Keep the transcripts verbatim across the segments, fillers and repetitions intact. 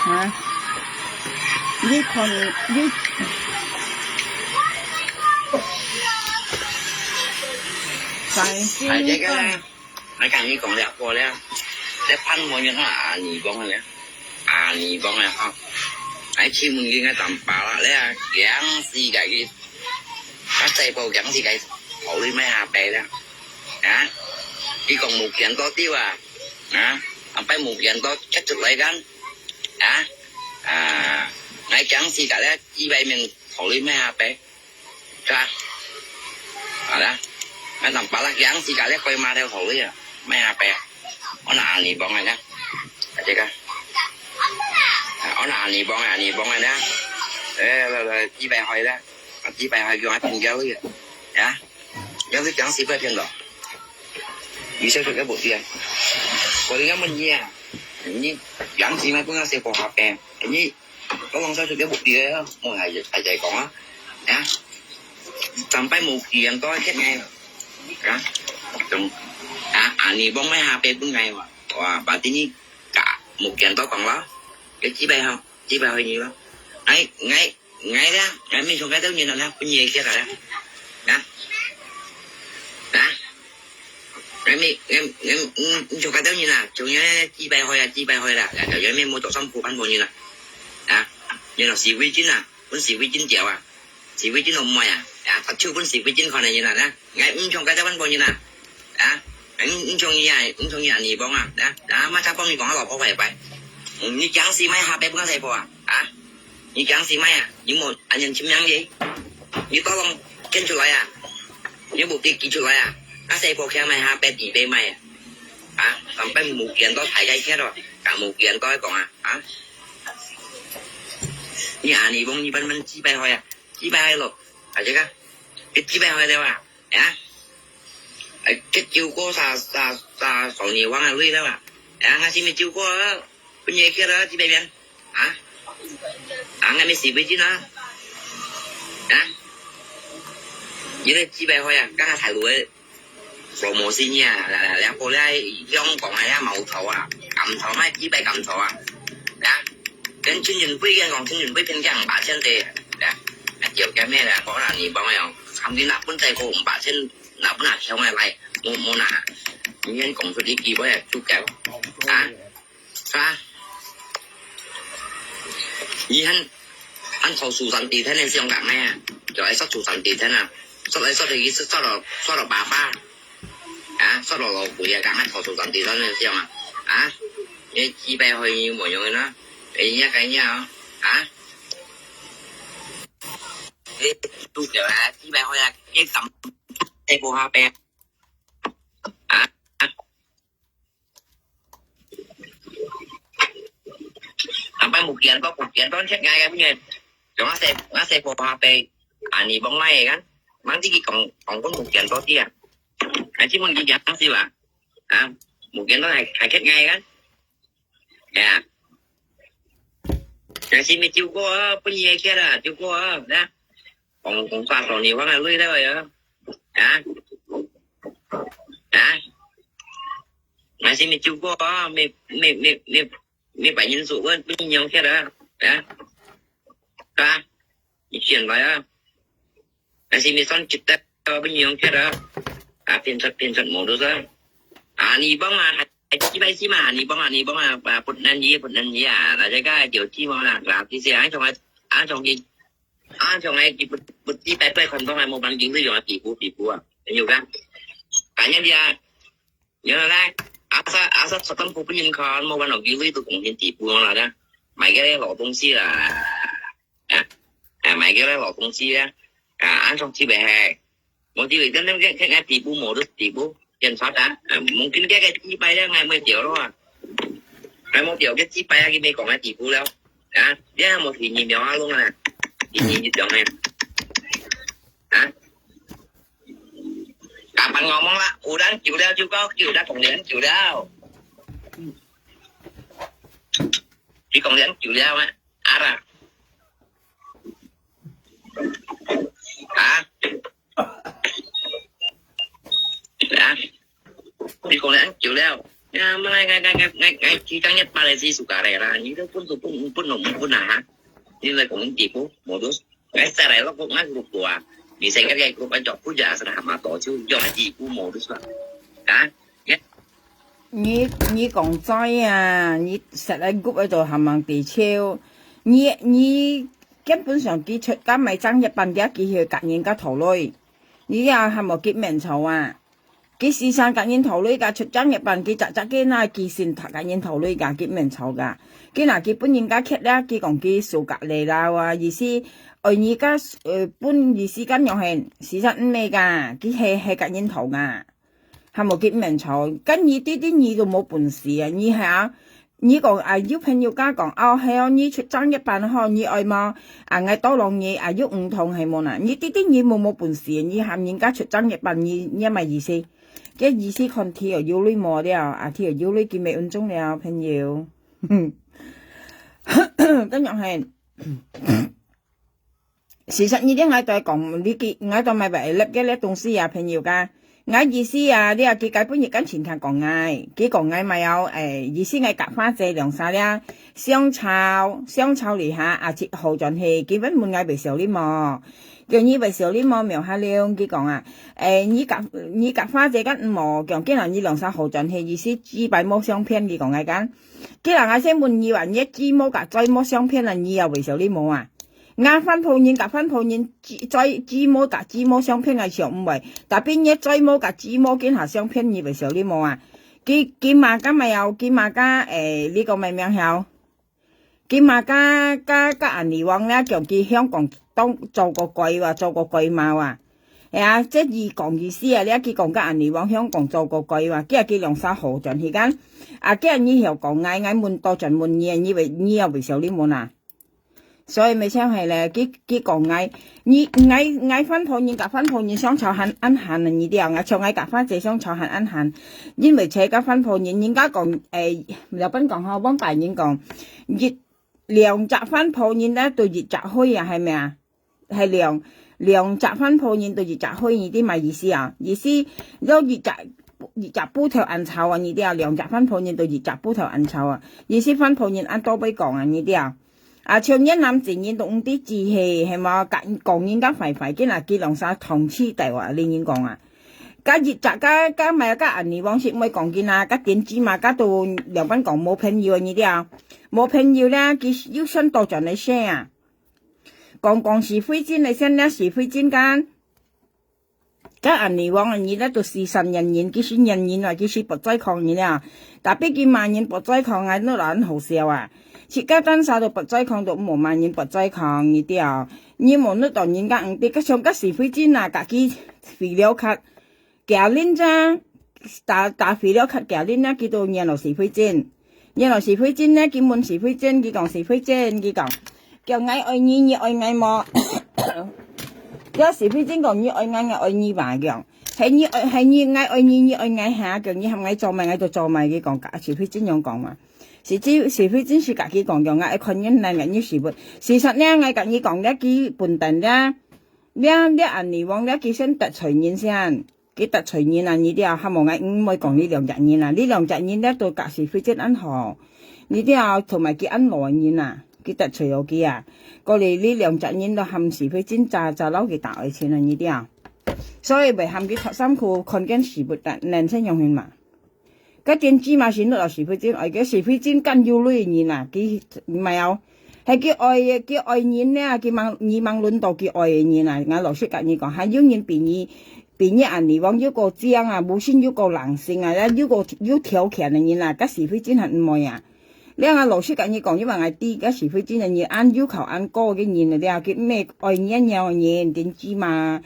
啊？你看，你反正个，我跟你讲了，我了，这潘文元啊，你讲了，啊，你讲了哈，哎，请问你个长巴啦，了，讲死个，他再不讲死个，考虑买下白了，啊？你讲目前多少啊？ 啊，安排目前都接出来kan，啊，啊，𠊎講自家咧，一百名考慮買下白，是吧？好啦，啊，等巴拉講自家咧，開碼頭考慮啊，買下白啊，我拿你幫啊，啊，這個，啊，我拿你幫啊，你幫啊，哎，來來，幾百塊咧，啊，幾百塊叫我平交易啊，啊，要是講十塊騙到。 你小食个目的啊。我應該問你啊，你養雞嘛，不能食火鍋餅，你我講小食个目的啊，我還還在講啊，啊，上擺無見到个，啊，中啊，啊，你幫買下擺分𠊎嘛，哇，把這你搞無見到講了，有幾百號，幾百號你了，哎，哎。 𠊎咧，𠊎毋想該兜人啊，分你个啊，啊，啊，𠊎毋，𠊎，𠊎，嗯，毋想該兜人啊，像人幾百歲啊，幾百歲啦，啊，就人無做三苦半幫人啊，啊，人咯，四圍精啊，分四圍精掉啊，四圍精都毋愛啊，啊，發臭分四圍精看个人啊，啊，𠊎毋想該兜半幫人啊。 啊，你你中意啊，你中意啊，你幫啊，啊，啊，麼个幫你講啊，老婆壞壞。嗯，你講死買下擺分个細婆啊，啊，你講死買啊，你無恁樣親命个，你到攏捐出來啊，你無給寄出來啊，啊，細婆強買下擺地擺買啊，啊，上擺無見到大家去咯，講無見到講啊，啊，你啊，你幫你慢慢幾百歲啊，幾百歲咯，啊，這個，你幾百歲了啊？ 啊？哎，佢照顧啥啥啥少年王个鐳了啊？啊，還是毋照顧啊？分你去了，這邊邊。啊？啊，還沒洗背巾啊？啊？你个幾百歲啊？剛剛才路个，什麼事情啊？來來，兩個來，香港啊，呀，毛頭啊，甘草賣幾百甘草啊？啊？跟陳雲輝，跟講陳雲輝偏向八千的，啊？啊，就跟咩啦，講啦，你幫我用，他們那本在講八千。 拿不拿錢來，無無拿，你先講出一句話就夠，啊，是吧？你很很投鼠山地天的想講咩啊？就愛說鼠山地天啊，說來說去是說了說了爸爸，啊，說了老鬼啊，講還投鼠山地天的想啊，啊，你幾百歲無用的啦，人家跟你講啊，啊。 你拄著啊，幾百歲啊，你敢，你無下輩啊？啊？啊？上擺無見到，無見到食𠊎个咩？像𠊎細，𠊎細婆下輩，啊，你幫買个kan？吂自己講，講講無見到啲啊？還只問佢講笑啊？啊？無見到還，還食𠊎个kan？ 呀，但是毋照顧啊，分你个去啦，照顧啊，呢，講講話說你忘了累了呀，啊，啊，但是毋照顧啊，沒沒沒沒沒把人手，分分你用去啦，啊，啊，你選來啊。 但是你算值得，不用去了。啊，騙出騙出無多少。啊，你幫啊，還幾百次嘛，你幫啊，你幫啊，啊，不能醫，不能醫啊，那這個就希望啦，啊，這些啊，像啊，啊，像佢，啊，像啊，佢不不幾百塊看到啊，無辦法，就用啊，皮膚皮膚啊，有个，反正你啊，原來呢，啊，sa啊，sa sa tempo pun yung kan, mo ban og gili to kung hindi po na da. May gaya lo tong sila. Ah, ah, may gaya lo tong sila. Ah, ang song si behek. Mo ti wei dan dan kan kan tipu mo do tipu. Yan sa ta. Ah, mungkin kaya kaya tipai da ngai mo tio lo. Ngai mo tio kaya tipai ya ki me kong ngai tipu lo. Ah, ya mo ti ni myo a lo na. Ti ni ni dong ngai. Ah. 甲板我懵啦，有人救了就夠救了，講人救了。佢講人救了咩？啊啦。啊？啊？佢講人救了。Ya, mulai ngai ngai ngai ngai ngai kita ngai pala si suka rela. Ni tu pun tu pun pun no pun ah. Ni lai kong ti pu modus. Ngai sa rela kong ngai grup tua. Ni sa ngai grup aja puja sa hama to chu yo haji pu modus lah. Ha? Ya. 你你講在啊，你實在谷喺度行行地超，你你根本上佢出家買爭一半嘅機會，甲人家討論，你也還無結面籌啊！佢時常甲人討論，甲出爭一半，佢隻隻个那寄信甲人討論，甲結面籌个，佢那佢本人家缺咧，佢講佢受隔離啦啊，意思，愛你家呃本意思咁樣係，事實毋係个，佢係係甲人討个。 還無結面籌，跟你弟弟你都無本事啊！你係啊，你講啊，有朋友家講，哦，係哦，你出爭一半吼，你愛無？啊，𠊎多讓你啊，有五桶係無啦？你弟弟你無無本事，你喊人家出爭一半，你你麼意思？這意思看天哦，有鐳無了，啊，天哦，有鐳佢沒運中了，朋友。跟樣係。 事實你聽𠊎在講，你佢𠊎在買白粒个咧東西啊，朋友家。𠊎意思啊，你啊，佢該本日跟前聽講𠊎，佢講𠊎買哦，誒，意思𠊎甲花姐兩儕咧，相吵，相吵了下，啊，就好轉去，佢問問𠊎會笑你無？叫你會笑你無？苗下了，佢講啊，誒，你甲你甲花姐跟毋無，講今日你兩儕好轉去，意思幾擺無相片，佢講𠊎講，今日𠊎先問你話，你雞毛甲嘴毛相片啊，你也會笑你無啊？ 𠊎番婆人甲番婆人姊，姊，姊妹甲姊妹相片，𠊎想毋會。Tapi你姊妹甲姊妹間下相片，你會笑你無啊？佢，佢嘛甲麼个，佢嘛甲，誒，你講麼名曉？佢嘛甲，甲，甲阿尼王咧，叫佢香港當做個鬼哇，做個鬼嘛哇。哎呀，這佢講意思啊，你佢講甲阿尼王香港做個鬼哇，佢啊佢兩儕好轉去間。啊，佢啊你曉講𠊎，𠊎問到轉問你，你會，你也會笑你無啊？ 所以咪像係咧，佢，佢講𠊎，你，𠊎，𠊎番婆人甲番婆人相吵還恁閒啊，你知啊？𠊎像𠊎甲花姐相吵還恁閒，因為這个番婆人，人家講，誒，日本講吼，往大人講，一，兩隻番婆人咧，都一隻灰啊，係咪啊？係兩，兩隻番婆人都一隻灰，你知麼意思啊？意思，有一隻，一隻布頭恁臭啊，你知啊？兩隻番婆人都一隻布頭恁臭啊，意思番婆人恁多會講啊，你知啊？ 啊，像越南人都毋知志氣，係無？甲講人家壞壞，今日佢兩儕同時代啊，你人講啊。甲一隻，甲，甲麼个，甲阿尼王識毋會講佢啊，甲點知嘛，甲都兩班講無朋友啊，你知啊？無朋友咧，佢又想倒轉來寫啊。講講是非真來寫咧，是非真間。 甲阿尼王啊，你咧都四十年人，佢是年人啊，佢是不在抗人啊。Tapi佢罵人不在抗，𠊎都懶好笑啊。自家單儕都不在抗，都無罵人不在抗，你知啊？你無你當人家毋知，甲像甲是非真啊，甲佢肥了卡，行輪咋，打，打肥了卡行輪啊，佢都念到是非真。 然後是非真呢，佢問是非真，佢講是非真，佢講，叫𠊎愛你，你愛𠊎無？叫是非真講你愛𠊎，𠊎愛你吧，講。係你愛，係你，𠊎愛你，你愛𠊎哈，叫你喊𠊎做麼，𠊎就做麼，佢講，甲是非真樣講嘛。是非，是非真是甲佢講，叫𠊎愛看人來，𠊎你是不？事實呢，𠊎甲你講，這佢笨蛋這，這，這阿尼王這佢先得罪人先。 佢得罪人啊，你知啊，還無𠊎毋會講你兩隻人啊，你兩隻人咧都甲是非真恁好，你知啊，同埋佢恁老人啊，佢得罪了佢啊，過來你兩隻人都喊是非真詐，詐摎佢打愛情啊，你知啊，所以會喊佢脫衫褲，看見是不得，能成樣形嘛。 該點知嘛是你老是非真愛，該是非真敢有鐳人啊，佢毋係哦，係佢愛个，佢愛人呢，佢吂，你吂輪到佢愛个人啊。𠊎老實甲你講，還有人比你，比你阿尼王又過靚啊，無信又過冷靜啊，又過，又條件个人啊，該是非真還毋愛啊。你𠊎老實甲你講，因為𠊎知該是非真个人，恁有口恁高个人了，佢毋係愛人个人，點知嘛，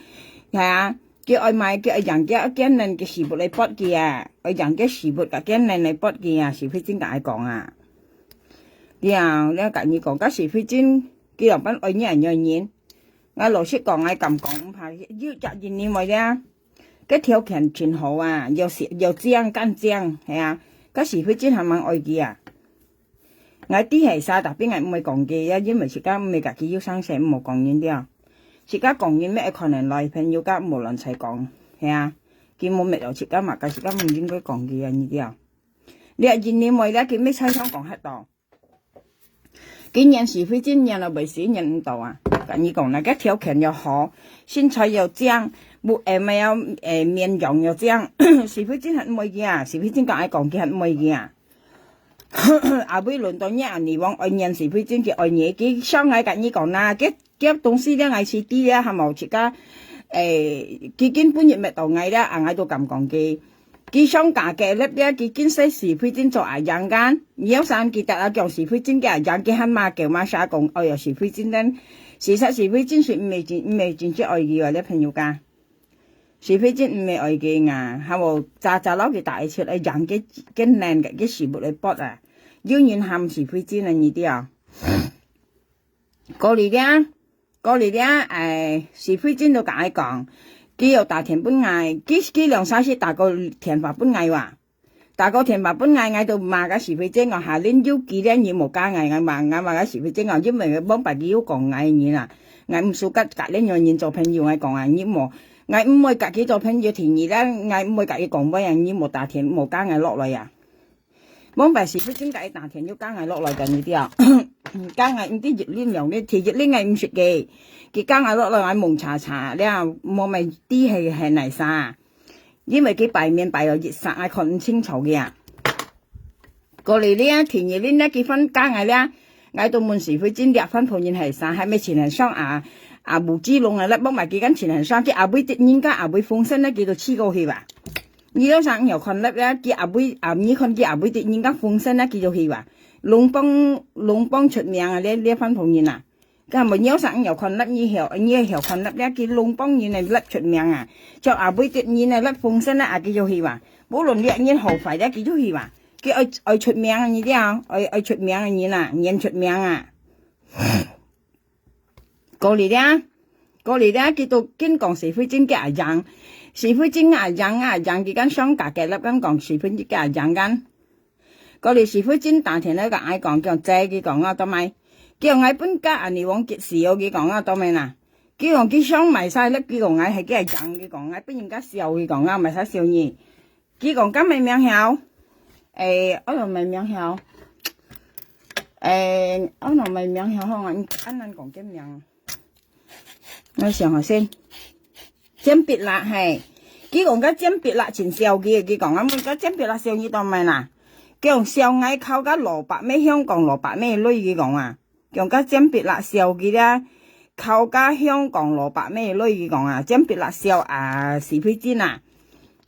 係啊。 佢愛買，佢愛贏，佢愛見人，佢是不來搏佢啊！愛贏，佢是不甲見人來搏佢啊！是非真甲愛講啊！了，了甲你講，甲是非真，佢老闆愛你啊，愛人。𠊎老實講，𠊎敢講，毋怕，有隻人你買了，該條件真好啊，又是，又靚，敢靚，係啊，甲是非真還吂愛佢啊！ 𠊎知係啥，tapi𠊎毋會講佢，也因為自家毋係家己有生事，毋好講人了。自家講人，乜愛看人來，朋友家毋好亂採講，係啊。佢無搣到自家嘛，該自家毋應該講佢啊，你知啊。這印尼妹這佢乜在香港歇到。佢認是非洲人啊，毋係認毋到啊。跟你講，那個條件又好，身材又靚，不，誒，沒有，誒，面容又靚，是非洲還毋會去啊，是非洲講愛講佢還毋會去啊。阿妹輪到你啊，你往愛認是非洲佢愛你，佢想愛跟你講啦，佢 佢東西了，𠊎試知了，還無自家，誒，佢根本就毋到𠊎了，啊，𠊎都敢講佢。佢想嫁个了了，佢見識是非洲做阿娘个，你有想佢得啊講是非洲个阿娘，佢還罵叫罵啥講，哎喲，是非洲人，事實是非洲是毋係真，毋係真正愛佢个，你朋友家。是非洲毋係愛佢啊，還無早早摎佢帶出來，讓佢，佢能个，佢是不來搏啊。有人喊是非洲啊，你知啊。過來了， 過來了，誒，是非洲都甲𠊎講，佢有打電分𠊎，佢，佢兩三時打過電話分𠊎哇。打過電話分𠊎，𠊎都罵个是非洲講，下輪有機了，你莫加𠊎，𠊎罵，𠊎罵个是非洲講，因為往擺佢有講𠊎个人啊，𠊎毋想甲甲恁樣人做朋友，𠊎講啊，你莫，𠊎毋會甲佢做朋友，第二啦，𠊎毋會甲佢講話啊，你莫打電，莫加𠊎落來啊。 往擺是非洲个打電又加𠊎落來个，你知啊？加𠊎毋知一輪兩輪，第一輪𠊎毋識个，佢加𠊎落來，𠊎蒙查查，了無乜知係，係哪儕，因為佢擺面擺到一煞，𠊎看毋清楚个啊。過來了，第二輪了，佢翻加𠊎了，𠊎都問是非洲這番朋友係啥，還沒情人相啊，啊，無記錄啊，了，往擺佢跟情人相，佢阿妹的人家阿妹風聲了，佢都試過去吧。 你有啥毋曉看粒咧？佢阿妹啊，你看佢阿妹的人家風聲啊，佢就去哇。龍邦，龍邦出名啊，這，這番朋友啊。該無你有啥毋曉看粒？你曉，你曉看粒咧？佢龍邦人啊，粒出名啊。像阿妹的人啊，粒風聲啊，啊，佢就去哇。無論你人好壞咧，佢就去哇。佢愛，愛出名啊，你知啊？愛，愛出名啊，人啊，人出名啊。 過來了，過來了，佢都緊講是非洲个阿娘，是非洲阿娘啊，阿娘佢敢想甲个，佢敢講是非洲个阿娘敢。過來是非洲打電話甲𠊎講，叫姐，佢講啊，做麼？叫𠊎分甲阿尼王吉笑，佢講啊，做麼啦？佢講佢想賣晒粒，佢講𠊎係个阿娘，佢講𠊎分人家笑，佢講啊，賣晒笑你。 佢講，敢係名曉？誒，安到麼名曉？誒，安到麼名曉？好啊，恁難講个名。𠊎想下先。尖鼻辣係。佢講个尖鼻辣真笑佢，佢講啊，問个尖鼻辣笑你當麼啦？佢講笑𠊎靠个蘿蔔咩，香港蘿蔔咩類，佢講啊。 講个尖鼻辣笑佢咧，靠个香港蘿蔔咩類，佢講啊，尖鼻辣笑啊，是非洲啊。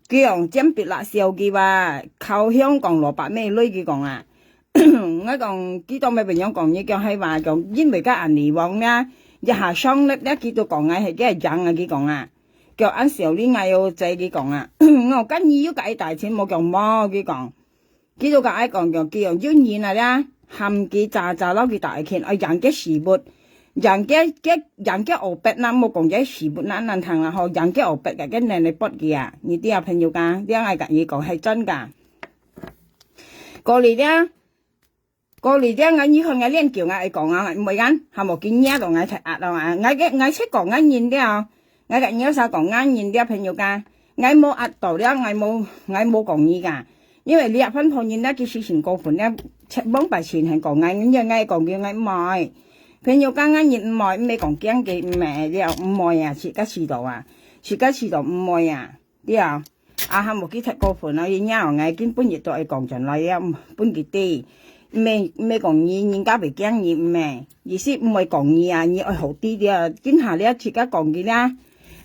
佢講尖鼻辣笑佢哇，靠香港蘿蔔咩類，佢講啊。𠊎講，佢當麼朋友講，你講係話，講因為个阿尼王咧，一下上力咧，佢都講𠊎係个樣啊，佢講啊。叫恁笑你𠊎又濟，佢講啊。𠊎講，該你又个大錢無講無，佢講。 佢就甲𠊎講，講，佢用有人啊啦，喊佢早早摎佢打一拳，愛贏个食物，贏个，个，贏个烏白啦，莫講个食物啦，難聽啦吼，贏个烏白个，个能力發佢啊，你知啊，朋友家，這𠊎甲你講係真个。過來了，過來了，𠊎你看𠊎練球，𠊎愛講啊，毋會講，還無佢惹到𠊎忒壓咯啊，𠊎个，𠊎識講𠊎人了。 𠊎甲你有啥講，𠊎人這朋友家，𠊎無壓到了，𠊎無，𠊎無講你个。因為這番朋友呢，佢實在過分了，切往擺前還講𠊎，你𠊎講佢，𠊎毋愛。朋友家，𠊎人毋愛，毋係講驚佢，毋係了，毋愛啊，自家試到啊，自家試到毋愛啊，對啊。啊，還無佢忒過分啊，佢惹𠊎，今晡日都愛講轉來啊，分佢知。毋係，毋係講你，人家會驚你，毋係。 意思毋會講你啊，你愛好知了，今下了自家講佢啦。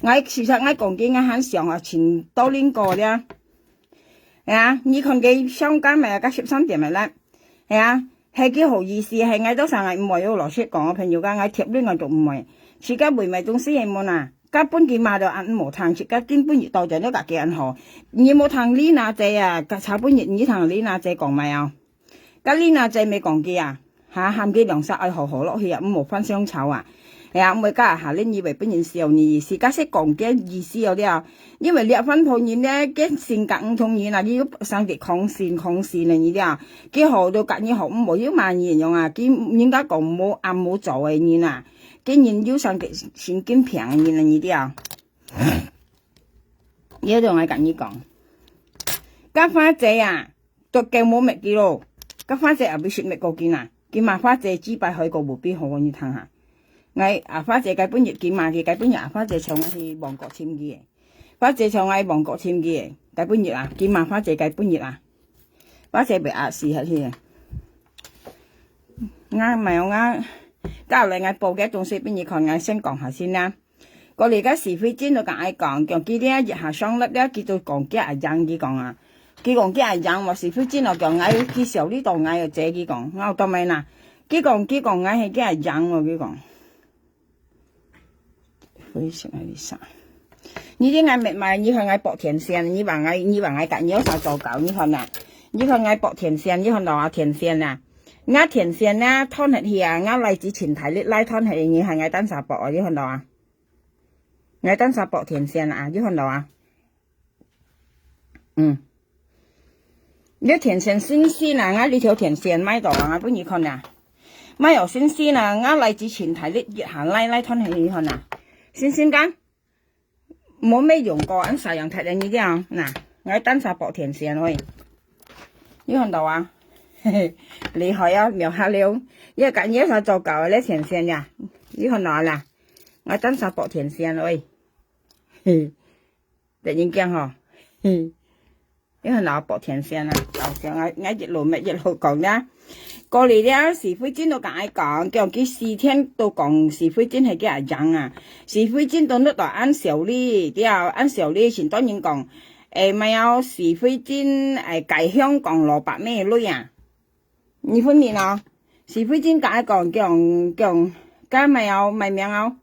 𠊎事實𠊎講佢，𠊎還想啊，尋到另個了。係啊，你看佢上個月个十三點个啦。係啊，係佢好意思，係𠊎到上𠊎毋會有老實講，朋友家，𠊎貼論𠊎都毋會。自家會買東西个無啊，該分佢罵到恁無聽，自家根本就到底都甲佢恁好。你無聽Lina姐啊，該昨晡日你聽Lina姐講無啊？ 該Lina姐毋係講佢啊，哈，喊佢兩儕愛好好落去啊，毋好翻相吵啊。係啊，毋會甲下輪以為分人笑你，自家識講个意思哦了。因為這番朋友呢，个性格毋同人啊，佢又生得狂性狂性个人了。佢好到甲你好，毋好又罵你樣啊，佢人家講無暗無做个人啊，个人又生得神經病个人啊，你了。也就愛甲你講，甲花姐啊，都驚無滅佢咯。該花姐也毋識滅過佢啊，佢嘛花姐幾擺海過無變好，你聽下。𠊎啊花姐該本日佢嘛，佢該本日啊花姐請𠊎去旺角尋佢个。花姐請𠊎去旺角尋佢个，該本日啊，佢嘛花姐該本日啊。花姐被壓死下去个。𠊎毋係𠊎，到來𠊎報个東西分你看，𠊎先講下先啦。 過來个徐慧珍就同𠊎講，講佢這一下上來了，佢就講佢阿娘，佢講啊，佢講佢阿娘話，徐慧珍就講𠊎，佢笑你到𠊎个姐，佢講，𠊎有當咩啦？佢講，佢講𠊎係佢阿娘哦，佢講。非常个啥？你這𠊎密碼，你看𠊎博天線，你話𠊎，你話𠊎甲你有啥做搞？你看啊，你看𠊎博天線，你看到啊天線啊？𠊎天線啊，斷忒去啊，𠊎來之前大力拉斷忒，你看𠊎單啥博啊？你看到啊？ 𠊎單儕駁電線啊，有看到啊？嗯。這電線新新啊，𠊎這條電線買到啊，𠊎分你看啊。買哦新新啊，𠊎來之前大力一下拉拉斷去，你看啊。新新个，無乜用過，恁煞樣忒了你這樣，那，𠊎單儕駁電線喂。有看到啊？嘿嘿，厲害啊，妙下了。這个你啥做搞的這電線呀？有看到啊啦？ 𠊎單儕駁電線喂。嘿，得人驚吼。嘿，你看𠊎駁電線啊，搞笑，𠊎，𠊎一路乜一路講啦。過來了，徐慧珍都同𠊎講，叫佢四天都講徐慧珍係佢阿娘啊。徐慧珍都恅到恁笑哩，對啊，恁笑哩，盡多人講，誒，乜有徐慧珍，誒，解香港蘿蔔咩類啊。 你分明哦，徐慧珍同𠊎講，講，講，該買哦，買名哦。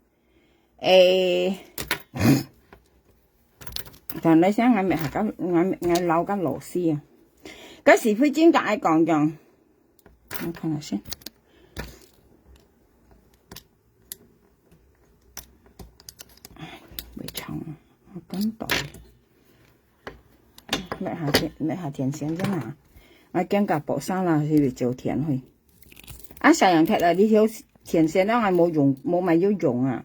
誒，等一下，𠊎乜下个，𠊎，𠊎老个老師啊。該徐慧珍同𠊎講，講，我看下先。 袂長啊，我講到。乜下電，乜下電線啫嘛。𠊎驚甲駁衫啦，去會走電去。啊，煞樣忒啊，這條電線了，𠊎無用，無買有用啊。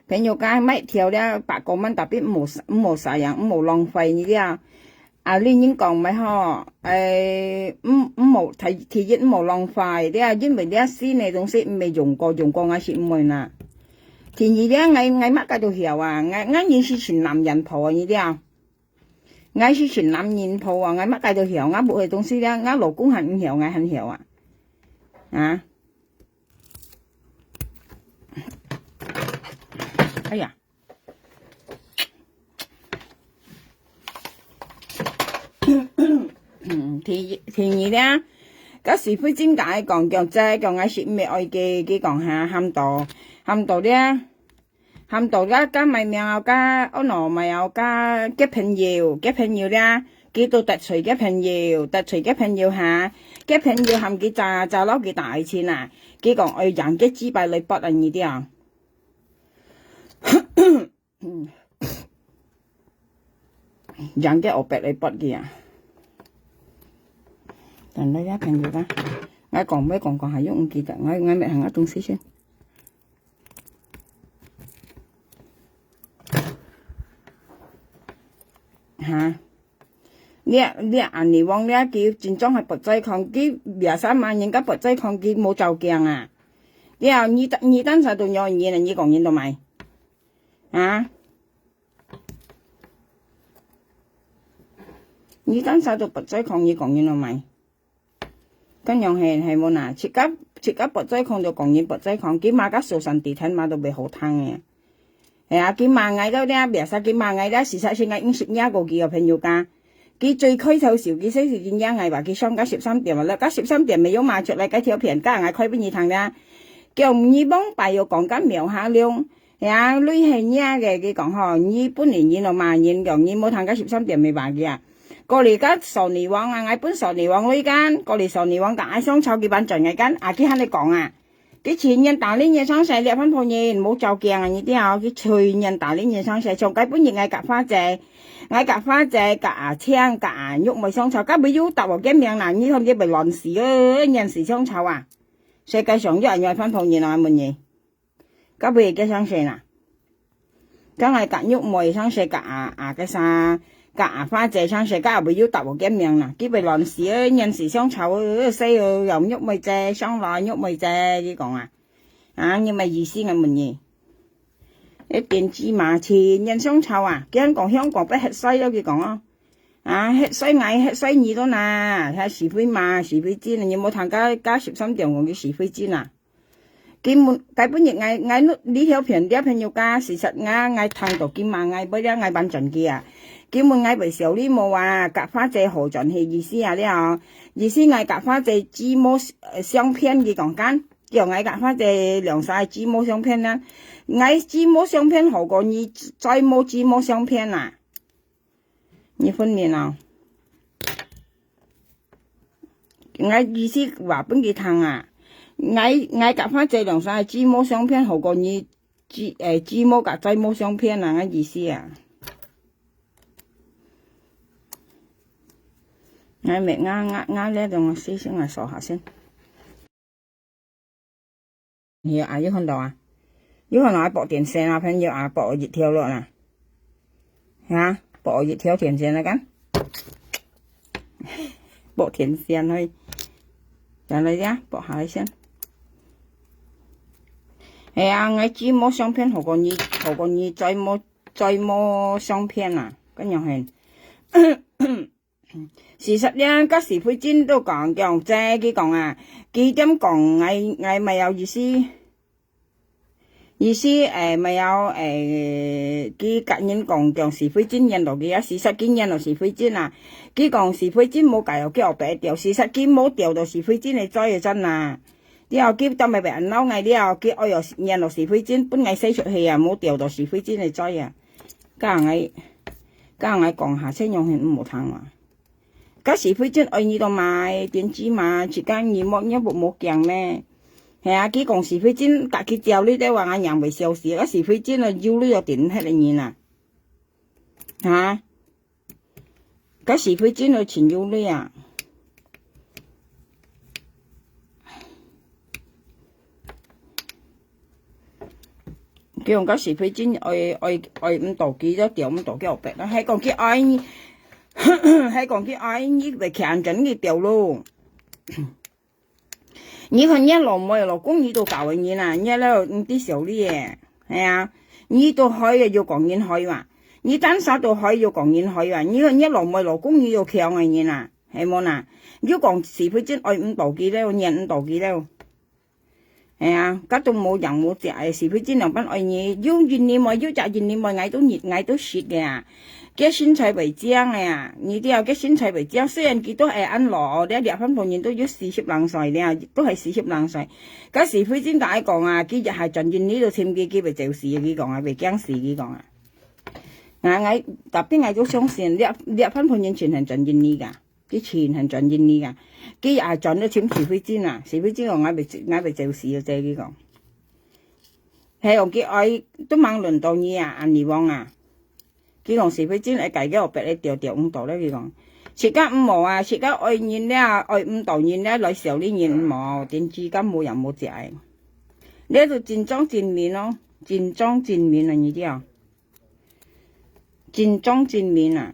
朋友講買條了，百過萬，tapi毋好，毋好煞樣，毋好浪費你了。 啊，你人講乜吼，誒，毋，毋好，第，第一毋好浪費，這因為這新个東西毋係用過，用過𠊎係毋會啦。第二咧，𠊎，𠊎麼个都曉啊，𠊎，𠊎人係盡男人婆啊，你知啊？𠊎係盡男人婆啊，𠊎麼个都曉，𠊎屋个東西咧，𠊎老公還毋曉，𠊎還曉啊。啊？哎呀！ 嗯，第，第二咧，該徐慧珍同𠊎講，講這，講𠊎係毋係愛佢，佢講哈，喊到，喊到咧，喊到咧，該買名啊，該，哦，no，買啊，該，結朋友，結朋友咧，佢都得罪結朋友，得罪結朋友哈，結朋友喊佢詐，詐摎佢打愛情啊，佢講愛贏結幾擺來搏啊，你知啊？ 嗯。贏个烏白來發佢啊。等一下，朋友啊，𠊎講，𠊎講講下又毋記得，𠊎，𠊎買下𠊎東西先。哈？你，你恁樣講，你佢真正係發財狂，佢biasa嘛，人家發財狂，佢無照鏡啊。了，你，你單儕都有人啊，你講人都買。 啊？你單儕都發財狂，你講人做麼个？恁樣係，係無哪？自家，自家發財狂就講人發財狂，佢罵个手上地毯罵都袂好聽个。係啊，佢罵𠊎到這，biasa佢罵𠊎這，實在是𠊎毋識惹過佢个朋友家。 佢最開頭笑，佢先係真驚𠊎話佢上到十三點啊，了到十三點乜又罵出來該條片，該𠊎開分你聽啦。叫你往擺又講个苗下龍，呀，類係你个，佢講吼，你本來人就罵人，叫你無聽該十三點乜話佢啊。過來該索尼王啊，𠊎分索尼王來間，過來索尼王同𠊎相吵，佢反轉𠊎間，啊，佢還來講啊。 佢隨年打理你上世，這番婆人無照鏡啊！你知啊，佢隨年打理你上世，像該本日𠊎甲花姐，𠊎甲花姐，甲阿青，甲阿玉妹相吵，甲尾有搭我个名啦！你看這會亂死哦，年時相吵啊！世界上有恁樣番婆人啊？問你，甲尾个上世啦？甲𠊎甲玉妹上世，甲阿阿个啥，佮阿花姐相識，佮阿妹又搭無見面啦，佢會亂死，年時相吵，細又玉妹姐，相來玉妹姐，佢講啊，啊，你麼意思𠊎問你？一點芝麻，前年相吵啊，佢講香港被核衰了，佢講哦，啊，核衰𠊎，核衰你都拿，還是非嘛，是非真，你無聽加加十三點講佢是非真啊？ 今晡，該本日𠊎，𠊎錄這條片，這朋友家，事實𠊎，𠊎聽到今嘛，𠊎尾了𠊎完全記啊。今晡𠊎會笑你無啊，佮花姐好轉去意思啊了。意思𠊎佮花姐姊妹，呃，相片，佢講緊，叫𠊎佮花姐兩儕姊妹相片啊。𠊎姊妹相片好過你再無姊妹相片啊。 你分明啊！𠊎意思話分佢聽啊！𠊎，𠊎佮花姐兩儕姊妹相片好過你姊，誒，姊妹佮再無相片啊！𠊎意思啊！𠊎乜，𠊎，𠊎，𠊎這種事情𠊎掃下先。 有啊，有看到啊？有看到啊，駁電線啊，朋友啊，駁一條路啦。哈，駁一條電線來看。駁電線去。轉來呀，駁下來先。哎呀，𠊎姊妹相片好過你，好過你再無，再無相片啊，恁樣很。 事實呢，該時佩珍都講，講這，佢講啊，佢點講，𠊎，𠊎乜有意思。意思，誒，乜有，誒，佢佮人講，講時佩珍認到佢啊，事實佢認到時佩珍啊。佢講時佩珍無介意佢後背掉，事實佢無掉到時佩珍个嘴个真啊。了，佢當面會恁鬧𠊎了，佢愛有認到時佩珍，分𠊎洗出去啊，無掉到時佩珍个嘴啊。 教𠊎，教𠊎講下，這樣係毋好聽啊。該時佩珍愛你到麼个，點知嘛，自家你莫，你莫，莫驚咩？係啊，佢講時佩珍家己掉你兜啊，𠊎仰會笑死。該時佩珍啊，有鐳啊，頂忒个人啊。哈？該時佩珍啊，真有鐳啊。 佢講該時佩珍愛，愛，愛毋到佢，就掉毋到佢後壁啦。還講佢愛你，還講佢愛你，會牽著你掉咯。你看你老妹老公，你都教个人啊，你了毋知笑你誒。係啊，你都害个，又講人害哇。你單儕都害，又講人害哇。你看你老妹老公，你又強个人啊。 係無啦？又講時佩珍愛毋到佢了，認毋到佢了。係啊，該都無樣無隻个，時佩珍仰般愛你，又印尼妹，又隻印尼妹，𠊎都認，𠊎都識个啊。佢身材會靚个啊，你知啊，佢身材會靚，雖然佢都係恁老，這這番夫人都有四十零歲了，都係四十零歲。該時佩珍同𠊎講啊，佢也係轉印尼度尋佢，佢會走死，佢講啊，會驚死，佢講啊。啊，𠊎，tapi𠊎都相信，這，這番夫人全係轉印尼个。 佢全係轉印尼个，佢也轉到尋時佩珍啊，時佩珍講𠊎會，𠊎會走死个，佢講。係講佢愛都吂輪到你啊，恁樣講啊。佢講時佩珍愛家己後壁个掉掉毋到了，佢講。自家毋好啊，自家愛人了，愛毋到人了，來笑你人毋好，點知敢無樣無隻个。這就真正真面咯，真正真面啊，你知啊。 真正真面啊。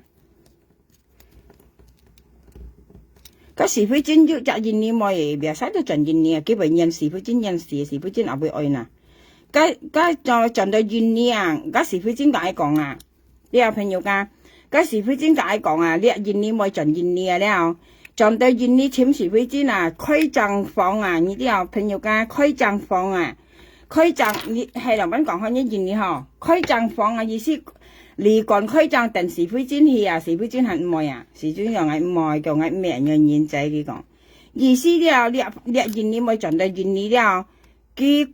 該時佩珍有隻印尼妹，袂使都轉印尼啊，佢會認時佩珍認死，時佩珍也會愛啦。該，該轉，轉到印尼啊，該時佩珍同𠊎講啊，這朋友家，該時佩珍同𠊎講啊，這印尼妹轉印尼啊了，轉到印尼尋時佩珍啊，開正房啊，你這朋友家，開正房啊， 開正，你，係老闆講好，你印尼吼，開正房啊，意思旅館開正等時佩珍去啊，時佩珍還毋愛啊，時佩珍講𠊎毋愛，叫𠊎毋愛，愛人仔，佢講。意思了，這，這印尼妹轉到印尼了，佢，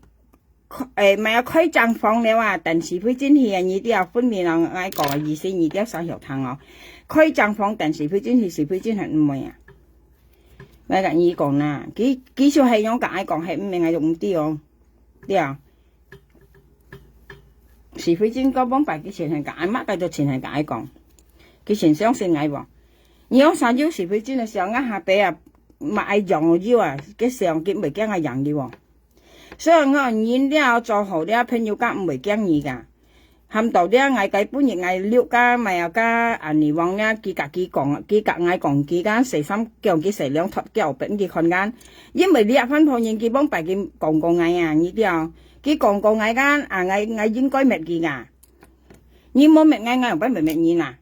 誒，毋係啊，開正房了啊，等時佩珍去啊，你這分明啊，𠊎講个意思，你這想曉聽哦。開正房等時佩珍去，時佩珍還毋愛啊。𠊎同你講啦，佢，佢就係樣同𠊎講，係毋係𠊎就毋知哦。 對啊。時佩珍个往擺佢前係同𠊎，麼个都前係同𠊎講，佢前相信𠊎無？你講啥有時佩珍个時候，𠊎下擺啊，嘛愛用有啊，佢想佢毋會驚𠊎用有哦。所以𠊎人了做好了，朋友家毋會驚你个。喊到這𠊎个本日𠊎六个，買啊个安妮王這，佢甲佢講，佢甲𠊎講，佢个洗衫叫佢洗兩套，叫別人去看間。因為這番婆人佢往擺佢講過𠊎啊，你知哦，佢講過𠊎个，啊，𠊎，𠊎應該搣佢啊。你無搣𠊎，𠊎用擺搣搣你啊？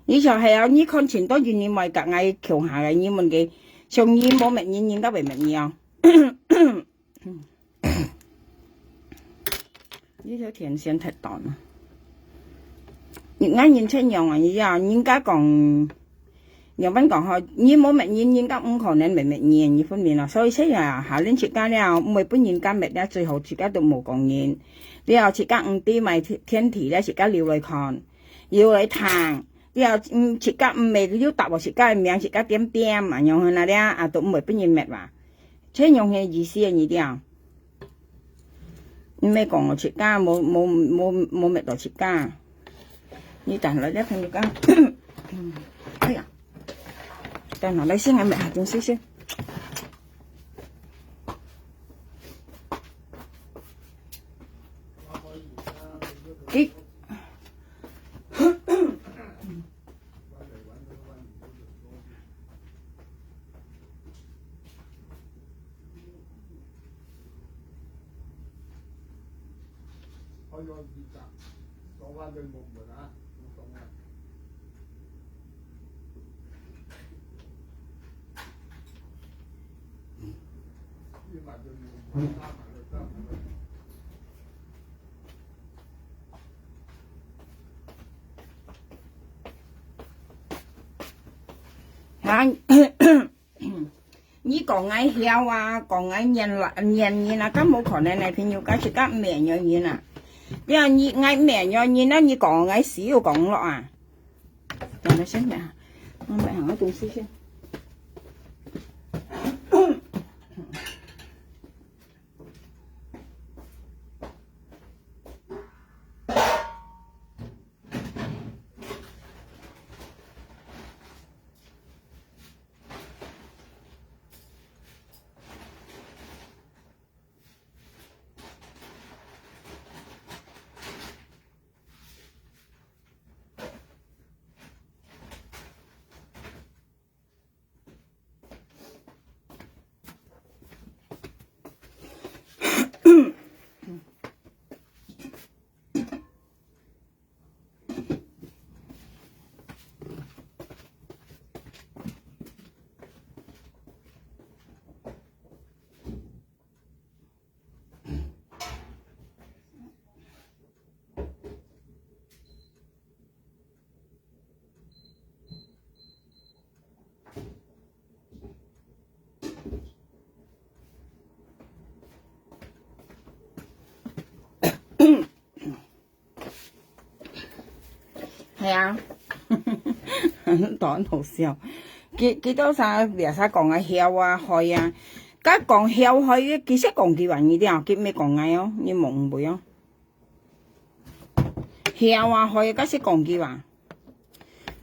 你就係啊，你看前多一年，你莫甲𠊎共下个，你問佢，像你無搣人，人家會搣你哦。 呢條電線忒短啊！人家人出樣啊，你啊，人家講，仰般講吼，你無搣人，人家毋可能會搣你，你分明啊。所以這樣啊，下輪自家了，毋會分人家搣了，最好自家都無講人。了，自家毋知買天，天體了，自家留來看，留來聽。了，嗯，自家毋搣，又答我自家个名，自家點點，恁樣那了，啊，都毋會分人搣哇。 這樣个意思啊，你聽。你莫講我自家，無，無，無，無搣到自家。你等下來，朋友講。哎呀，等下來先，𠊎搣下東西先。佢 啊，你講𠊎嬈啊，講𠊎黏啦，黏人啊，敢無可能呢？朋友，該自家搣了人啊。了，你，𠊎搣了人啊，你講𠊎死又講落啊？等下先啊，我買好東西先。 係啊，當好笑。佢，佢兜儕，別儕講啊，嬈啊，害啊。該講嬈害个，其實講佢話你聽，佢毋係講𠊎哦，你莫誤會哦。嬈啊，害个，該係講佢話。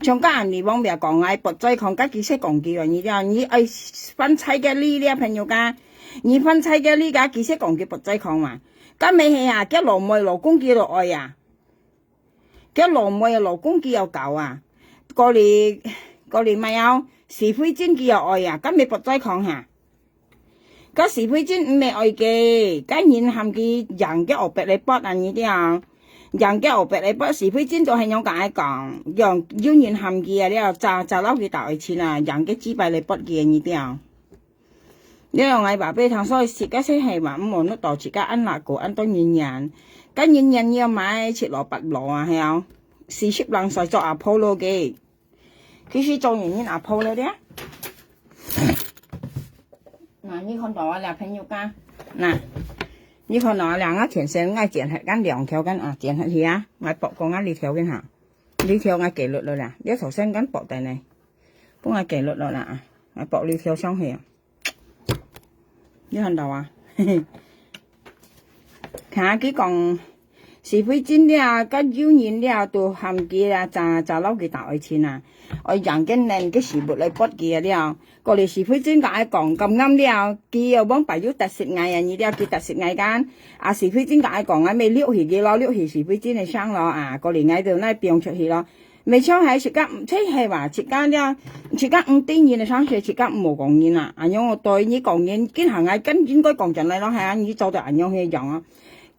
像該安妮王別講𠊎，不再講，該其實講佢話你聽，你愛番菜个你了，朋友家，你番菜个你个，其實講佢不再講嘛。該毋係啊，該老妹老公佢都愛啊。 該老妹个老公佢又搞啊，過來，過來買哦，是非精佢又愛啊，該毋係不再講哈。該是非精毋係愛个，該人喊佢贏个學別來搏啊，你知啊？贏个學別來搏，是非精都係仰講愛講，有，有人喊佢啊，了，早，早摎佢打愛情啊，贏个幾擺來搏佢，你知啊？ 了，𠊎爸爸聽說自家細細嘛，毋好弄到自家恁lagu恁多人緣。該人緣你愛買七老八老啊，係啊，四十零歲做阿婆了个。其實做人人阿婆了的啊。那你看到啊，這朋友家，那，你看到啊，這𠊎天生𠊎剪忒，該兩條該啊，剪忒去啊，𠊎剝過𠊎這條个哈，這條𠊎計落了啦，這頭先該剝个呢，分𠊎計落了啦啊，𠊎剝這條上去啊。 你看到啊？哈，佢講，是非正了，甲有人了，都喊佢啊，查查落去打愛情啊，愛用个人个事物來撥佢啊了。過來是非正甲愛講，咁啱了，佢又往擺有特色藝啊，你了佢特色藝間，啊是非正甲愛講啊，咪溜去佢咯，溜去是非正个聲咯啊，過來𠊎就那放出去咯。 每次係自家，這係話，自家了，自家毋對人个上學，自家毋好講人啊。恁樣我對你講人，今下𠊎跟應該講轉來咯，係啊，你做到恁樣去樣啊。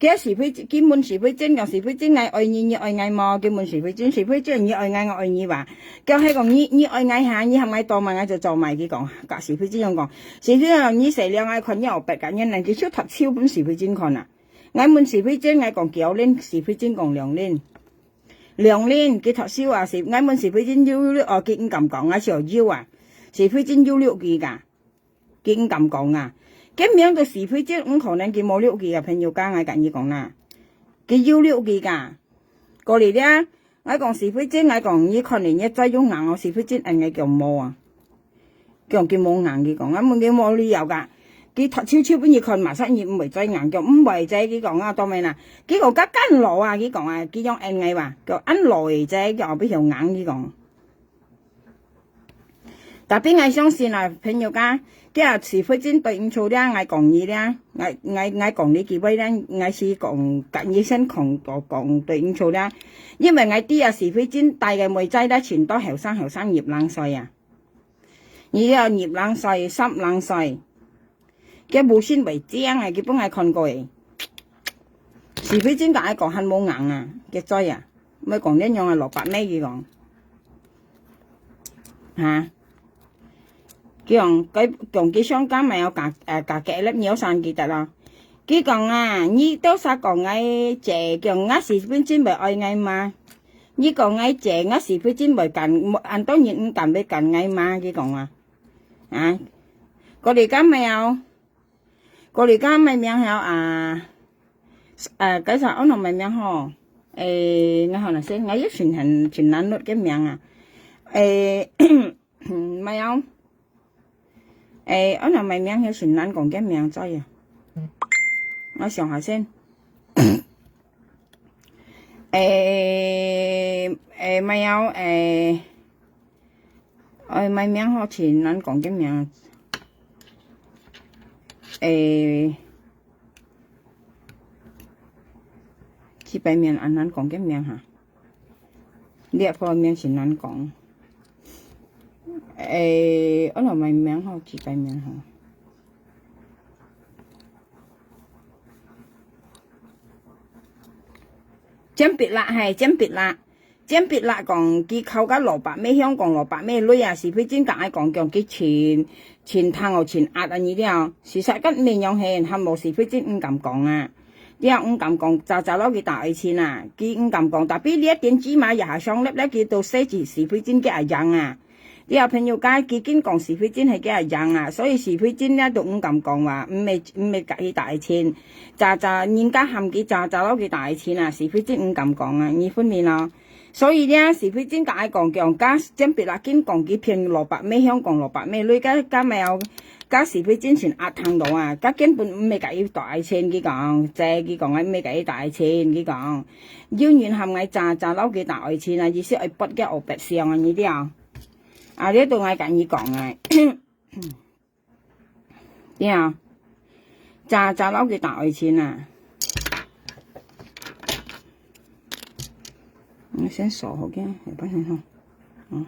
佢是非，佢問是非正講是非正，𠊎愛你，你愛𠊎無？佢問是非正，是非正，你愛𠊎，𠊎愛你吧？佢係講你，你愛𠊎下，你喊𠊎做麼，𠊎就做麼。佢講，甲是非正樣講，是非正講你細了，𠊎看你後壁甲你，佢就托手分是非正看啊。𠊎問是非正，𠊎講幾多輪，是非正講兩輪。 兩輪，佢托手啊，是，𠊎問是非正有溜，哦，佢毋敢講，𠊎想有啊，是非正有溜佢个，佢毋敢講啊。佢名都是非正，毋可能佢無溜佢个，朋友家，𠊎甲你講啦，佢有溜佢个。過來了，𠊎講是非正，𠊎講你看你，你再用硬哦，是非正恁樣叫無啊。 講佢無硬，佢講，啊問佢無理由个。佢托手手分你看，馬上你毋會再硬，講毋會再，佢講啊，當然啦。佢講甲恁老啊，佢講啊，佢用恁个話，講恁老个再，講後壁曉硬，佢講。Tapi𠊎相信啊，朋友家，佢啊是非正對毋住了，𠊎講你了，𠊎，𠊎，𠊎講你機會了，𠊎是講甲你先講，講，講對毋住了，因為𠊎知啊是非正帶个妹仔了，全都後生後生入冷水啊。 你了入冷水、十冷水，佢無信會靚啊，佢本來看過誒。是非正甲𠊎講還無硬啊，佢嘴啊，毋好講恁樣啊，蘿蔔尾佢講。哈？佢講，佢講佢想講嘛要加，呃，加加粒鳥山記得咯。佢講啊，你多少講𠊎姐，講𠊎是非正會愛𠊎嘛？ 你講𠊎姐，𠊎是非正會揀，恁多人毋敢會揀𠊎嘛？佢講啊，啊，過來甲苗，過來甲苗名曉啊，啊，該啥，安到苗名吼？誒，𠊎好難說，𠊎也真很，真難錄个名啊。誒，苗，誒，安到苗名曉真難講个名仔啊。𠊎想下先。 誒，誒，麼个，誒，誒，麼个名好，真難講个名。誒，幾百名恁難講个名哈。這個名真難講。誒，𠊎來麼个名好，幾百名好。 煎餅啦，係，煎餅啦。煎餅啦講，佢烤甲蘿蔔尾香，講蘿蔔尾類啊，是非正甲𠊎講，講佢全，全糖哦，全壓啊，你了。事實甲毋係樣係，還無是非正毋敢講啊。了毋敢講，早早落去打愛情啊，佢毋敢講，tapi這點芝麻也還上粒了，佢都寫住是非正个阿樣啊。 這朋友家，佢緊講是非正係佢阿樣啊，所以是非正呢都毋敢講話，毋係，毋係甲佢大錢。早早人家喊佢早早落去大錢啊，是非正毋敢講啊，你分明咯。所以呢，是非正甲𠊎講，講甲煎餅啦，緊講佢騙蘿蔔尾香，講蘿蔔尾類，甲，甲苗，甲是非正全壓聽到啊，甲根本毋係甲佢大錢，佢講，這佢講啊，毋係甲佢大錢，佢講。有人喊𠊎早早落去大錢啊，意思愛撥个後壁上啊，你知啊？ 啊，這都𠊎甲你講啊。對啊，早早落去打愛情啊。𠊎先鎖好佢，下擺先吼。嗯。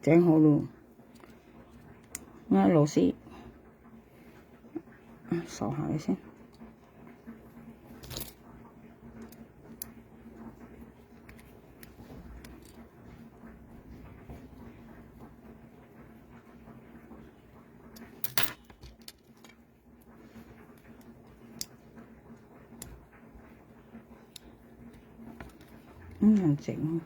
整好咯。𠊎螺絲，啊，鎖下來先。嗯，整。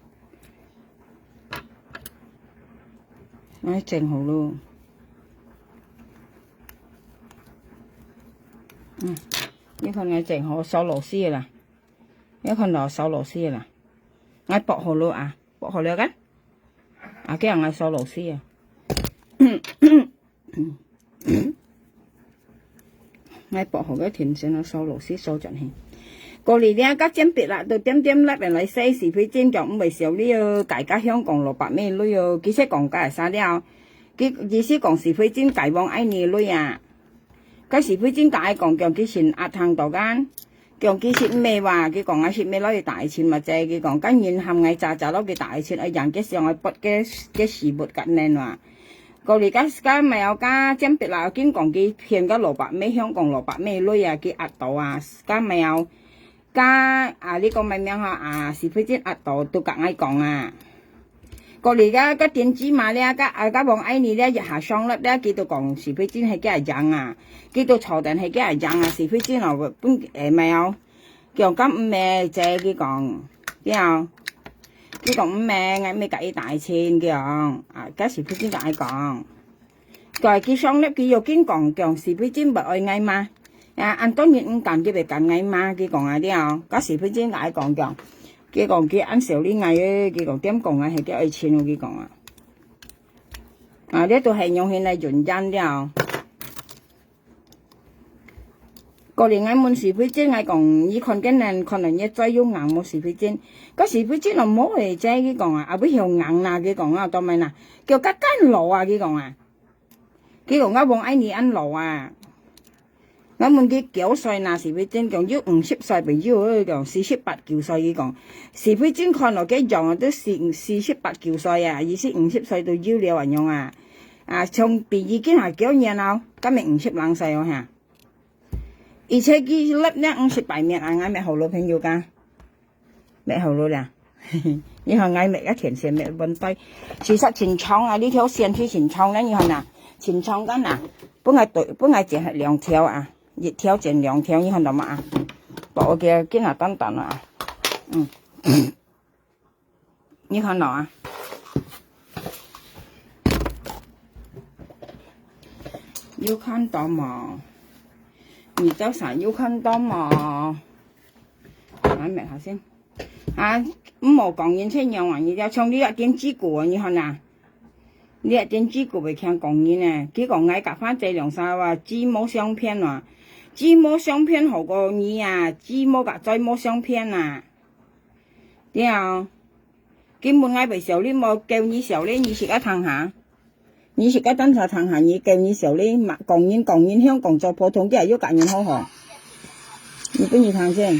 𠊎整好咯。嗯，你看𠊎整好，鎖螺絲个啦。你看到鎖螺絲个啦。𠊎駁好咯啊，駁好了个。啊，這樣𠊎鎖螺絲啊。𠊎剝好个甜心啊，燒落去燒轉去。過來了，甲煎餅啦，都點點粒个來洗，是非正講毋會燒你哦，改甲香港蘿蔔尾類哦，其實講甲會使了，佢意思講是非正改往愛你類啊。該是非正甲愛講，講佢先壓糖到干，講佢食咩哇，佢講啊食咩落去大錢嘛，這佢講，甲人喊𠊎查查落去大錢，愛贏个想愛剝个个食物甲恁哇。 過來甲甲貓仔煎餅啦，緊講佢騙个蘿蔔尾，香港蘿蔔尾類啊，佢壓到啊，甲貓仔，甲啊，你講麼名吼啊？是非正壓到，都甲𠊎講啊。過來甲甲點芝麻咧，甲啊甲王愛你咧，一下上粒咧，佢都講是非正係佢贏啊，佢都坐等係佢贏啊，是非正哦，分誒貓仔，講甲毋係，這佢講，了。 佢講毋係，𠊎毋係甲佢大錢，佢講，啊，該是非正甲𠊎講。佢佢上粒佢又緊講，講是非正毋愛𠊎嘛。啊，恁多人毋敢，佢會敢𠊎嘛，佢講啊了，該是非正甲𠊎講講。佢講佢恁少理𠊎誒，佢講點講啊，係佢愛錢哦，佢講啊。啊，這都係用現來運轉了。 過來𠊎問是非正，𠊎講，你看个人看到你嘴有硬無是非正？該是非正咯，無誒，這佢講啊，啊，會曉硬啦，佢講啊，當然啦，叫甲恁老啊，佢講啊，佢講啊，王愛你恁老啊。𠊎問佢幾歲啦，是非正講有五十歲未有，佢講四十八九歲，佢講，是非正看落个樣啊，都四四十八九歲啊，意思五十歲都有了恁樣啊。 啊，像比如今下九年哦，今年五十零歲哦哈。而且佢粒呢五十擺面啊，𠊎買好多朋友家，買好多啦。你看𠊎買个天線買問題，其實真長啊，這條線係真長呢，你看呐，真長个呐，本來對，本來只係兩條啊，一條剪兩條，你看到無啊？把我个今下短短啊，嗯。 你看到啊？有看到無？你做啥有看到無？來，摸下先。啊，毋好講人切樣啊！你要像你要點雞骨哦，你看啊，你要點雞骨會聽講人呢。佢講𠊎甲花姐兩儕啊，雞毛相片啊，雞毛相片好過你啊，雞毛甲嘴毛相片啊。 對啊，根本𠊎袂笑你，無叫你笑你，你自家聽下。你自家單淨聽下，你叫你笑你，嘛講人講人，香港做普通个，又甲人好好。你分你聽先，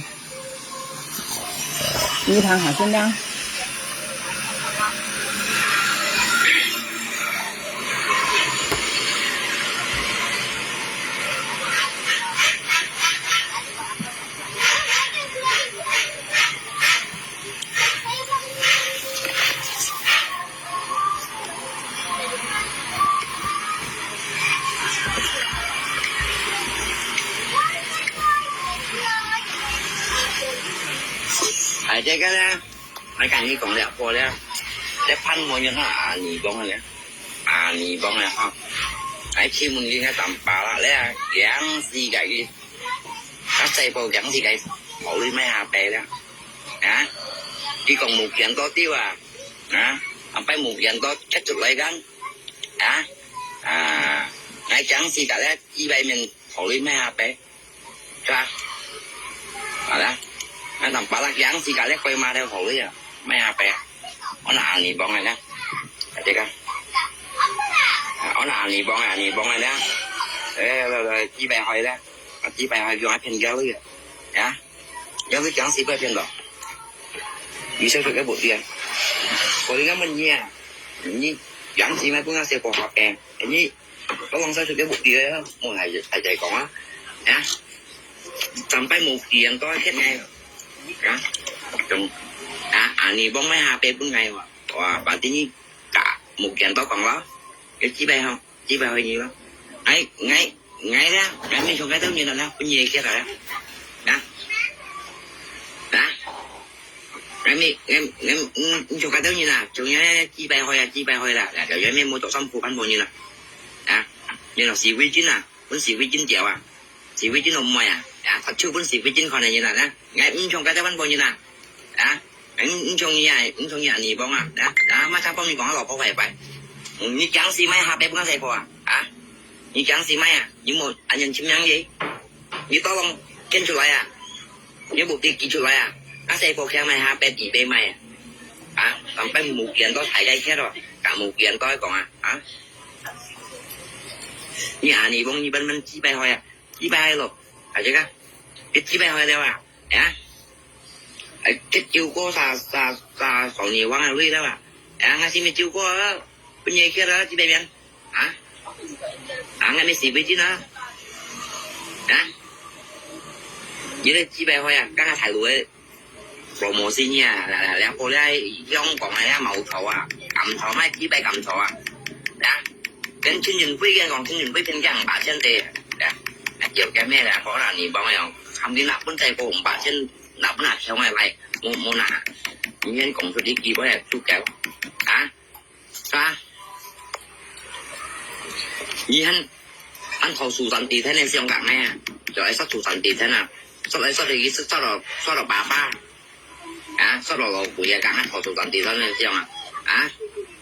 你聽下先啦。 哎，這個呢，𠊎甲你講了，過了，這番無人哈，阿尼講个了，阿尼講个哈，哎，請問你个三八啦，了，驚死个佢，啊，細部驚死个，無你買下白了，啊，你講無見到丟啊，啊，阿伯無見到，出出來講，啊，啊，𠊎驚死个了，一百面，無你買下白。 Ka. Ala. Anam palak yang si kale koi ma de ho ya. Mai apa ya? Ona ani bong ya. Ate ka. Ona ani bong ya, ani bong ya. Eh, lo lo, 幾百塊啦。啊，幾百塊用來騙掉了。呀？要是講是不要騙的。你說這個不對啊。我應該問你啊，你講是嗎？不應該寫過好的。你 我講晒出个目的啊，我還係還係講啊，啊，上擺無見到現在，啊，中，啊，啊，你幫我下背本來哇，哇，把這你打無見到講了，有幾百吼，幾百塊錢了，哎，哎，哎呀，哎，沒從該頭面了，不你也get了，啊，啊。 Ngami, ngam, ngam, mm, ncho kadau ni na, chunye jibai hoi a, jibai hoi la, la, la, yami mo to sam pu pan bo ni na. Ah, ni no si wijin na, pun si wijin dia wa. Si wijin no mo ya. Ya, ta chu pun si wijin kona ni na, na. Ngai, mm, chong kadau pan bo ni na. Ah, mm, mm, chong ya, mm, chong ya ni bong a. Na, na, ma cha bong ni bong a lo po bai bai. Ni kiang si mai ha pe bong sai po a. Ah, ni kiang si mai a, ni mo, anyan chim yang ye. 你到浪捐出來啊？你目的寄出來啊？啊，細伙仔買下，白紙白買啊？啊，但係無見到大家看咯，敢無見到講啊？啊？你啊，你講你慢慢幾百歲啊？幾百歲咯，啊，這個，你幾百歲了啊？啊？哎，這酒過三，三，三，三年往下累了啊？啊，𠊎係咪酒過啊？不願意了，幾百遍？啊？啊，𠊎咪死不進啊？啊？你這幾百歲啊，剛剛大陸个 promotion啊，來來，兩個咧，香港个也冇錯啊，甘草賣幾百甘草啊，啊，跟陳雲輝个講，陳雲輝天降五百千的，啊，啊，叫个咩咧，可能你幫我用，他們拿本在過五百千，拿不拿錢來，無無拿，你先講出一句話來，就講，啊， 啊？你還，還投訴山地產个香港个啊？就愛殺訴山地產啊？殺來殺去，殺，殺到，殺到爸爸。啊？殺到老鬼啊，講還投訴山地產个香啊？啊？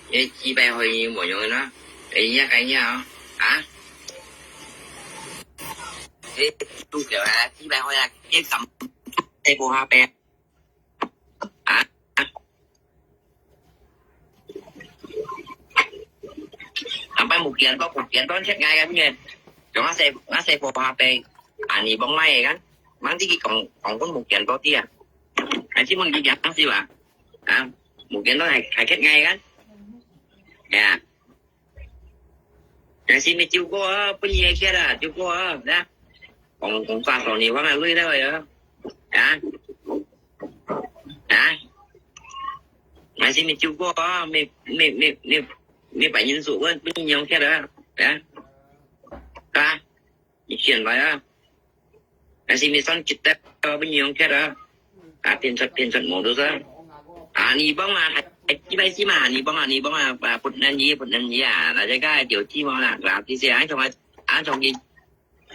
你幾百歲你無用个啦，哎呀，該呀，啊？你都叫啊，幾百歲啊，你敢，你無下邊？ 啊？啊，但係無見到，無見到，check𠊎个面，用𠊎細，𠊎細伙下背，啊，你幫𠊎个，吂知佢講，講分無見到啲啊，還係問佢講係吧？啊，無見到還，還check𠊎个，呀。 但是沒救過啊，不願意啊，救過啊，那，講，講啥說你忘了累了呀？啊？啊？但是沒救過啊，沒，沒，沒，沒，沒把人手問，不願意啊，啊？啊？ 你選來啊？但是你算值得，不用客啊。啊，騙出，騙出無都是。啊，你幫啊，還，還幾百次嘛，你幫啊，你幫啊，啊，不能你，不能你啊，那這個就寂寞啦，是吧？這些，啊，從來，啊，從來，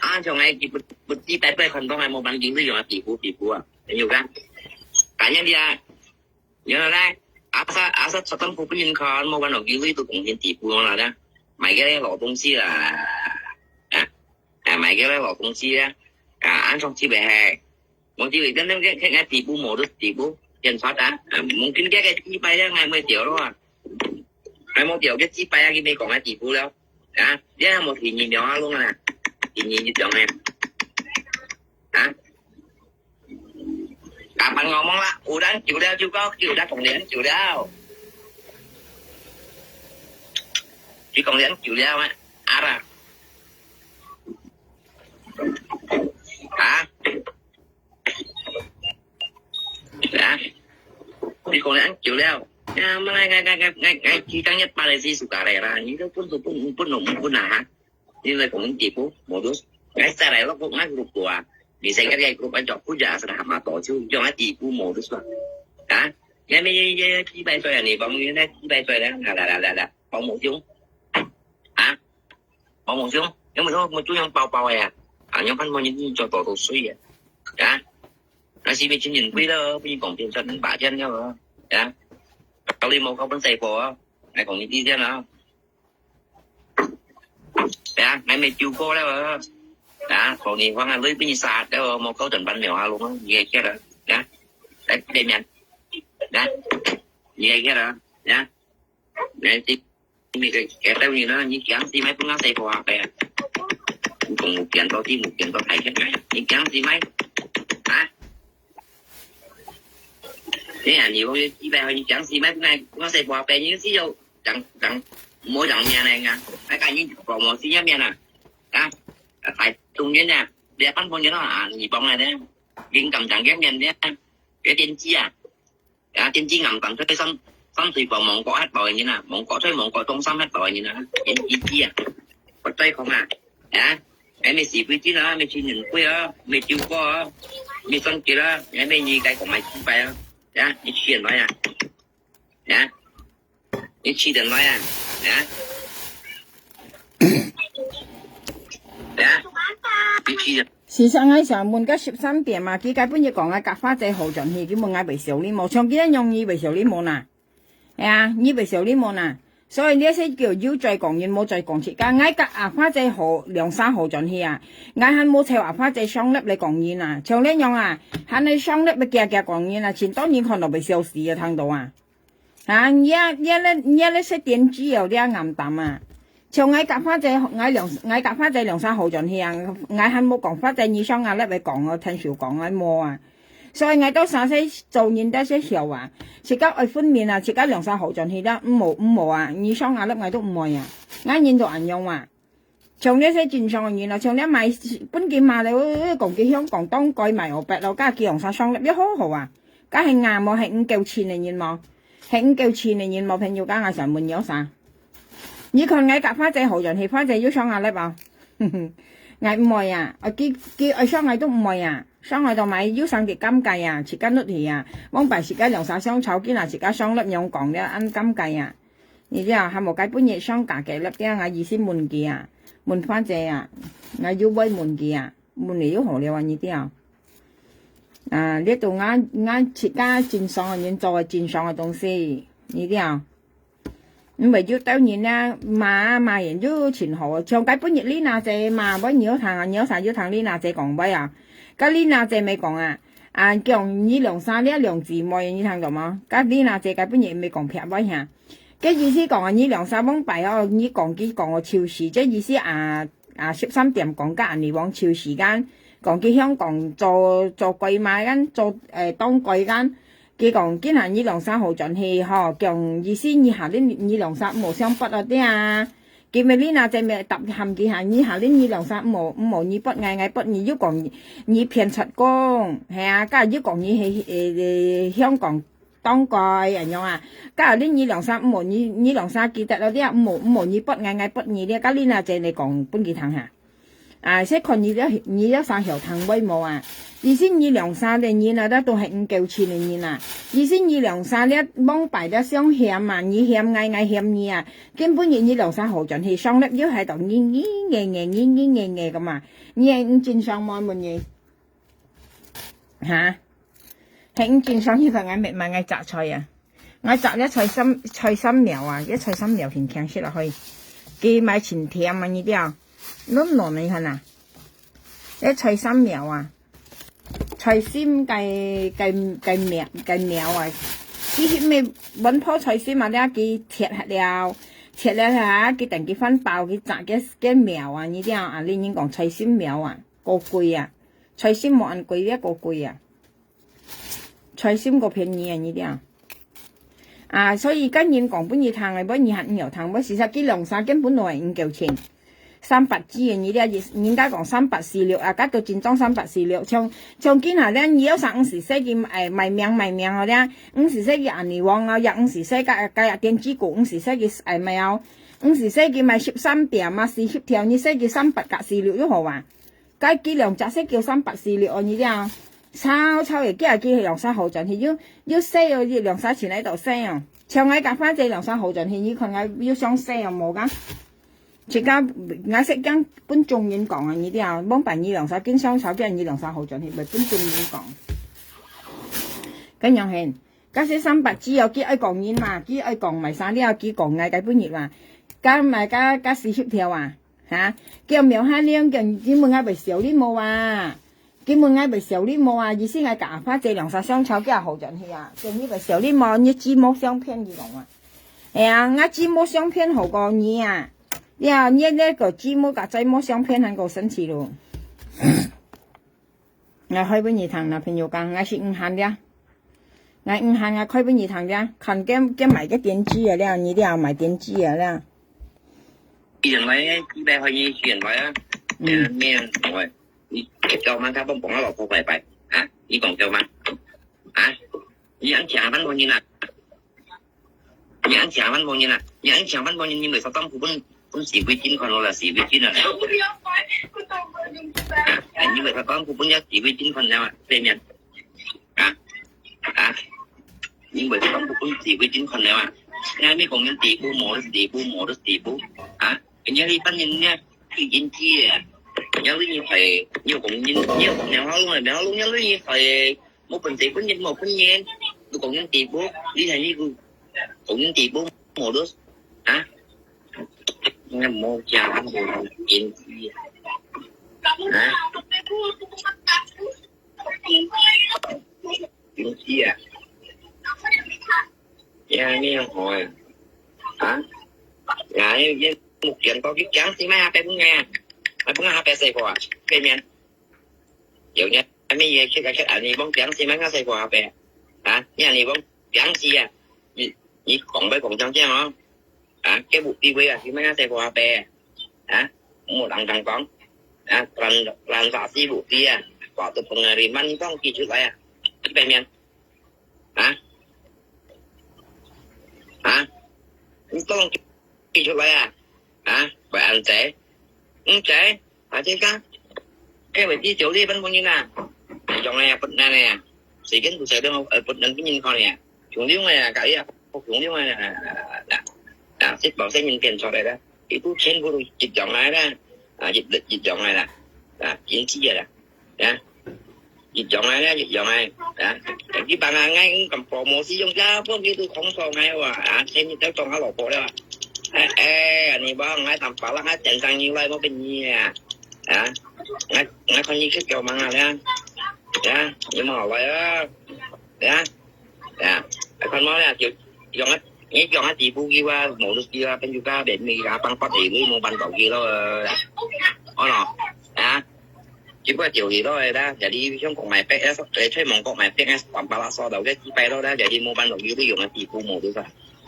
啊，從來，不，不，幾百倍很多還沒幫你，用啊，底部，底部啊，有个。感謝你啊。 原來呢，asal，asal政府分人看，無辦法，佢都貢獻底部啦，買个老東西啦，啊，啊，買个老東西啊，啊，安上去呗，嘿。問題係，等等，看，看底部無，就底部，檢查啊，啊，mungkin佢个幾百樣還沒掉咯啊，還沒掉，佢幾百樣，佢沒講个底部了，啊，你還無第二苗啊，弄啊，第二一種呢，啊。 Kapan ngomong lah, orang救了juga, kêu đã còn điện kêu đao. Chỉ còn điện kêu đao á, ara. Hả? Hả? Chỉ còn điện kêu đao. Ya, mà ngay, ngay, ngay, ngay, ngay, ngay, chỉ tăng nhất ba lê si suka rè ra, ni tu pun, tu pun, pun, pun, pun, pun, ha? Ni lai kong tipu, modus. Ngai sa lai lo ko ngai grup ko a. Ni sa ngai grup an jok ku ja sa hama to chu, jong ai tipu modus ba. Ha? Ngai me ye ye ye, ki bai soi ni, bang ye ne, ki bai soi la, la, la, la, la, la. Bang mo jung. Ha? Bang mo jung. Yang mo mo jung yang pau pau ya. Ha, yang kan mo ni cho to to sui ya. Ha? Ngai si me chin yin kui lo, kui kong tian san ba tian ya. Ya. Kau li mo kau pun sai po. Ngai kong ni ti tian la. Ya, ngai me kiu ko le. Ya, kong ni huang a lui pin sa de mo kau dan ban miao ha long ye kia de. Ya. Dai de mian. Ya. Ye kia de. Ya. Ngai ti mi ke ke de ni na, ni kiang si mai pun ngai sai po ha ke. Kong mu kiang to ti mu kiang to hai ke. Ni kiang si mai. Ha? Ni a ni wo ye ti bai ni kiang si mai pun ngai pun ngai sai po ha pe ni si yo. Dang, dang, mo dang mian ne nga. Ai ka ni ko mo si ya mian a. Ka, ka tai tung ni ne. Dia pan pon ni no a, ni bong ne. Ging kam dang ge mian ne. Ge dien ji a. Ya, dien ji ngam kam chui sam, sam sui ko mong ko hat bao ni na. Mong ko chui mong ko tong sam hat bao ni na. Dien ji ji a. Ko chui ko nga. Ya. Ai me si pui ji na, me chi nin pui a, me jiu ko a, me san ji la, ya me ni kai ko mai ji bai a. Ya, ni chien bai a. Ya. 你去等来啊？啊？啊？你去等。先生，𠊎想問个十三點嘛，佢該本日講个客話仔好轉去，佢問𠊎會收你無？像佢个樣，你會收你無呐？哎呀，你會收你無呐？所以這些叫有罪講人，無罪講自家。𠊎佮阿花姐好，兩儕好轉去啊！𠊎還無湊阿花姐上粒來講人啊！像這樣啊，還來上粒來遽遽講人啊！盡多人看到會笑死啊！聽到啊！啊，你啊，你啊，你啊，這些電視哦，你啊，暗淡啊！像𠊎佮花姐，𠊎兩，𠊎佮花姐兩儕好轉去啊！𠊎還無講花姐你上啊粒來講哦，聽笑講啊，無啊！ 所以𠊎兜儕細做人兜細曉啊，自家愛分明啊，自家兩儕好轉去了，毋好毋好啊，你上啊粒𠊎都毋愛啊，𠊎人都恁樣啊。像這些正常个人啊，像這賣本金嘛咧，講佢香港當該賣烏白咯，佮佢兩儕上粒也好好啊，該係𠊎無係毋夠錢个人無，係毋夠錢个人無朋友，該𠊎想問你有啥？你看𠊎佮花姐好轉去，花姐有上啊粒啊？𠊎毋愛啊，啊佢佢愛上𠊎都毋愛啊。 上來到買有生个尷尬啊，自家落去啊，往擺自家兩儕相吵，今下自家相落樣講了，恁尷尬啊。你知啊，還無該本日上架个粒點啊，意思問佢啊，問花姐啊，𠊎又會問佢啊，問了又好了啊，你知啊。啊，這都𠊎𠊎自家正常个人做个正常个東西，你知啊。 毋會有兜人啊，罵啊罵人就盡好，像該本日Lina姐罵，尾你有聽啊，你有啥有聽Lina姐講話啊？該Lina姐咪講啊，啊，講你兩儕這兩姊妹，你聽到無？該Lina姐該本日咪講撇話哈。該意思講啊，你兩儕往擺哦，你講佢講哦，就是，這意思啊，啊，十三點講甲恁呢往就時間，講佢香港做做鬼嘛，間做誒當鬼間。 佢講，今下你兩儕好轉去吼，講意思你下輪你兩儕毋好相發哦，對啊。佢咪Lina姐咪答喊佢下，你下輪你兩儕毋好毋好你發𠊎，𠊎發你，又講你騙賊公，係啊，甲又講你係誒香港當怪恁樣啊，甲下輪你兩儕毋好你你兩儕記得哦，對啊，毋好毋好你發𠊎，𠊎發你，對啊，甲Lina姐你講分佢聽下。 啊，先看你這你這儕曉聽話無啊？其實你兩儕个人啊，都都係毋夠錢个人啊。其實你兩儕這往擺這相嫌啊，你嫌𠊎，𠊎嫌你啊，根本你你兩儕好轉去，上粒又係到你你𠊎𠊎，你你𠊎𠊎个嘛。你係毋正常無問你？哈？係毋正常，你看𠊎搣賣𠊎摘菜啊。 𠊎摘這菜心菜心苗啊，這菜心苗輕輕食落去，佢賣盡甜啊，你知啊？軟軟个，你看啊，這菜心苗啊，菜心个个个苗个苗啊，佢迄咩搵棵菜心啊，了佢切忒了，切了下，佢等佢翻包，佢摘个个苗啊，你知啊？啊，你人講菜心苗啊，過貴啊，菜心無恁貴，這過貴啊。 菜心个便宜啊，你知啊？啊，所以甲人講分你聽个，尾你還毋曉聽，尾時實佢兩儕根本都係毋夠錢。三八支个，你知啊？人家講三八四六啊，甲都真正三八四六，像像今下咧，你有啥五十歲个，哎，賣命賣命哦咧，五十歲个安尼王哦，也五十歲个个也電子股，五十歲个哎卖哦，五十歲个賣十三点啊，四十條，你歲个三八甲四六又好啊。 該佢兩隻色叫三八四六哦，你知啊？超超个，佢啊佢兩儕好轉去，又又細哦，佢兩儕前來到細哦。像𠊎甲花姐兩儕好轉去，你看𠊎又相細哦，無噶？自家𠊎識驚分眾人講啊，你知啊？往擺你兩儕緊相吵，驚你兩儕好轉去，會分眾人講。咁樣係，該係三八支哦，佢愛講人嘛，佢愛講賣啥料，佢講𠊎該本日嘛，甲賣甲甲四十條啊。 哈，叫苗下令，叫今晡𠊎會笑你無啊？今晡𠊎會笑你無啊？意思𠊎甲阿花姐兩儕相吵，佢也好轉去啊。叫你會笑你無？你姊妹相騙，佢講啊。哎呀，𠊎姊妹相騙好過你啊！呀，你那個姊妹甲姊妹相騙還過生氣咯。 𠊎開分你聽啦，朋友講，𠊎是毋閒了。𠊎毋閒，𠊎開分你聽了，看見見買个電視啊了，你了買電視啊了。有人來，幾百塊錢有人來啊。嗯。沒有人來。你叫嗎？他幫幫我老婆拜拜啊？你講叫嗎？啊？你安強萬多人啊？ 你安請萬無人啊？你安請萬無人，你為啥當初分分紫薇金看了啦？紫薇金啊！啊，你為啥當初分了紫薇金看了啊？對面啊啊！你為啥當初分紫薇金看了啊？你還沒講人地步，無的地步，無的地步啊！人家一般人家最近去啊，你要你快，你要講人，你要講兩號路啊，兩號路要你快。 無本事分人，無分人，你講人地步，你係你講人地步，無咯，啊？你莫讲，我无经济啊。啊？经济啊？呀，你好啊？啊？呀，你，你目前到底讲是买下白本啊？还不下白水果啊？背面。有呢，还没也去个去啊？你讲讲是买下水果下白？啊？你啊，你讲讲是啊？你，你讲白讲讲讲哦。 啊，佢無地位啊，佢乜愛細个阿伯啊？啊，無人敢講啊，transaksi無知啊，話都分人哋慢講寄出來啊，一百面啊？啊，你講寄出來啊？啊，會恁仔？毋仔？ 啊，這个，該位置就日本本人啊，用个啊，不難个啊，時間不使等，呃，不難分人看个啊，雄雄个啊，搞一下，雄雄个啊，啊，啊，啊，這保險人變出來了，itu全部都一樣來了，啊，一，一樣來了，啊，經濟个啦，啊，一樣來了，一樣來，啊，你把那，那，咁promosi用家，分佢都空手个哇，啊，全部都當下老婆了，哎，哎，你把我當把那个先生用來，我跟你啊。 啊，𠊎，𠊎看你去叫忙啊，呀，呀，你莫來啊，呀，呀，看嘛呀，就用啊，你用啊，地步佢啊，無就佢啊，朋友家，別人啊，幫發地位，無辦到佢咯，哦咯，啊，結果就係咯，啦，jadi香港買白啊，在在蒙古買白啊，當巴拉索到个幾百咯，啦，jadi無辦到佢，你用啊，地步無就啥，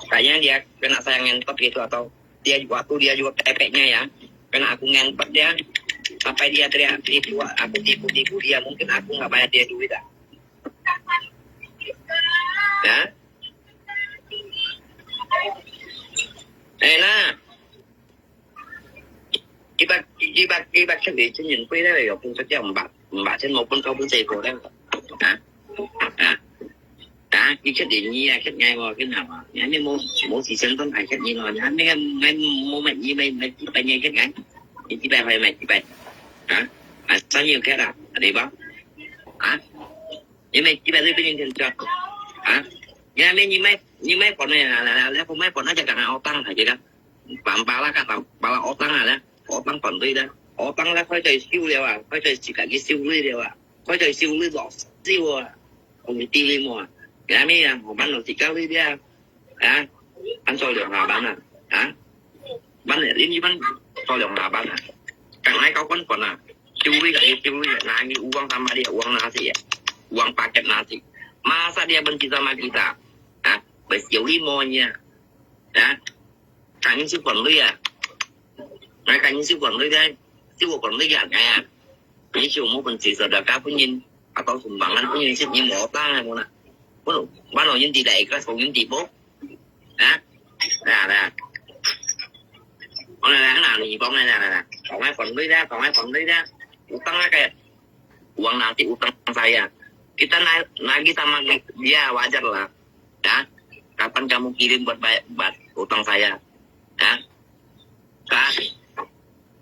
但係你啊，kena sayangnya，tapi itu atau dia juga tu dia juga pepeknya ya. Kena aku ngan dia, sampai dia teriak tipu, aku tipu-tipu dia, mungkin aku nggak bayar dia duit dah. Ya. Eh, nah. Kita, kita, kita kan di sini pun ada yang pun kerja empat, empat sen maupun kau pun saya korang. Ha? Ha? 啊，佢出現你啊，出街喎，跟住話，你還沒冇冇事情都係出現喎，你還沒沒冇乜嘢，咪咪幾百嘢出街，你幾百塊咪幾百，啊，啊，生意開啦，你吧，啊，你咪幾百都俾人聽著，啊，你還沒你買你買房呢，你你你買房那就講好當係幾多，萬八啦，講萬八啦，好當啊，好當反對啦，好當啦，開始收了啊，開始自家去收鐳了啊，開始收鐳落收啊。 Kung dili mo, kami ang human lo si Kali dia. Ha? Ang solong laban na. Ha? Ban ni, ini ban solong laban na. Kang ai kau kon kon na. Curi ka, curi ka. Nangis uang sama dia, uang nasi ya. Uang paket nasi. Masa dia benci sama kita? Ha? Besiuli mo niya. Ha? Kang ini si kon lu ya. Ngai kang ini si kon lu ya. Si kon lu ya, ngai ya. 你就無本事做到家本人，啊，到時慢慢本人識你無當啊，無啦。不，不然人哋來个，送人哋無？啊？來啊，來啊。我來來，那你講來來來來，講來反對啦，講來反對啦。有當那個，uang nanti utang saya. Kita na, na kita magi dia wajar lah. Ya, kapan kamu kirim buat bayar, buat utang saya? Ya, kan?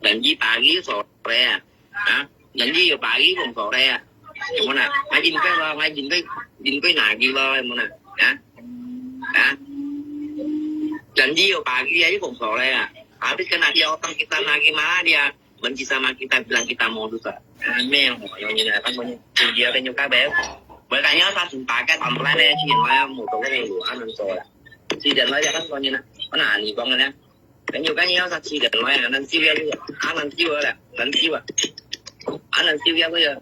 Janji pagi sore ya, ha? Janji ya pagi kong sore ya. Yang mana? Ngai jin kai lo, ngai jin kai, jin kai nagi lo, yang mana? Ya, ha? Janji ya pagi ya, kong sore ya. Habis kena dia utang kita nagi mana dia? Benci sama kita, bilang kita mau susah. Aneh, yang ini kan banyak dia kan juga bel. Makanya saya sepakat online ya, sih yang mana mau tahu kan yang dua kan so ya. Si dan lah ya kan soalnya nak, mana ni bang kan ya. Kan juga ni saya si dan lah ya, nanti dia juga, ah nanti juga lah, nanti juga, ah nanti juga ya.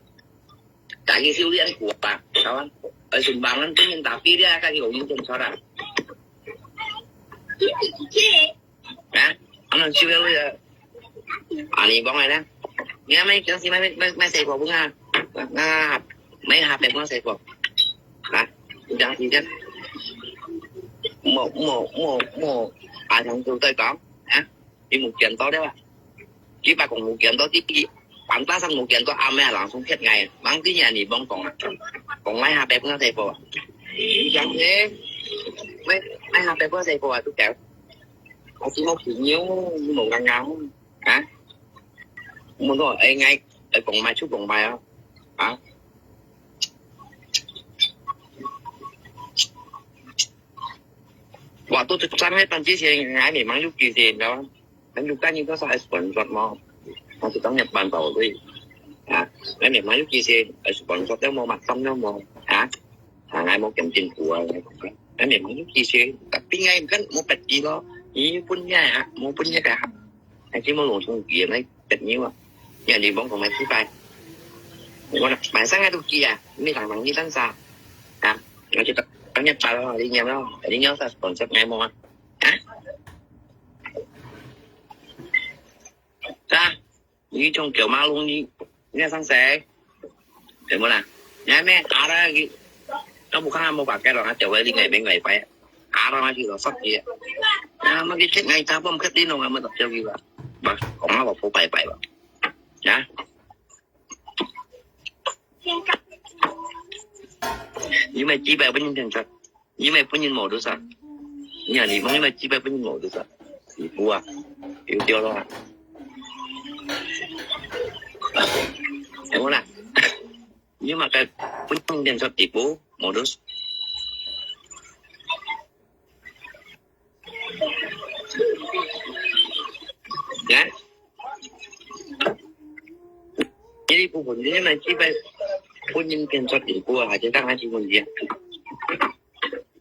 Tak ada sih yang kuat, kawan. Eh, sumbangan pun yang tapi dia akan diomongin seorang. Ha? Ano siya ya? Ani bang ai na? Ni mai kiang si mai mai mai sai ko bunga. Na mai ha pe bunga sai ko. Ha? Jang si jang. Mo mo mo mo. A jang tu tai kang. Ha? Ni mu kian to de ba. Ki ba kong mu kian to ti. Pang ta sang mu kian to a mai lang sung kiat ngai. Bang ti nia ni bang kong. Kong mai ha pe bunga sai ko. Jang ni. Mai mai ha pe bunga sai ko a tu kiat. 我知屋企妖，無啱啱，啊？問我，誒，𠊎，誒，講賣就講賣啊，啊？我都上海班之前，𠊎咪忙碌幾時，你知道嗎？恁有間你多少愛sponsor無？我就當日辦到位。啊，恁你買有幾時愛sponsor都無，嘛當都無。啊，啊，𠊎無跟政府啊，恁你買有幾時，tapi𠊎kan無別个咯，你分你啊，無分你个啊，還是無弄清楚个，來別人啊，人哋講講買幾百，我買上个都寄啊，你等等你等啥？啊，我就當日辦咯，你念咯，你念啥sponsor𠊎無啊？啊？ Dah, ini cuma cuma lung ni, ini sang saya. Cuma lah. Ni me ada lagi. Kamu kan mau pakai orang aja, wali ngai beng ngai pai. Ada masih rosak dia. Nah, masih cek ngai capung ke tino ngai mau tak jauh juga. Bah, kong apa po pai pai bah. Nah. Ini mai jibai pun yang cak. 你買分人無多少？你啊，你講你買幾百分人無多少？你估啊，有掉了啊？哎，我啦，你嘛該分人點出底部，無多少。哎，這一部分你買幾百分人點出底部啊，還是當還是問題啊？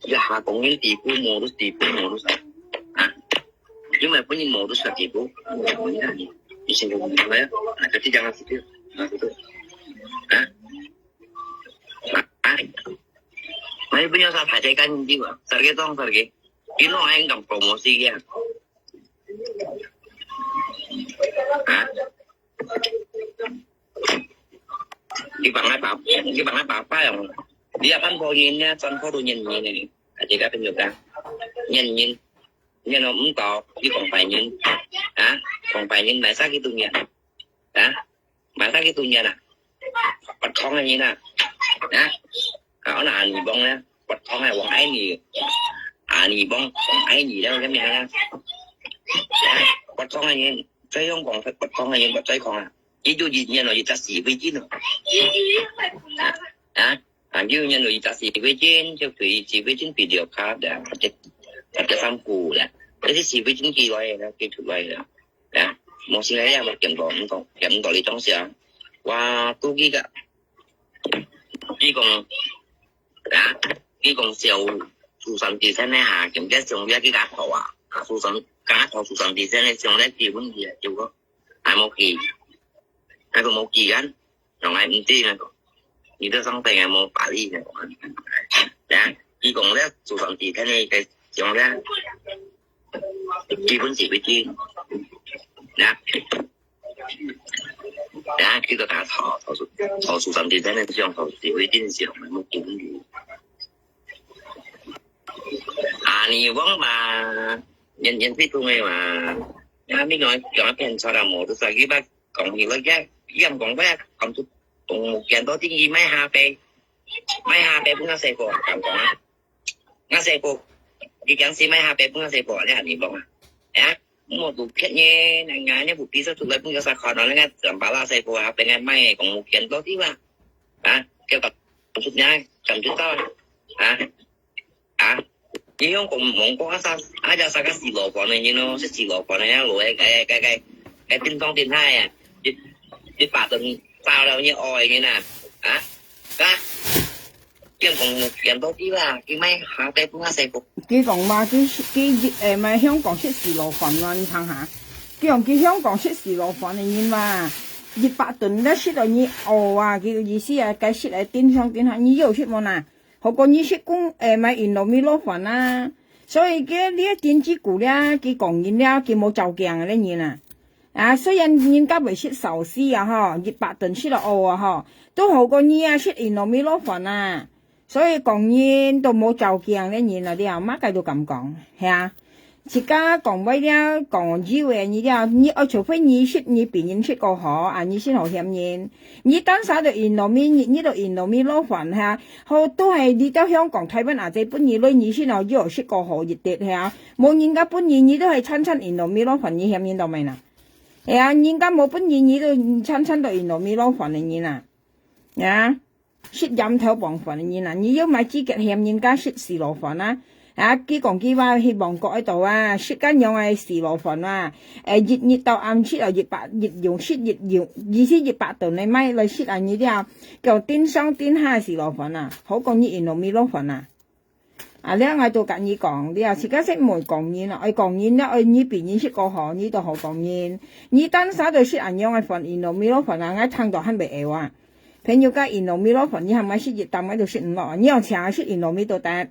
一下講緊底部，無都底部，無都啥。啊？因為本人無都啥底部，以前就問題了，啊，就這樣子，啊，對不對？啊？啊？啊？Mai punya sa thai thai kan di wa. Sarge tong sarge. Kino ai ngam promosi ya. Ha? Di bang ai papa, di bang ai papa yang. Dia kan po yin ya, san po tu yin yin ni. Aja ka tunjuk ka. Yin yin. Yin om tau, di kong pai yin. Ha? Kong pai yin, mai sa ki tu yin. Ha? Mai sa ki tu yin ah. Pat khong yin ah. Ha? Ka ona ani bong ya. Pat khong ai wang ai ni. Ani bong, wang ai ni da, ka mi ha. Ha? Pat khong yin. Sai yong kong pat khong yin, pat sai khong ah. Ki tu yin yin lo, yin ta si hui yin lo. Ha? Ha? 啊，有人有一隻四倍金，就對四倍金比較高的，或者，或者三股的，這是四倍金寄來的，寄出來的，啊，無信个也無見過，毋講，也毋道理裝修。哇，都幾个，佢講，啊，佢講小蘇三地產呢哈，今日上邊幾个頭啊，啊，蘇三，剛剛頭蘇三地產呢，上來結婚的，結果 還無寄，還都無寄kan，從來毋知呢，你都上帝也無法律呢，呀，佢講咧，做上帝，看你个講咧，基本是不知，呀，呀，佢都打草，草樹，草樹上帝，真的是用草樹為定，是用無基本的。 啊，你講嘛，年年最痛个嘛，啊，你講講騙出來無？就係佢捌講佢个，佢講過，講出動物園到底佢賣下背，賣下背分阿細個啊，敢講啊？阿細個，佢講是賣下背分阿細個啊，你還你講啊？啊，我都騙你，人家你不比較出來分个啥看到，人家怎麼把阿細個啊，被人賣个動物園到底嘛？啊，叫講出來，敢知道啊？啊？ 啊，你用講蒙古啊，啥，啊，叫啥个死老官的人咯，是死老官的，那罗哎，哎，哎，哎，哎，叮咚叮嗨啊，一，一把灯炸了你哦，人啊，啊，啊，用讲讲到底啦，你卖下个不下西个。佢講嘛，佢，佢，誒，嘛香港食死老飯咯，你聽下。佢講佢香港食死老飯的人嘛，一百噸咧食到你哦啊，佢个意思啊，該食來叮咚叮嗨，你有食無呐？ 好過你食公，誒，買印度米撈飯啊。所以佢，你个經濟股咧，佢講人了，佢無照鏡个咧人啊。啊，雖然人家會食壽司啊，吼，一百噸食了哦啊，吼，都好過你啊，食印度米撈飯啊。所以講人都無照鏡个人啊，你啊，麼个都敢講，係啊。 自家講話了，講有个你了，你愛除非你食，你比人食過好，啊，你先好嫌人。你單啥都印度米，你，你都印度米撈飯哈，好，都係你到香港、台灣啊，這本你來，你先好有食過好一滴哈。無人家本你，你都係餐餐印度米撈飯，你嫌人到咩啦？係啊，人家無本你，你都餐餐都印度米撈飯个人啊。啊。 食鹽頭傍飯个人啊，你又買資格嫌人家食死老飯啊？啊，佢講佢話去旺角該度啊，食該樣个四羅飯啊，誒，一日到暗食哦，一百，一樣食一樣，意思一百頓个買來食啊，你了，叫頂上頂下四羅飯啊，好過你印度米羅飯啊。啊，了𠊎都甲你講，了自家識毋會講人啊，愛講人了，愛你比人識過好，你都好講人。你單儕都食恁樣个飯，印度米羅飯啊，𠊎聽到還袂慪啊。朋友甲印度米羅飯，你喊𠊎食一啖，𠊎都食毋落啊。你用請食印度米都得。